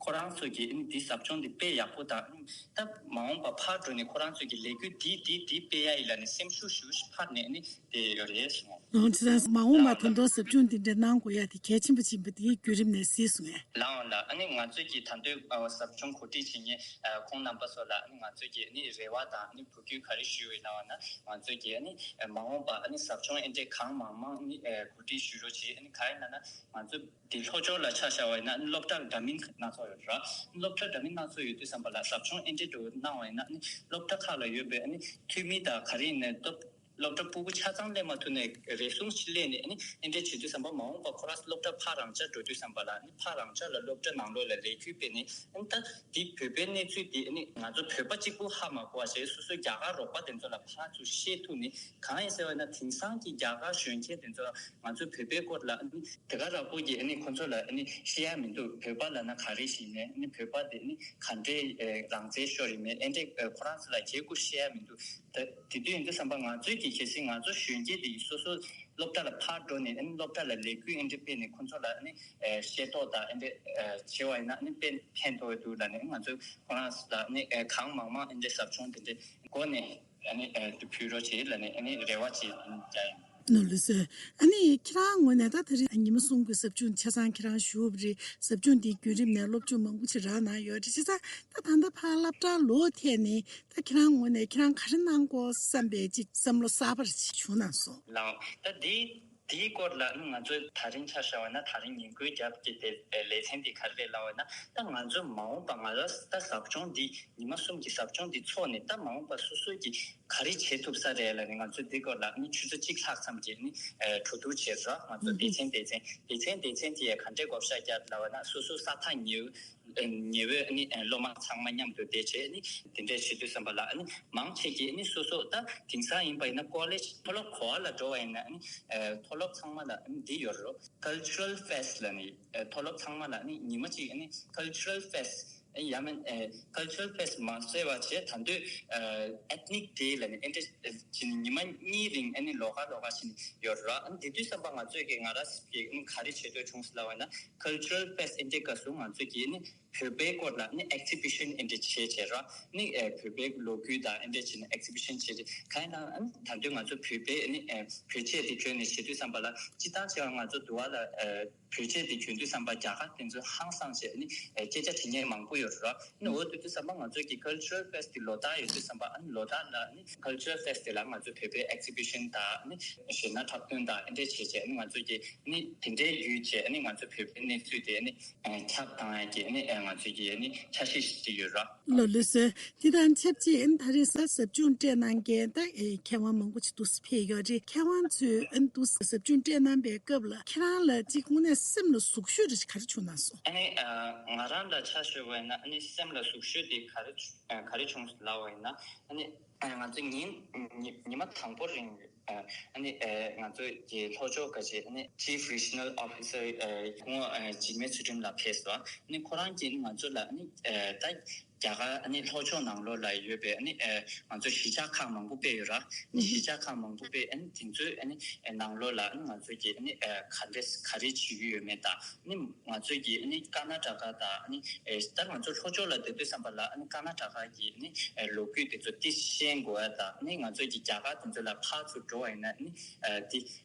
ཁོ་རང་ཚོ་གིས་ཨ་ནི་འདི་ཟབ་སྦྱོང་འདི་དཔེ་ཡག་པོ་དང་ད་མ་འོངས་པ་ཕར་འགྲོ་ནས་ཁོ་རང་ཚོ་གི་ལས་འགུལ་འདི་འདི་འདི་སྤེལ་ཡ་ཡིན་ལབ་ནས་སེམས་ཤུགས་ཞེ་པོ་ཞིག་འཕར་ནས་ཨ་ནི་བསྡད་ཡོད་རེད་གསུངས། ཨང་། ཁྱེད་རང་མ་འོངས་པར་ད་དུང་ཟབ་སྦྱོང་འདི་འདྲ་གནང་དགོས་ཡ་དེ་གལ་ཆེན་པོ་ཆེན་པོ་དེའི་བརྒྱུད་རིམ་ནས་གཟིགས་སོང་ངས། ལགས་འོང་ལགས། ཨ་ནི་ང་ཚོས་ཀྱི་ད་དུང་ཨ་ཟབ་སྦྱོང་གོ་སྒྲིག་བྱེད་མཁན་ཨ་ཁོང་རྣམ་པ་ཚོ་ལ་ཨ་ནི་ང་ཚོས་ཀྱི་ཨ་ནི་རེ་བ་དང་ཨ་ནི་འབོད་སྐུལ་ག་རེ་ཞུ་ཡོད་ལབ་པ་ན། ང་ཚོས་ཀྱི་ཨ་ནི་མ་འོངས་པ་ཨ་ནི་ཟབ་སྦྱོང་ཨེ་འདྲས་གང་མང་མང་ཨ་ནི་ཨ་གོ་སྒྲིག་ཞུ་རོགས་བྱེད། ཨ་ནི་ག་རེ་ལབ་ན་ང་ཚོ་འདི་ལྷོ་ཕྱོགས་ལ་ཆ་བཞག་པ་ཡིན་ན་ཨ་ནི་སློབ་གྲྭ་འདྲ་མིན་སྣ་ཚོགས་ཡོད་ར། སློབ་གྲྭ་འདྲ་མིན་སྣ་ཚོགས་ཡོད་དུས་ཙམ་པ་ལ་ཟབ་སྦྱོང་ཨེ་འདྲས་འགྲོ་གནང་བ་ཡིན་ན་ཨ་ནི་སློབ་གྲྭ་ཁག་ལ་ཡོད་པའི་ཨ་ནི་འཐུས་མི་དང་ག་རེ་ཡིན་ནའི་སློབ་སློབ་གྲྭ་ཕྲུ་གུ་ཆ་ཚང་སླེབས་མ་ཐུབ་ནའི་རེ་ཟུང་ཞིག་སླེབས་ནས་ཨ་ནི་ཨེ་འདྲས་བྱེད་དུས་ཙམ་པ་མ་འོངས་པ་ཁོ་རང་སློབ་གྲྭ་ཕར་རང་འཇགས་འགྲོ་དུས་ཙམ་པ་ལ་ཨ་ནི་ཕར་རང་འཇགས་ལ་སློབ་གྲྭ་ནང་ལོགས་ལ་ལས་འགུལ་སྤེལ་ནས་ཨ་ནི་ད་འདི་བོད་པའི་གནས་ཚུལ་འདི་ཨ་ནི་ང་ཚོ་བོད་པ་གཅིག་པུ་ཧ་མ་གོ་བ་བྱས་སོ་སོའི་རྒྱ་གར་རོགས་པ་དེ་ཚོ་ལ་ཕར་ཚུར་བཤད་ཐུབ་ནས། གང་ཡིན་ཟེར་བ་ན་དེང་སང་གི་རྒྱ་གར་གཞོན་སྐྱེས་དེ་ཚོ་ང་ཚོའི་བོད་པའི་སྐོར་ལ་ཨ་ནི་དེ་ག་ར་པོ་གི་ཨ་ནི་ཁོ་ཚོ་ལ་ཨ་ནི་བཤད་ཡ་མི་འདུག་བོད་པ་ལབ་ན་ག་རེ་ཞིག་ཡིན་མིན། ཨ་ནི་བོད་པ་དེ་ཨ་ནི་ག་འདྲའི་ཨ་རང་བཙན་ཤོར་ཡིན་མིན། ཨེ་འདྲས་ཨ་ཁོ་རང་ཚོ་ལ་གལ་ཁུར་བཤད་ཡ་མི་འདུག་ད་དེ་དུས་ཡིན་དུས་ཙམ་པ་ང་ཚོའི་གི་གལ་སྲིད་ང་ཚོ་གཞོན་སྐྱེས་དེ་སོ་སོ་སློབ་གྲྭ་ལ་ཕར་འགྲོ་ནས་ཨ་ནི་སློབ་གྲྭ་ལ་ལས་འགུལ་ཨེ་འདྲས་སྤེལ་ནས་ཁོ་ཚོ་ལ་ཨ་ནི་ཨ་ཤེས་རྟོགས་དང་ཨེ་འདྲས་ཨ་བྱས་པ་ཡིན་ན་ཨ་ནི་དཔེ་ཕན་ཐོགས་འདུག་ལབ་ནས་ང་ཚོས་ཁོ་རང་ཚོ་ལ་ཨ་ནི་ཨ་གང་མང་མང་ཨེ་འདྲས་ཟབ་སྦྱོང་དེ་འདྲས་སྒོ་ནས། ཨ་ནི་ཨ་དུ་ཕུལ་རོགས་བྱེད་ལབ་ནས་ཨ་ནི་རེ་བ་བྱེད་ཀྱང་ཡིན། ནོར་ལུས་སོས། ཨ་ནི་ཁྱེད་རང་ངོས་ནས་ད་དེ་རིང་ཉི་མ་གསུམ་གྱི་ཟབ་སྦྱོང་ཆ་ཚང་ཁྱེད་རང་ཞུ་བ་རེད། ཟབ་སྦྱོང་འདིའི་བརྒྱུད་རིམ་ནས་སློབ་སྦྱོང་མང་པོ་ཅིག་རག་གནང་ཡོད་རེད། བྱས་ཙང་ད་ད་ལྟ་ཕར་སློབ་གྲྭར་ལོག་ཐད་ནས་ད་ཁྱེད་རང་ངོས་ནས་ཁྱེད་རང་ག་རེ་གནང་དགོས་བསམ་པའི་ཅིག་བསམ་བློ་གསར་པ་ཅིག་བྱུང་ན་སོང་། ལགས། ད་འདི་དེའི་སྐོར་ལ་ང་ཚོས་ད་རིང་ཆ་བཞག་པ་ན་ད་རིང་ཉིན་གུང་རྒྱབ་ཀྱི་དེ་ལེ་ཚན་འདི་ག་རེ་རེད་ལབ་པ་ན། ད་ང་ཚོས་མ་འོངས་པ་ང་རང་ད་ཟབ་སྦྱོང་འདི་ཉི་མ་གསུམ་གྱི་ཟབ་སྦྱོང་འདི་ཚོགས་ནས་ད་མ་འོངས་པ་སོ་སོ་གྱིས་ག་རེ་བྱེད་ཐུབ་ས་རེད་ལབ་ནས་ང་ཚོས་འདི་སྐོར་ལ་ནི་ཆུ་ཚོད་གཅིག་ལྷག་ཙམ་གྱི་ནི་གྲོས་བསྡུར་བྱས་ར། ང་ཚོ་སྡེ་ཚན་སྡེ་ཚན་སྡེ་ཚན་སྡེ་ཚན་དེ་ཡང་ག་འདྲའི་བགོ་བཤའ་བརྒྱབ་ལབ་པ་ན་སོ་སོ་ས་ཐག་ཉེ་ཉེ་བོའི་ནི་སློབ་མ་ཚང་མ་མཉམ་དུ་བསྡད་བྱས་ནི་དེ་འདྲས་བྱེད་དུས་ཙམ་པ་ལ་ནི་མང་ཆེ་གིས་ནི་སོ་སོ་ད་དེང་སང་ཡིན་པ་ཡིན་ན་ཀོ་ལེཇ་མཐོ་སློབ་ག་པར་ལ་འགྲོ་བ་ཡིན་ན་ནི་མཐོ་སློབ་ཚང་མ་ལ་ནི་འདི་ཡོད་རེད། Cultural Fest ལབ་ནི་མཐོ་སློབ་ཚང་མ་ལ་ནི་ཉི་མ་གཅིག་ནི་Cultural Fest ཡང་མིན་Cultural Fest མ་ཟེར་བ་བྱས་ད་འདོད་Ethnic Day ལབ་ནི་ཨེ་འདྲས་ཉི་མ་གཉིས་རིང་ནི་ལོགས་ཀ་ལོགས་ཀ་བྱས་ནི་ཡོད་རེད། དེ་དུས་ཙམ་པ་ང་ཚོས་ཀྱི་ང་རང་གིས་ག་རེ་བྱེད་འདོད་བྱུང་ཟེར་ལབ་པ་ན། Cultural Fest ཨེ་འདྲའི་སྐབས་སུ་ང་ཚོས་ཀྱིས་ནི་བོད་པའི་སྐོར་ལ་ནི་Exhibition ཨེ་འདྲ་བྱས་བྱས་ར། ནི་ཨེ་བོད་པའི་ལོ་རྒྱུས་དང་ཨེ་འདྲ་བྱས་ནས་Exhibition བྱས་རྗེས་གང་ཡིན་ན་ཨ་ནི་ད་དུང་ང་ཚོ་བོད་པའི་ནི་ཨེ་བོད་ཆས་དེ་གྱོན་ནས་བྱེད་དུས་ཙམ་པ་ལ་སྤྱིར་བཏང་བྱས་པ་ང་ཚོ་འདུག་བ་ལ་ཨེ་བོད་ཆས་དེ་གྱོན་དུས་ཙམ་པ་རྒྱ་གར་དེ་ཚོ་ཧང་སངས་བྱས་ནི་ཨེ་སྐད་ཆ་དྲི་མཁན་མང་པོ་ཡོད་ར། ནི་འོ་དེ་དུས་ཙམ་པ་ང་ཚོ་གི་Cultural Fest དེ་ལོ་ལྟར་ཡོད་དུས་ཙམ་པ་ཨ་ནི་ལོ་ལྟར་ལ་ནི་Cultural Fest དེ་ལ་ང་ཚོ་བོད་པའི་Exhibition དང་ནི་གཞས་སྣ་འཁྲབ་སྟོན་དང་ཨེ་འདྲ་བྱས་བྱས་ནི་ང་ཚོ་གི་ནི་དེ་འདྲའི་ཡུལ་བྱས་ནི་ང་ཚོ་བོད་པའི་གནས་ཚུལ་དེ་ནི། ཁྱབ་བཏང་ཡ་གི་ནི་ང་ཚོས་ཀྱི་ནི་འཆར་གཞི་ཞིག་ཡོད་ར། ལགས་ལགས་སོ། དེ་དང་ཆབས་ཅིག་ཨ་ནི་ད་རེས་ཟབ་སྦྱོང་སྤྲད་གནང་མཁན་ད་མཁས་དབང་མང་པོ་ཅིག་འདུག་སེ་ཕེབས་ཡོད་རེད། མཁས་དབང་ཚོས་ཨ་ནི་འདུག་སེ་ཟབ་སྦྱོང་སྤྲད་གནང་པའི་སྐབས་ལ་ཁྱེད་རང་ལ་ཅིག་དངོས་གནས་སེམས་ལ་ཟུག་ཤོས་རེ་ཞིག་ག་རེ་བྱུང་གནང་སོང་། ཨ་ནི་ང་རང་ལ་ཆ་བཞག་པ་ཡིན་ན་ཨ་ནི་སེམས་ལ་ཟུག་ཤོས་དེ་ག་རེ་ག་རེ་བྱུང་ལབ་པ་ཡིན་ན་ཨ་ནི་ང་ཚོ་ཉིན་ཉི་ཉི་མ་དང་པོ་རིང་། ཨ་ནི་ང་ཚོ་གི་ལྷོ་ཕྱོགས་ཀྱི་ཨ་ནི་Chief Regional Officer ཁོང་འཇིགས་མེད་ཚུལ་ཁྲིམས་ལགས་ཕེབས་སོང་། ཨ་ནི་ཁོ་རང་གིས་ང་ཚོ་ལ་ཨ་ནི་ད་རྒྱ་གར་ཨ་ནི་ལྷོ་ཕྱོགས་ནང་ལོགས་ལ་ཡོད་པའི་ཨ་ནི་ང་ཚོ་གཞིས་ཆགས་ཁག་མང་པོ་སྤེལ་ཡོད་ར། ཨ་ནི་གཞིས་ཆགས་ཁག་མང་པོ་སྤེལ་ཨ་ནི་དེ་ཚོའི་ཨ་ནི་ནང་ལོགས་ལ་ཨ་ནི་ང་ཚོ་གི་ཨ་ནི་ག་འདྲས་ག་རེ་བྱེད་ཀྱི་ཡོད་མེད་དང་ཨ་ནི། ང་ཚོས་ཀྱིས་ནི་ཀར་ན་ཊ་ཀ་དང་ནི་ད་ང་ཚོ་ལྷོ་ཕྱོགས་ལ་སྡོད་དུས་ཙམ་པ་ལ་ནི་ཀར་ན་ཊ་ཀ་གི་ནི་ལོ་རྒྱུས་དེ་ཚོ་ཏིས་ཤེས་དགོས་ཡ་དང་ནི་ང་ཚོས་ཀྱི་རྒྱ་གར་དེ་ཚོ་ལ་ཕར་ཚུར་འགྲོ་བ་ཡིན་ན་ནི་དེ་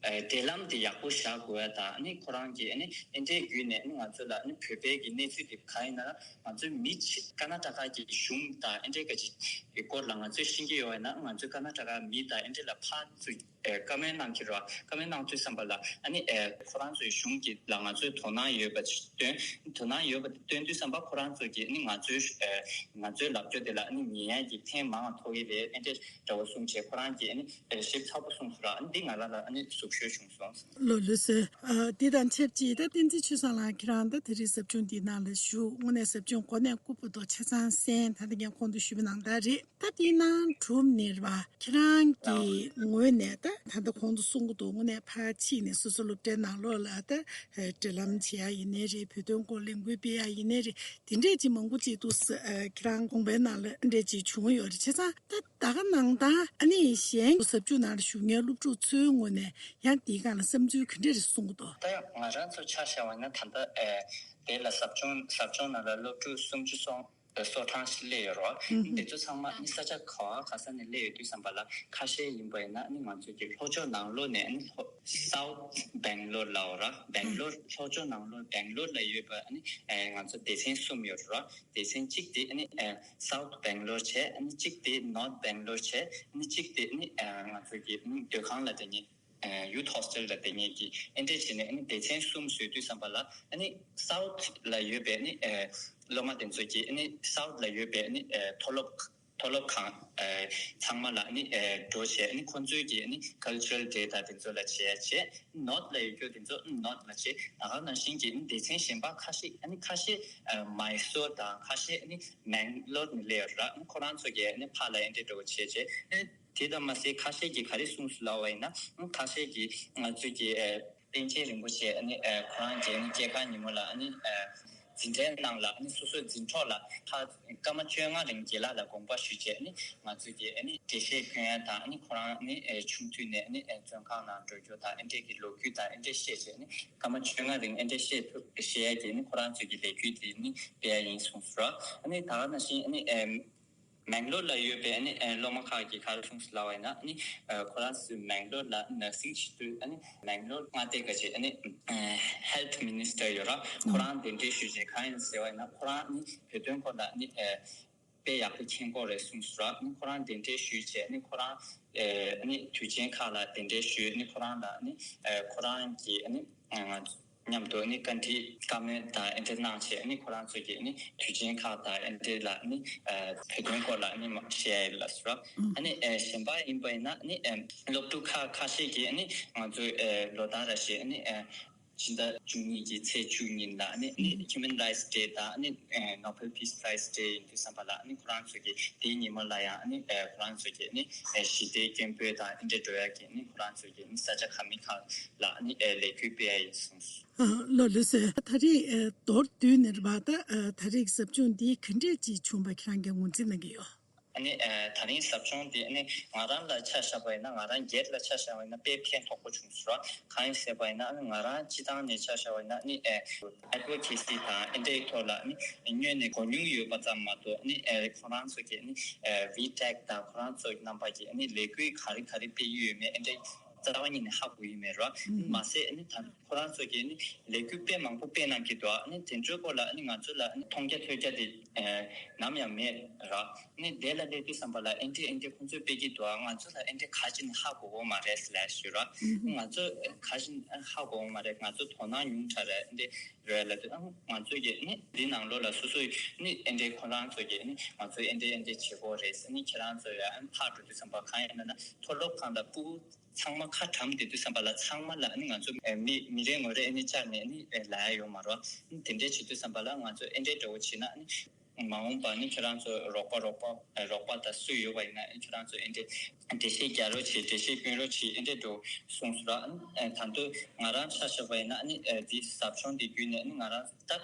འབྲེལ་ལམ་དེ་ཡག་པོ་བཞག་དགོས་ཡ་དང་ནི་ཁོ་རང་གིས་ནི་ཨེ་འདྲའི་བརྒྱུད་ནས་ནི་ང་ཚོ་ལ་ནི་བོད་པའི་གི་གནས་ཚུལ་དེ་གང་ཡིན་ན་ང་ཚོའི་མི་ཆེ་ཀར་ན་ཊ་ཀ་གི་གཞུང་དང་ཨེ་འདྲའི་ག་ཅིག་གི་སྐོར་ལ་ང་ཚོས་ཤེས་ཀྱི་ཡོད་པ་ཡིན་ན་ང་ཚོས་ཀར་ན་ཊ་ཀ་མི་དང་ཨེ་འདྲའི་ལ་ཕར་ཚུར། ཨེ་བཀའ་མོལ་གནང་གི་རེད་བ། བཀའ་མོལ་གནང་དུས་ཙམ་པ་ལ་ཨ་ནི་ཨེ་ཁོ་རང་ཚོའི་གཞུང་གི་ལ་ང་ཚོའི་དོ་སྣང་ཡོད་པ་ཞིག་སྟོན། དོ་སྣང་ཡོད་པ་དེ་སྟོན་དུས་ཙམ་པ་ཁོ་རང་ཚོ་གིས་ཨ་ནི་ང་ཚོའི་ཨེ་ང་ཚོའི་ལབ་རྒྱུ་དེ་ལ་ཨ་ནི་ཉན་ཡ་གི་ཕན་མང་ང་ཐོགས་ཀྱི་རེད། ཨེ་འདྲ་འདྲ་བོ་གསུངས་བྱས་ཁོ་རང་གིས་ཨ་ནི་ཨེ་ཞིབ་ཚགས་པོ་གསུངས་སོང་ར། ཨ་ནི་འདི་ང་རང་ལ་ཨ་ནི་ཟུག་ཤོས་བྱུང་སོང་། ལགས་ལགས་སོ། ཨ་འདི་དང་ཆབས་ཅིག་ད་བསྟན་འཛིན་ཆོས་བཟང་ལགས་ཁྱེད་རང་ད་དེ་རིང་ཟབ་སྦྱོང་འདིའི་ནང་ལ་ཞུགས། དངོས་གནས་ཟབ་སྦྱོང་གོ་གནས་སྐུ་པུ་དོ་ཆ་ཚང་གསན། ད་ལྟ་ངས་གོང་དུ་ཞུས་པ་ནང་ལྟར་རེད། ད་དེའི་ནང་གྲུབ་ནས་རེད་བ། ཁྱེད་རང་གི་ངོས་ནས་ད་ད་ལྟ་གོང་དུ་གསུང་གི་འདུག་དངོས་གནས་ཕར་ཕྱིན་ནས་སོ་སོ་སློབ་གྲྭའི་ནང་ལོགས་ལ་ད་འབྲེལ་ལམ་བྱེད་ཡ་ཡིན་ནའི་རེད། བོད་དོན་སྐོར་ལས་འགུལ་སྤེལ་ཡ་ཡིན་ནའི་རེད། དེ་འདྲས་ཅིག་མང་པོ་ཅིག་འདུག་ཁྱེད་རང་དགོངས་པའི་ནང་ལ་འདྲས་ཅིག་བྱུང་ཡོད་རེད། བྱས་ཙང་ད་ད་ག་ནང་ད་ཨ་ནི་གཞན་ཟབ་སྦྱོང་ནང་ལ་ཞུགས་མཁན་སློབ་ཕྲུག་ཚོའི་ངོས་ནས་ཡང་དེའི་སྒང་ལ་བསམ་ཚུལ་ག་འདྲས་རེ་གསུང་གི་འདུག་ད་ཡང་ང་རང་ཚོ་ཆ་བཞག་པ་ན་ད་ལྟ་དེ་ལ་ཟབ་སྦྱོང་ཟབ་སྦྱོང་ནང་ལ་སློབ་ཕྲུག་སུམ་ཅུ་སོ། སོ་གྲངས་ཤིག་སླེབས་ཡོད་རེད་བ། ཨ་ནི་དེ་ཚོ་ཚང་མ་ཨ་ནི་ས་ཆ་ག་བ་ག་ས་ནས་སླེབས་ཡོད་དུས་ཙམ་པ་ལ་ཁ་ཤས་ཡིན་པ་ཡིན་ན་ཨ་ནི་ང་ཚོ་གི་ལྷོ་ཕྱོགས་ནང་ལོགས་ནས་ཨ་ནི་ལྷོ་South Bangalore ལབ་ར། Bangalore ལྷོ་ཕྱོགས་ནང་ལོགས་Bangalore ལ་ཡོད་པ་ཨ་ནི་ང་ཚོ་སྡེ་ཚན་གསུམ་ཡོད་རེད་བ། སྡེ་ཚན་གཅིག་དེ་ཨ་ནི་South Bangalore བྱས། ཨ་ནི་གཅིག་དེ་North Bangalore བྱས། ཨ་ནི་གཅིག་དེ་ཨ་ནི་ང་ཚོ་གི་ཨ་ནི་སྡོད་ཁང་ལ་དེ་ཉིད། Youth Hostel ལ་དེ་ཉིད་ཀྱི་ཨེ་འདྲས་བྱས་ནས་ཨ་ནི་སྡེ་ཚན་གསུམ་བཟོས་དུས་ཙམ་པ་ལ་ཨ་ནི་South ལ་ཡོད་པའི་ཨ་ནི་སློབ་མ་དེ་ཚོ་གིས་ཨ་ནི་South ལ་ཡོད་པའི་ཨ་ནི་མཐོ་སློབ་མཐོ་སློབ་ཁང་ཚང་མ་ལ་ཨ་ནི་འགྲོ་བྱས། ཨ་ནི་ཁོང་ཚོའི་གི་ཨ་ནི་Cultural Day དང་དེ་ཚོ་ལ་བྱེད་ཡ་བྱས། North ལ་ཡོད་རྒྱུ་དེ་ཚོ་North ལ་བྱས། ད་ག་ནང་བཞིན་གྱི་ཨ་ནི་སྡེ་ཚན་གཞན་པ་ཁ་ཤས་ཨ་ནི་ཁ་ཤས་Mysore དང་ཁ་ཤས་ཨ་ནི་Mangalore ནས་སླེབས་ཡོད་ར། ཨ་ནི་ཁོ་རང་ཚོ་གི་ཨ་ནི་ཕར་ལ་ཨེ་འདྲས་འགྲོ་བྱས་བྱས། ཨ་ནི་དེ་དང་མ་ཟད་ཁ་ཤས་ཀྱིས་ག་རེ་གསུངས་སོང་ལབ་པ་ཡིན་ན། ཁ་ཤས་ཀྱིས་ང་ཚོས་ཀྱི་ཨ་པཎ་ཆེན་རིན་པོ་ཆེ་ཨ་ནི་ཨ་ཁོ་རང་གི་ཨ་ནི་སྐྱེས་སྐར་ཉིན་མོ་ལ་ཨ་ནི་ཨ་འཛིན་གྲྭའི་ནང་ལ་ཨ་ནི་སོ་སོའི་འཛིན་གྲོགས་ལ་ཁ་སྐར་མ་བཅོ་ལྔ་རིང་རྒན་ལགས་ལ་དགོངས་པ་ཞུས་བྱས། ཨ་ནི་ང་ཚོས་ཀྱི་ཨ་ནི་འགྲེལ་བཤད་སྐྱོན་ཡ་དང་། ཨ་ནི་ཁོ་རང་ཨ་ནི་ཨ་ཆུང་དུས་ནས་ཨ་ནི་ཨ་བཙོན་ཁང་ནང་འགྲོ་རྒྱུ་དང་། ཨ་འདྲས་ཀྱི་ལོ་རྒྱུས་དང་ཨ་འདྲས་བཤད་བྱས། ཨ་ནི་སྐར་མ་བཅོ་ལྔ་རིང་ཨ་འདྲས་བཤད་ཐུབ་བཤད་ཡ་གི་ཨ་ནི་ཁོ་རང་ཚོས་ཀྱི་ལས་འགུལ་དེ་ཨ་ནི་སྤེལ་ཡ་ཡིན་གསུངས་སོང་ར། ཨ་ནི་ད་ག་ནང་བཞིན་ཨ་ནི་ཨ། མེང་ལོར་ལ་ཡོད་པའི་ཨ་ནི་ཨ་སློབ་མ་ཁག་གིས་ག་རེ་གསུངས་སོང་ལབ་པ་ཡིན་ན། ཨ་ནི་ཨ་ཁོ་རང་ཚོས་མེང་ལོར་ལ་ནར་སིང་བྱེད་དུས་ཨ་ནི་མེང་ལོར་མངའ་སྡེ་ག་ཅིག་ཨ་ནི་ཨ་Health Minister ཡོད་ར། ཁོ་རང་གདན་འདྲེན་ཞུས་བྱས། གང་ཡིན་ཟེར་བ་ཡིན་ན་ཁོ་རང་ཨ་ནི་བོད་དོན་སྐོར་ལ་ཨ་ནི་ཨ་དཔེ་ཡག་པོ་མཁྱེན་གྱི་ཡོད་རེད་གསུངས་སོང་ར། ཨ་ནི་ཁོ་རང་གདན་འདྲེན་ཞུས་བྱས། ཨ་ནི་ཁོ་རང་ཨ་ནི་དུས་ཆེན་ཁག་ལ་གདན་འདྲེན་ཞུས། ཨ་ནི་ཁོ་རང་ལ་ཨ་ནི་ཨ་ཁོ་རང་གི་ཨ་ནི་ང་ཚོ་མཉམ་དུ་ཨ་ནི་བཀའ་འདྲི་བཀའ་མོལ་དང་ཨེ་འདྲས་གནང་བྱས། ཨ་ནི་ཁོ་རང་ཚོ་གིས་ཨ་ནི་དུས་ཆེན་ཁག་དང་ཨེ་འདྲས་ལ་ཨ་ནི་ཨ་བོད་དོན་སྐོར་ལ་ཨ་ནི་མ་བཤད་ཡ་ལ་སོ། ཨ་ནི་ཨ་གཞན་པ་ཡིན་པ་ཡིན་ན་ཨ་ནི་ཨ་སློབ་ཕྲུག་ཁག་ཁ་ཤས་ཀྱིས་ཨ་ནི་ང་ཚོའི་ཨ་ལོ་ལྟར་རེ་བཞིན་ཨ་ནི་ཨ་སྤྱི་ཟླ་བཅུ་གཉིས་ཀྱི་ཚེས་བཅུ་ཉིན་ལ་ཨ་ནི་ཨ་ནི་Human Rights Day དང་ཨ་ནི་ཨ་Nobel Peace Prize Day ཡིན་དུས་ཙམ་པ་ལ་ཨ་ནི་ཁོ་རང་ཚོ་གིས་དེའི་ཉིན་མོ་ལ་ཡང་ཨ་ནི་ཨ་ཁོ་རང་ཚོ་གིས་ཨ་ནི་ཨ་ཞི་བདེ་སྐད་འབོད་དང་ཨེ་འདྲས་འགྲོ་ཡ་གི་ཨ་ནི་ཁོ་རང་ཚོ་གིས་ཨ་ནི་ས་ཆ་ག་མི་ག་ལ་ཨ་ནི་ཨ་ལས་འགུལ་སྤེལ་ཡ་ཡིན་གསུངས་སོང་། ཨ་ལགས་ལགས་སོ། ད་རེས་ཨ་མདོར་བསྡུས་ནས་རེད་པ། ད་ཨ་ད་རེས་ཟབ་སྦྱོང་འདི་ག་འདྲས་ཅིག་བྱུང་བ་ཁྱེད་རང་གིས་ངོས་འཛིན་གནང་གི་ཡོད། ཨ་ནི་ཨ་ད་རིང་ཟབ་སྦྱོང་འདི་ཨ་ནི་ང་རང་ལ་ཆ་བཞག་པ་ཡིན་ན། ང་རང་སྒེར་ལ་ཆ་བཞག་པ་ཡིན་ན་དཔེ་ཕན་ཐོགས་པོ་བྱུང་སོང་ར། གང་ཡིན་ཟེར་བ་ཡིན་ན་ཨ་ནི་ང་རང་སྤྱི་བཏང་ནས་ཆ་བཞག་པ་ཡིན་ན་ཨ་ནི་ཨ་Advocacy དང་ཨེ་འདྲས་ཐོག་ལ་ཨ་ནི་སྔོན་ནས་གོ་མྱོང་ཡོད་པ་ཙམ་མ་གཏོགས། ཨ་ནི་ཨ་ཁོ་རང་ཚོ་གི་ཨ་ནི་ཨ་VTAC དང་ཁོ་རང་ཚོ་རྣམ་པ་གི་ཨ་ནི་ལས་འགུལ་ག་རེ་ག་རེ་སྤེལ་གྱི་ཡོད་མེད་ཨེ་འདྲས་རྩ་བ་ཉིད་ནས་ཧ་གོ་ཡི་མེད་ར། མ་ཟད་ཨ་ནི་ད་ཁོ་རང་ཚོ་གིས་ཨ་ནི་ལས་འགུལ་དཔེ་མང་པོ་སྤེལ་གནང་གི་འདུག་ཨ་ནི་དེ་ཚོའི་སྐོར་ལ་ཨ་ནི་ང་ཚོ་ལ་ཨ་ནི་མཐོང་རྒྱ་ཐོས་རྒྱ་དེ་ཨ་ནམ་ཡང་མེད་ར། ཨ་ནི་དེ་ལ་སླེབས་དུས་ཙམ་པ་ལ་ཨེ་འདྲས་ཨེ་འདྲས་ཁོང་ཚོས་སྤེལ་གྱི་འདུག་ང་ཚོ་ལ་ཨེ་འདྲས་ག་ཅི་ནས་ཧ་གོ་གི་མ་རེད་ལབ་ཞུ་ར། ང་ཚོ་ག་ཅི་ནས་ཧ་གོ་གི་མ་རེད། ང་ཚོ་དོ་སྣང་ཉུང་དྲགས་རེད། ཨེ་འདྲས་རེད་ལབ་དུས་ཨ་ང་ཚོ་གིས་ཨ་ནི་འདི་ནང་ལོགས་ལ་སོ་སོས་ཨ་ནི་ཨེ་འདྲས་ཁོ་རང་ཚོ་གིས་ཨ་ནི་ང་ཚོ་ཨེ་འདྲས་ཨེ་འདྲས་བྱེད་དགོས་རེད། ཨ་ནི་ཁྱེད་རང་ཚོ་ཡང་ཨ་ནི་ཕར་འགྲོ་དུས་ཙམ་པ་གང་ཡིན་ལབ་ན་མཐོ་སློབ་ཁང་དང་ཕྲུ་གུ་ཚང་མ་ཁ་གྲམ་བསྡད་དུས་ཙམ་པ་ལ་ཚང་མ་ལ་ཨ་ནི་ང་ཚོ་ཨ་མི་མི་རེ་ངོ་རེ་ཨ་ནི་བཅར་ནས་ཨ་ནི་ལབ་ཡ་ཡོད་མ་རེད། ཨ་ནི་དེ་འདྲས་བྱེད་དུས་ཙམ་པ་ལ་ང་ཚོ་ཨེ་འདྲས་འདྲ་བོ་བྱེད་ན་ཨ་ནི་མ་འོངས་པ་ཨ་ནི་ཁྱེད་རང་ཚོ་རོགས་པ་རོགས་པ་རོགས་པ་དང་སུ་ཡོད་པ་ཡིན་ན་ཨ་ནི་ཁྱེད་རང་ཚོ་ཨེ་འདྲས་འགྲེལ་བཤད་རྒྱག་རོགས་བྱེད། འགྲེལ་བཤད་སྐྱོན་རོགས་བྱེད། ཨེ་འདྲས་འདྲ་བོ་གསུངས་སོང་ར། ཨ་ནི་ད་དུང་ང་རང་ཆ་བཞག་པ་ཡིན་ན་ཨ་ནི་འདི་ཟབ་སྦྱོང་འདི་བརྒྱུད་ནས་ཨ་ནི་ང་རང་ད་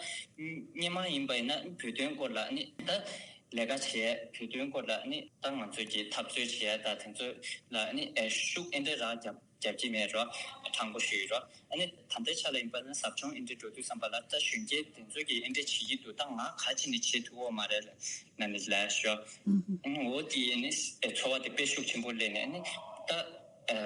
སྔོན་མ་ཡིན་པ་ཡིན་ན་ཨ་ནི་བོད་དོན་སྐོར་ལ་ཨ་ནི་ད་ལས་ཀ་བྱས། བོད་དོན་སྐོར་ལ་ཨ་ནི་ད་ང་ཚོས་ཀྱི་འཐབ་རྩོད་བྱས་ཡ་ད་དེ་ཚོ་ལ་ཨ་ནི་ཨེ་ཤུགས་ཨེ་འདྲས་རག་རྒྱབ་རྒྱབ་ཀྱི་མེད་རོ། དྲང་པོ་ཞུ་ཡི་རོ། ཨ་ནི་ད་ལྟའི་ཆ་ལ་ཡིན་པ་ན་ཟབ་སྦྱོང་ཨེ་འདྲས་འགྲོ་དུས་ཙམ་པ་ལ་ད་གཞོན་སྐྱེས་དེ་ཚོ་གིས་ཨེ་འདྲས་བྱེད་ཀྱི་འདུག་ད་ང་ག་ཅི་ནས་བྱེད་ཐུབ་ཡོད་མ་རེད་ལབ་ནས་ལབ་ཤོག་ཨ་ནི་འོ་དེ་ཨ་ནི་ཚོར་བ་དེ་དཔེ་ཤུགས་ཆེན་པོ་སླེབས་ནས་ཨ་ནི་ད་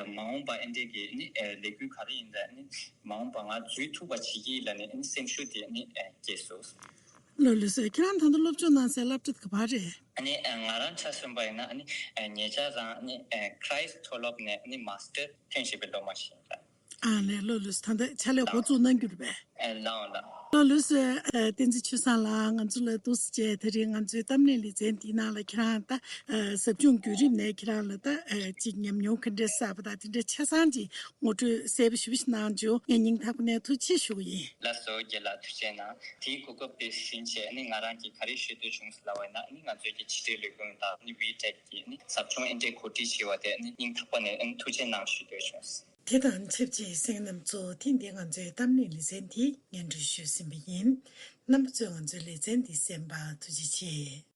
མ་འོངས་པ་ཨེ་འདྲས་ཀྱི་ཨ་ནི་ལས་འགུལ་ག་རེ་ཡིན་ད་ཨ་ནི་མ་འོངས་པ་ང་འཛུལ་ཐུབ་པ་བྱེད་ཀྱི་ལབ་ནས་ཨ་ནི་སེམས་ཤུགས་དེ་ཨ་ནི་སྐྱེས་སོང་། ལགས་ལགས་སོ། ཁྱེད་རང་ད་ལྟ་སློབ་སྦྱོང་གནང་སའི་སློབ་གྲྭ་དེ་ག་པར་རེད། ཨ་ནི་ང་རང་ཆ་མཚོན་པ་ཡིན་ན་ཨ་ནི་ཉེ་ཆར་རང་ཨ་ནི་Christ མཐོ་སློབ་ནས་ཨ་ནི་མཱ་སི་ཊར་ཐོན་བཞིན་པའི་སློབ་མ་ཞིག་ཡིན་ལགས། ཨ་ལས། ལགས་ལགས་སོ། ད་ལྟ་ཕྱག་ལས་འགོ་བཙུགས་གནང་རྒྱུ་རེད་པས། ལགས་འོང་ལགས། ལགས་ལགས་སོ། བསྟན་འཛིན་ཆོས་བཟང་ལགས་ང་ཚོ་ལ་འདུག་སེ་བྱས་ད་རིང་ང་ཚོའི་གཏམ་གླེང་ལེ་ཚན་འདིའི་ནང་ལ་ཁྱེད་རང་ད་ཟབ་སྦྱོང་བརྒྱུད་རིམ་ནས་ཁྱེད་རང་ལ་ད་ཅིག་ཉམས་མྱོང་ག་འདྲས་བསགས་པ་དང་དེ་འདྲ་ཆ་ཚང་ཅིག་ངོ་སྤྲོད་གསལ་པོ་ཞེ་པོ་ཞིག་གནང་བྱུང་། ངས་སྙིང་ཐག་པ་ནས་ཐུགས་རྗེ་ཆེ་ཞུ་གི་ཡིན། ལགས་སོ། རྒན་ལགས་ཐུགས་རྗེ་གནང་། དེའི་གོ་སྐབས་དེ་ཟིན་བྱས་ཨ་ནི་ང་རང་གིས་ག་རེ་ཞུ་འདོད་བྱུང་ལབ་པ་ཡིན་ན་ཨ་ནི་ང་ཚོའི་གི་ཕྱི་དྲིལ་ལས་ཁུངས་དང་ཨ་ནི་ཝི་ཊེག་གི་ཨ་ནི་ཟབ་སྦྱོང་ཨེ་འདྲས་གོ་སྒྲིག་བྱས་པ་དེ་ཨ་ནི་སྙིང་ཐག་པ་ནས་ཨ་ནི་ཐུགས་རྗེ་གནང་ཞུ་འདོད་བྱུང་། དེ་དང་ཆབས་ཅིག་གསན་མཁན་རྣམ་ཚོ་ཐེངས་འདིའི་ང་ཚོའི་གཏམ་གླེང་ལེ་ཚན་འདི་སྙན་སྒྲོན་ཞུས་ཟིན་པ་ཡིན། རྣམ་པ་ཚོས་ང་ཚོའི་ལེ་ཚན་འདི་གསན་པར་ཐུགས་རྗེ་ཆེ།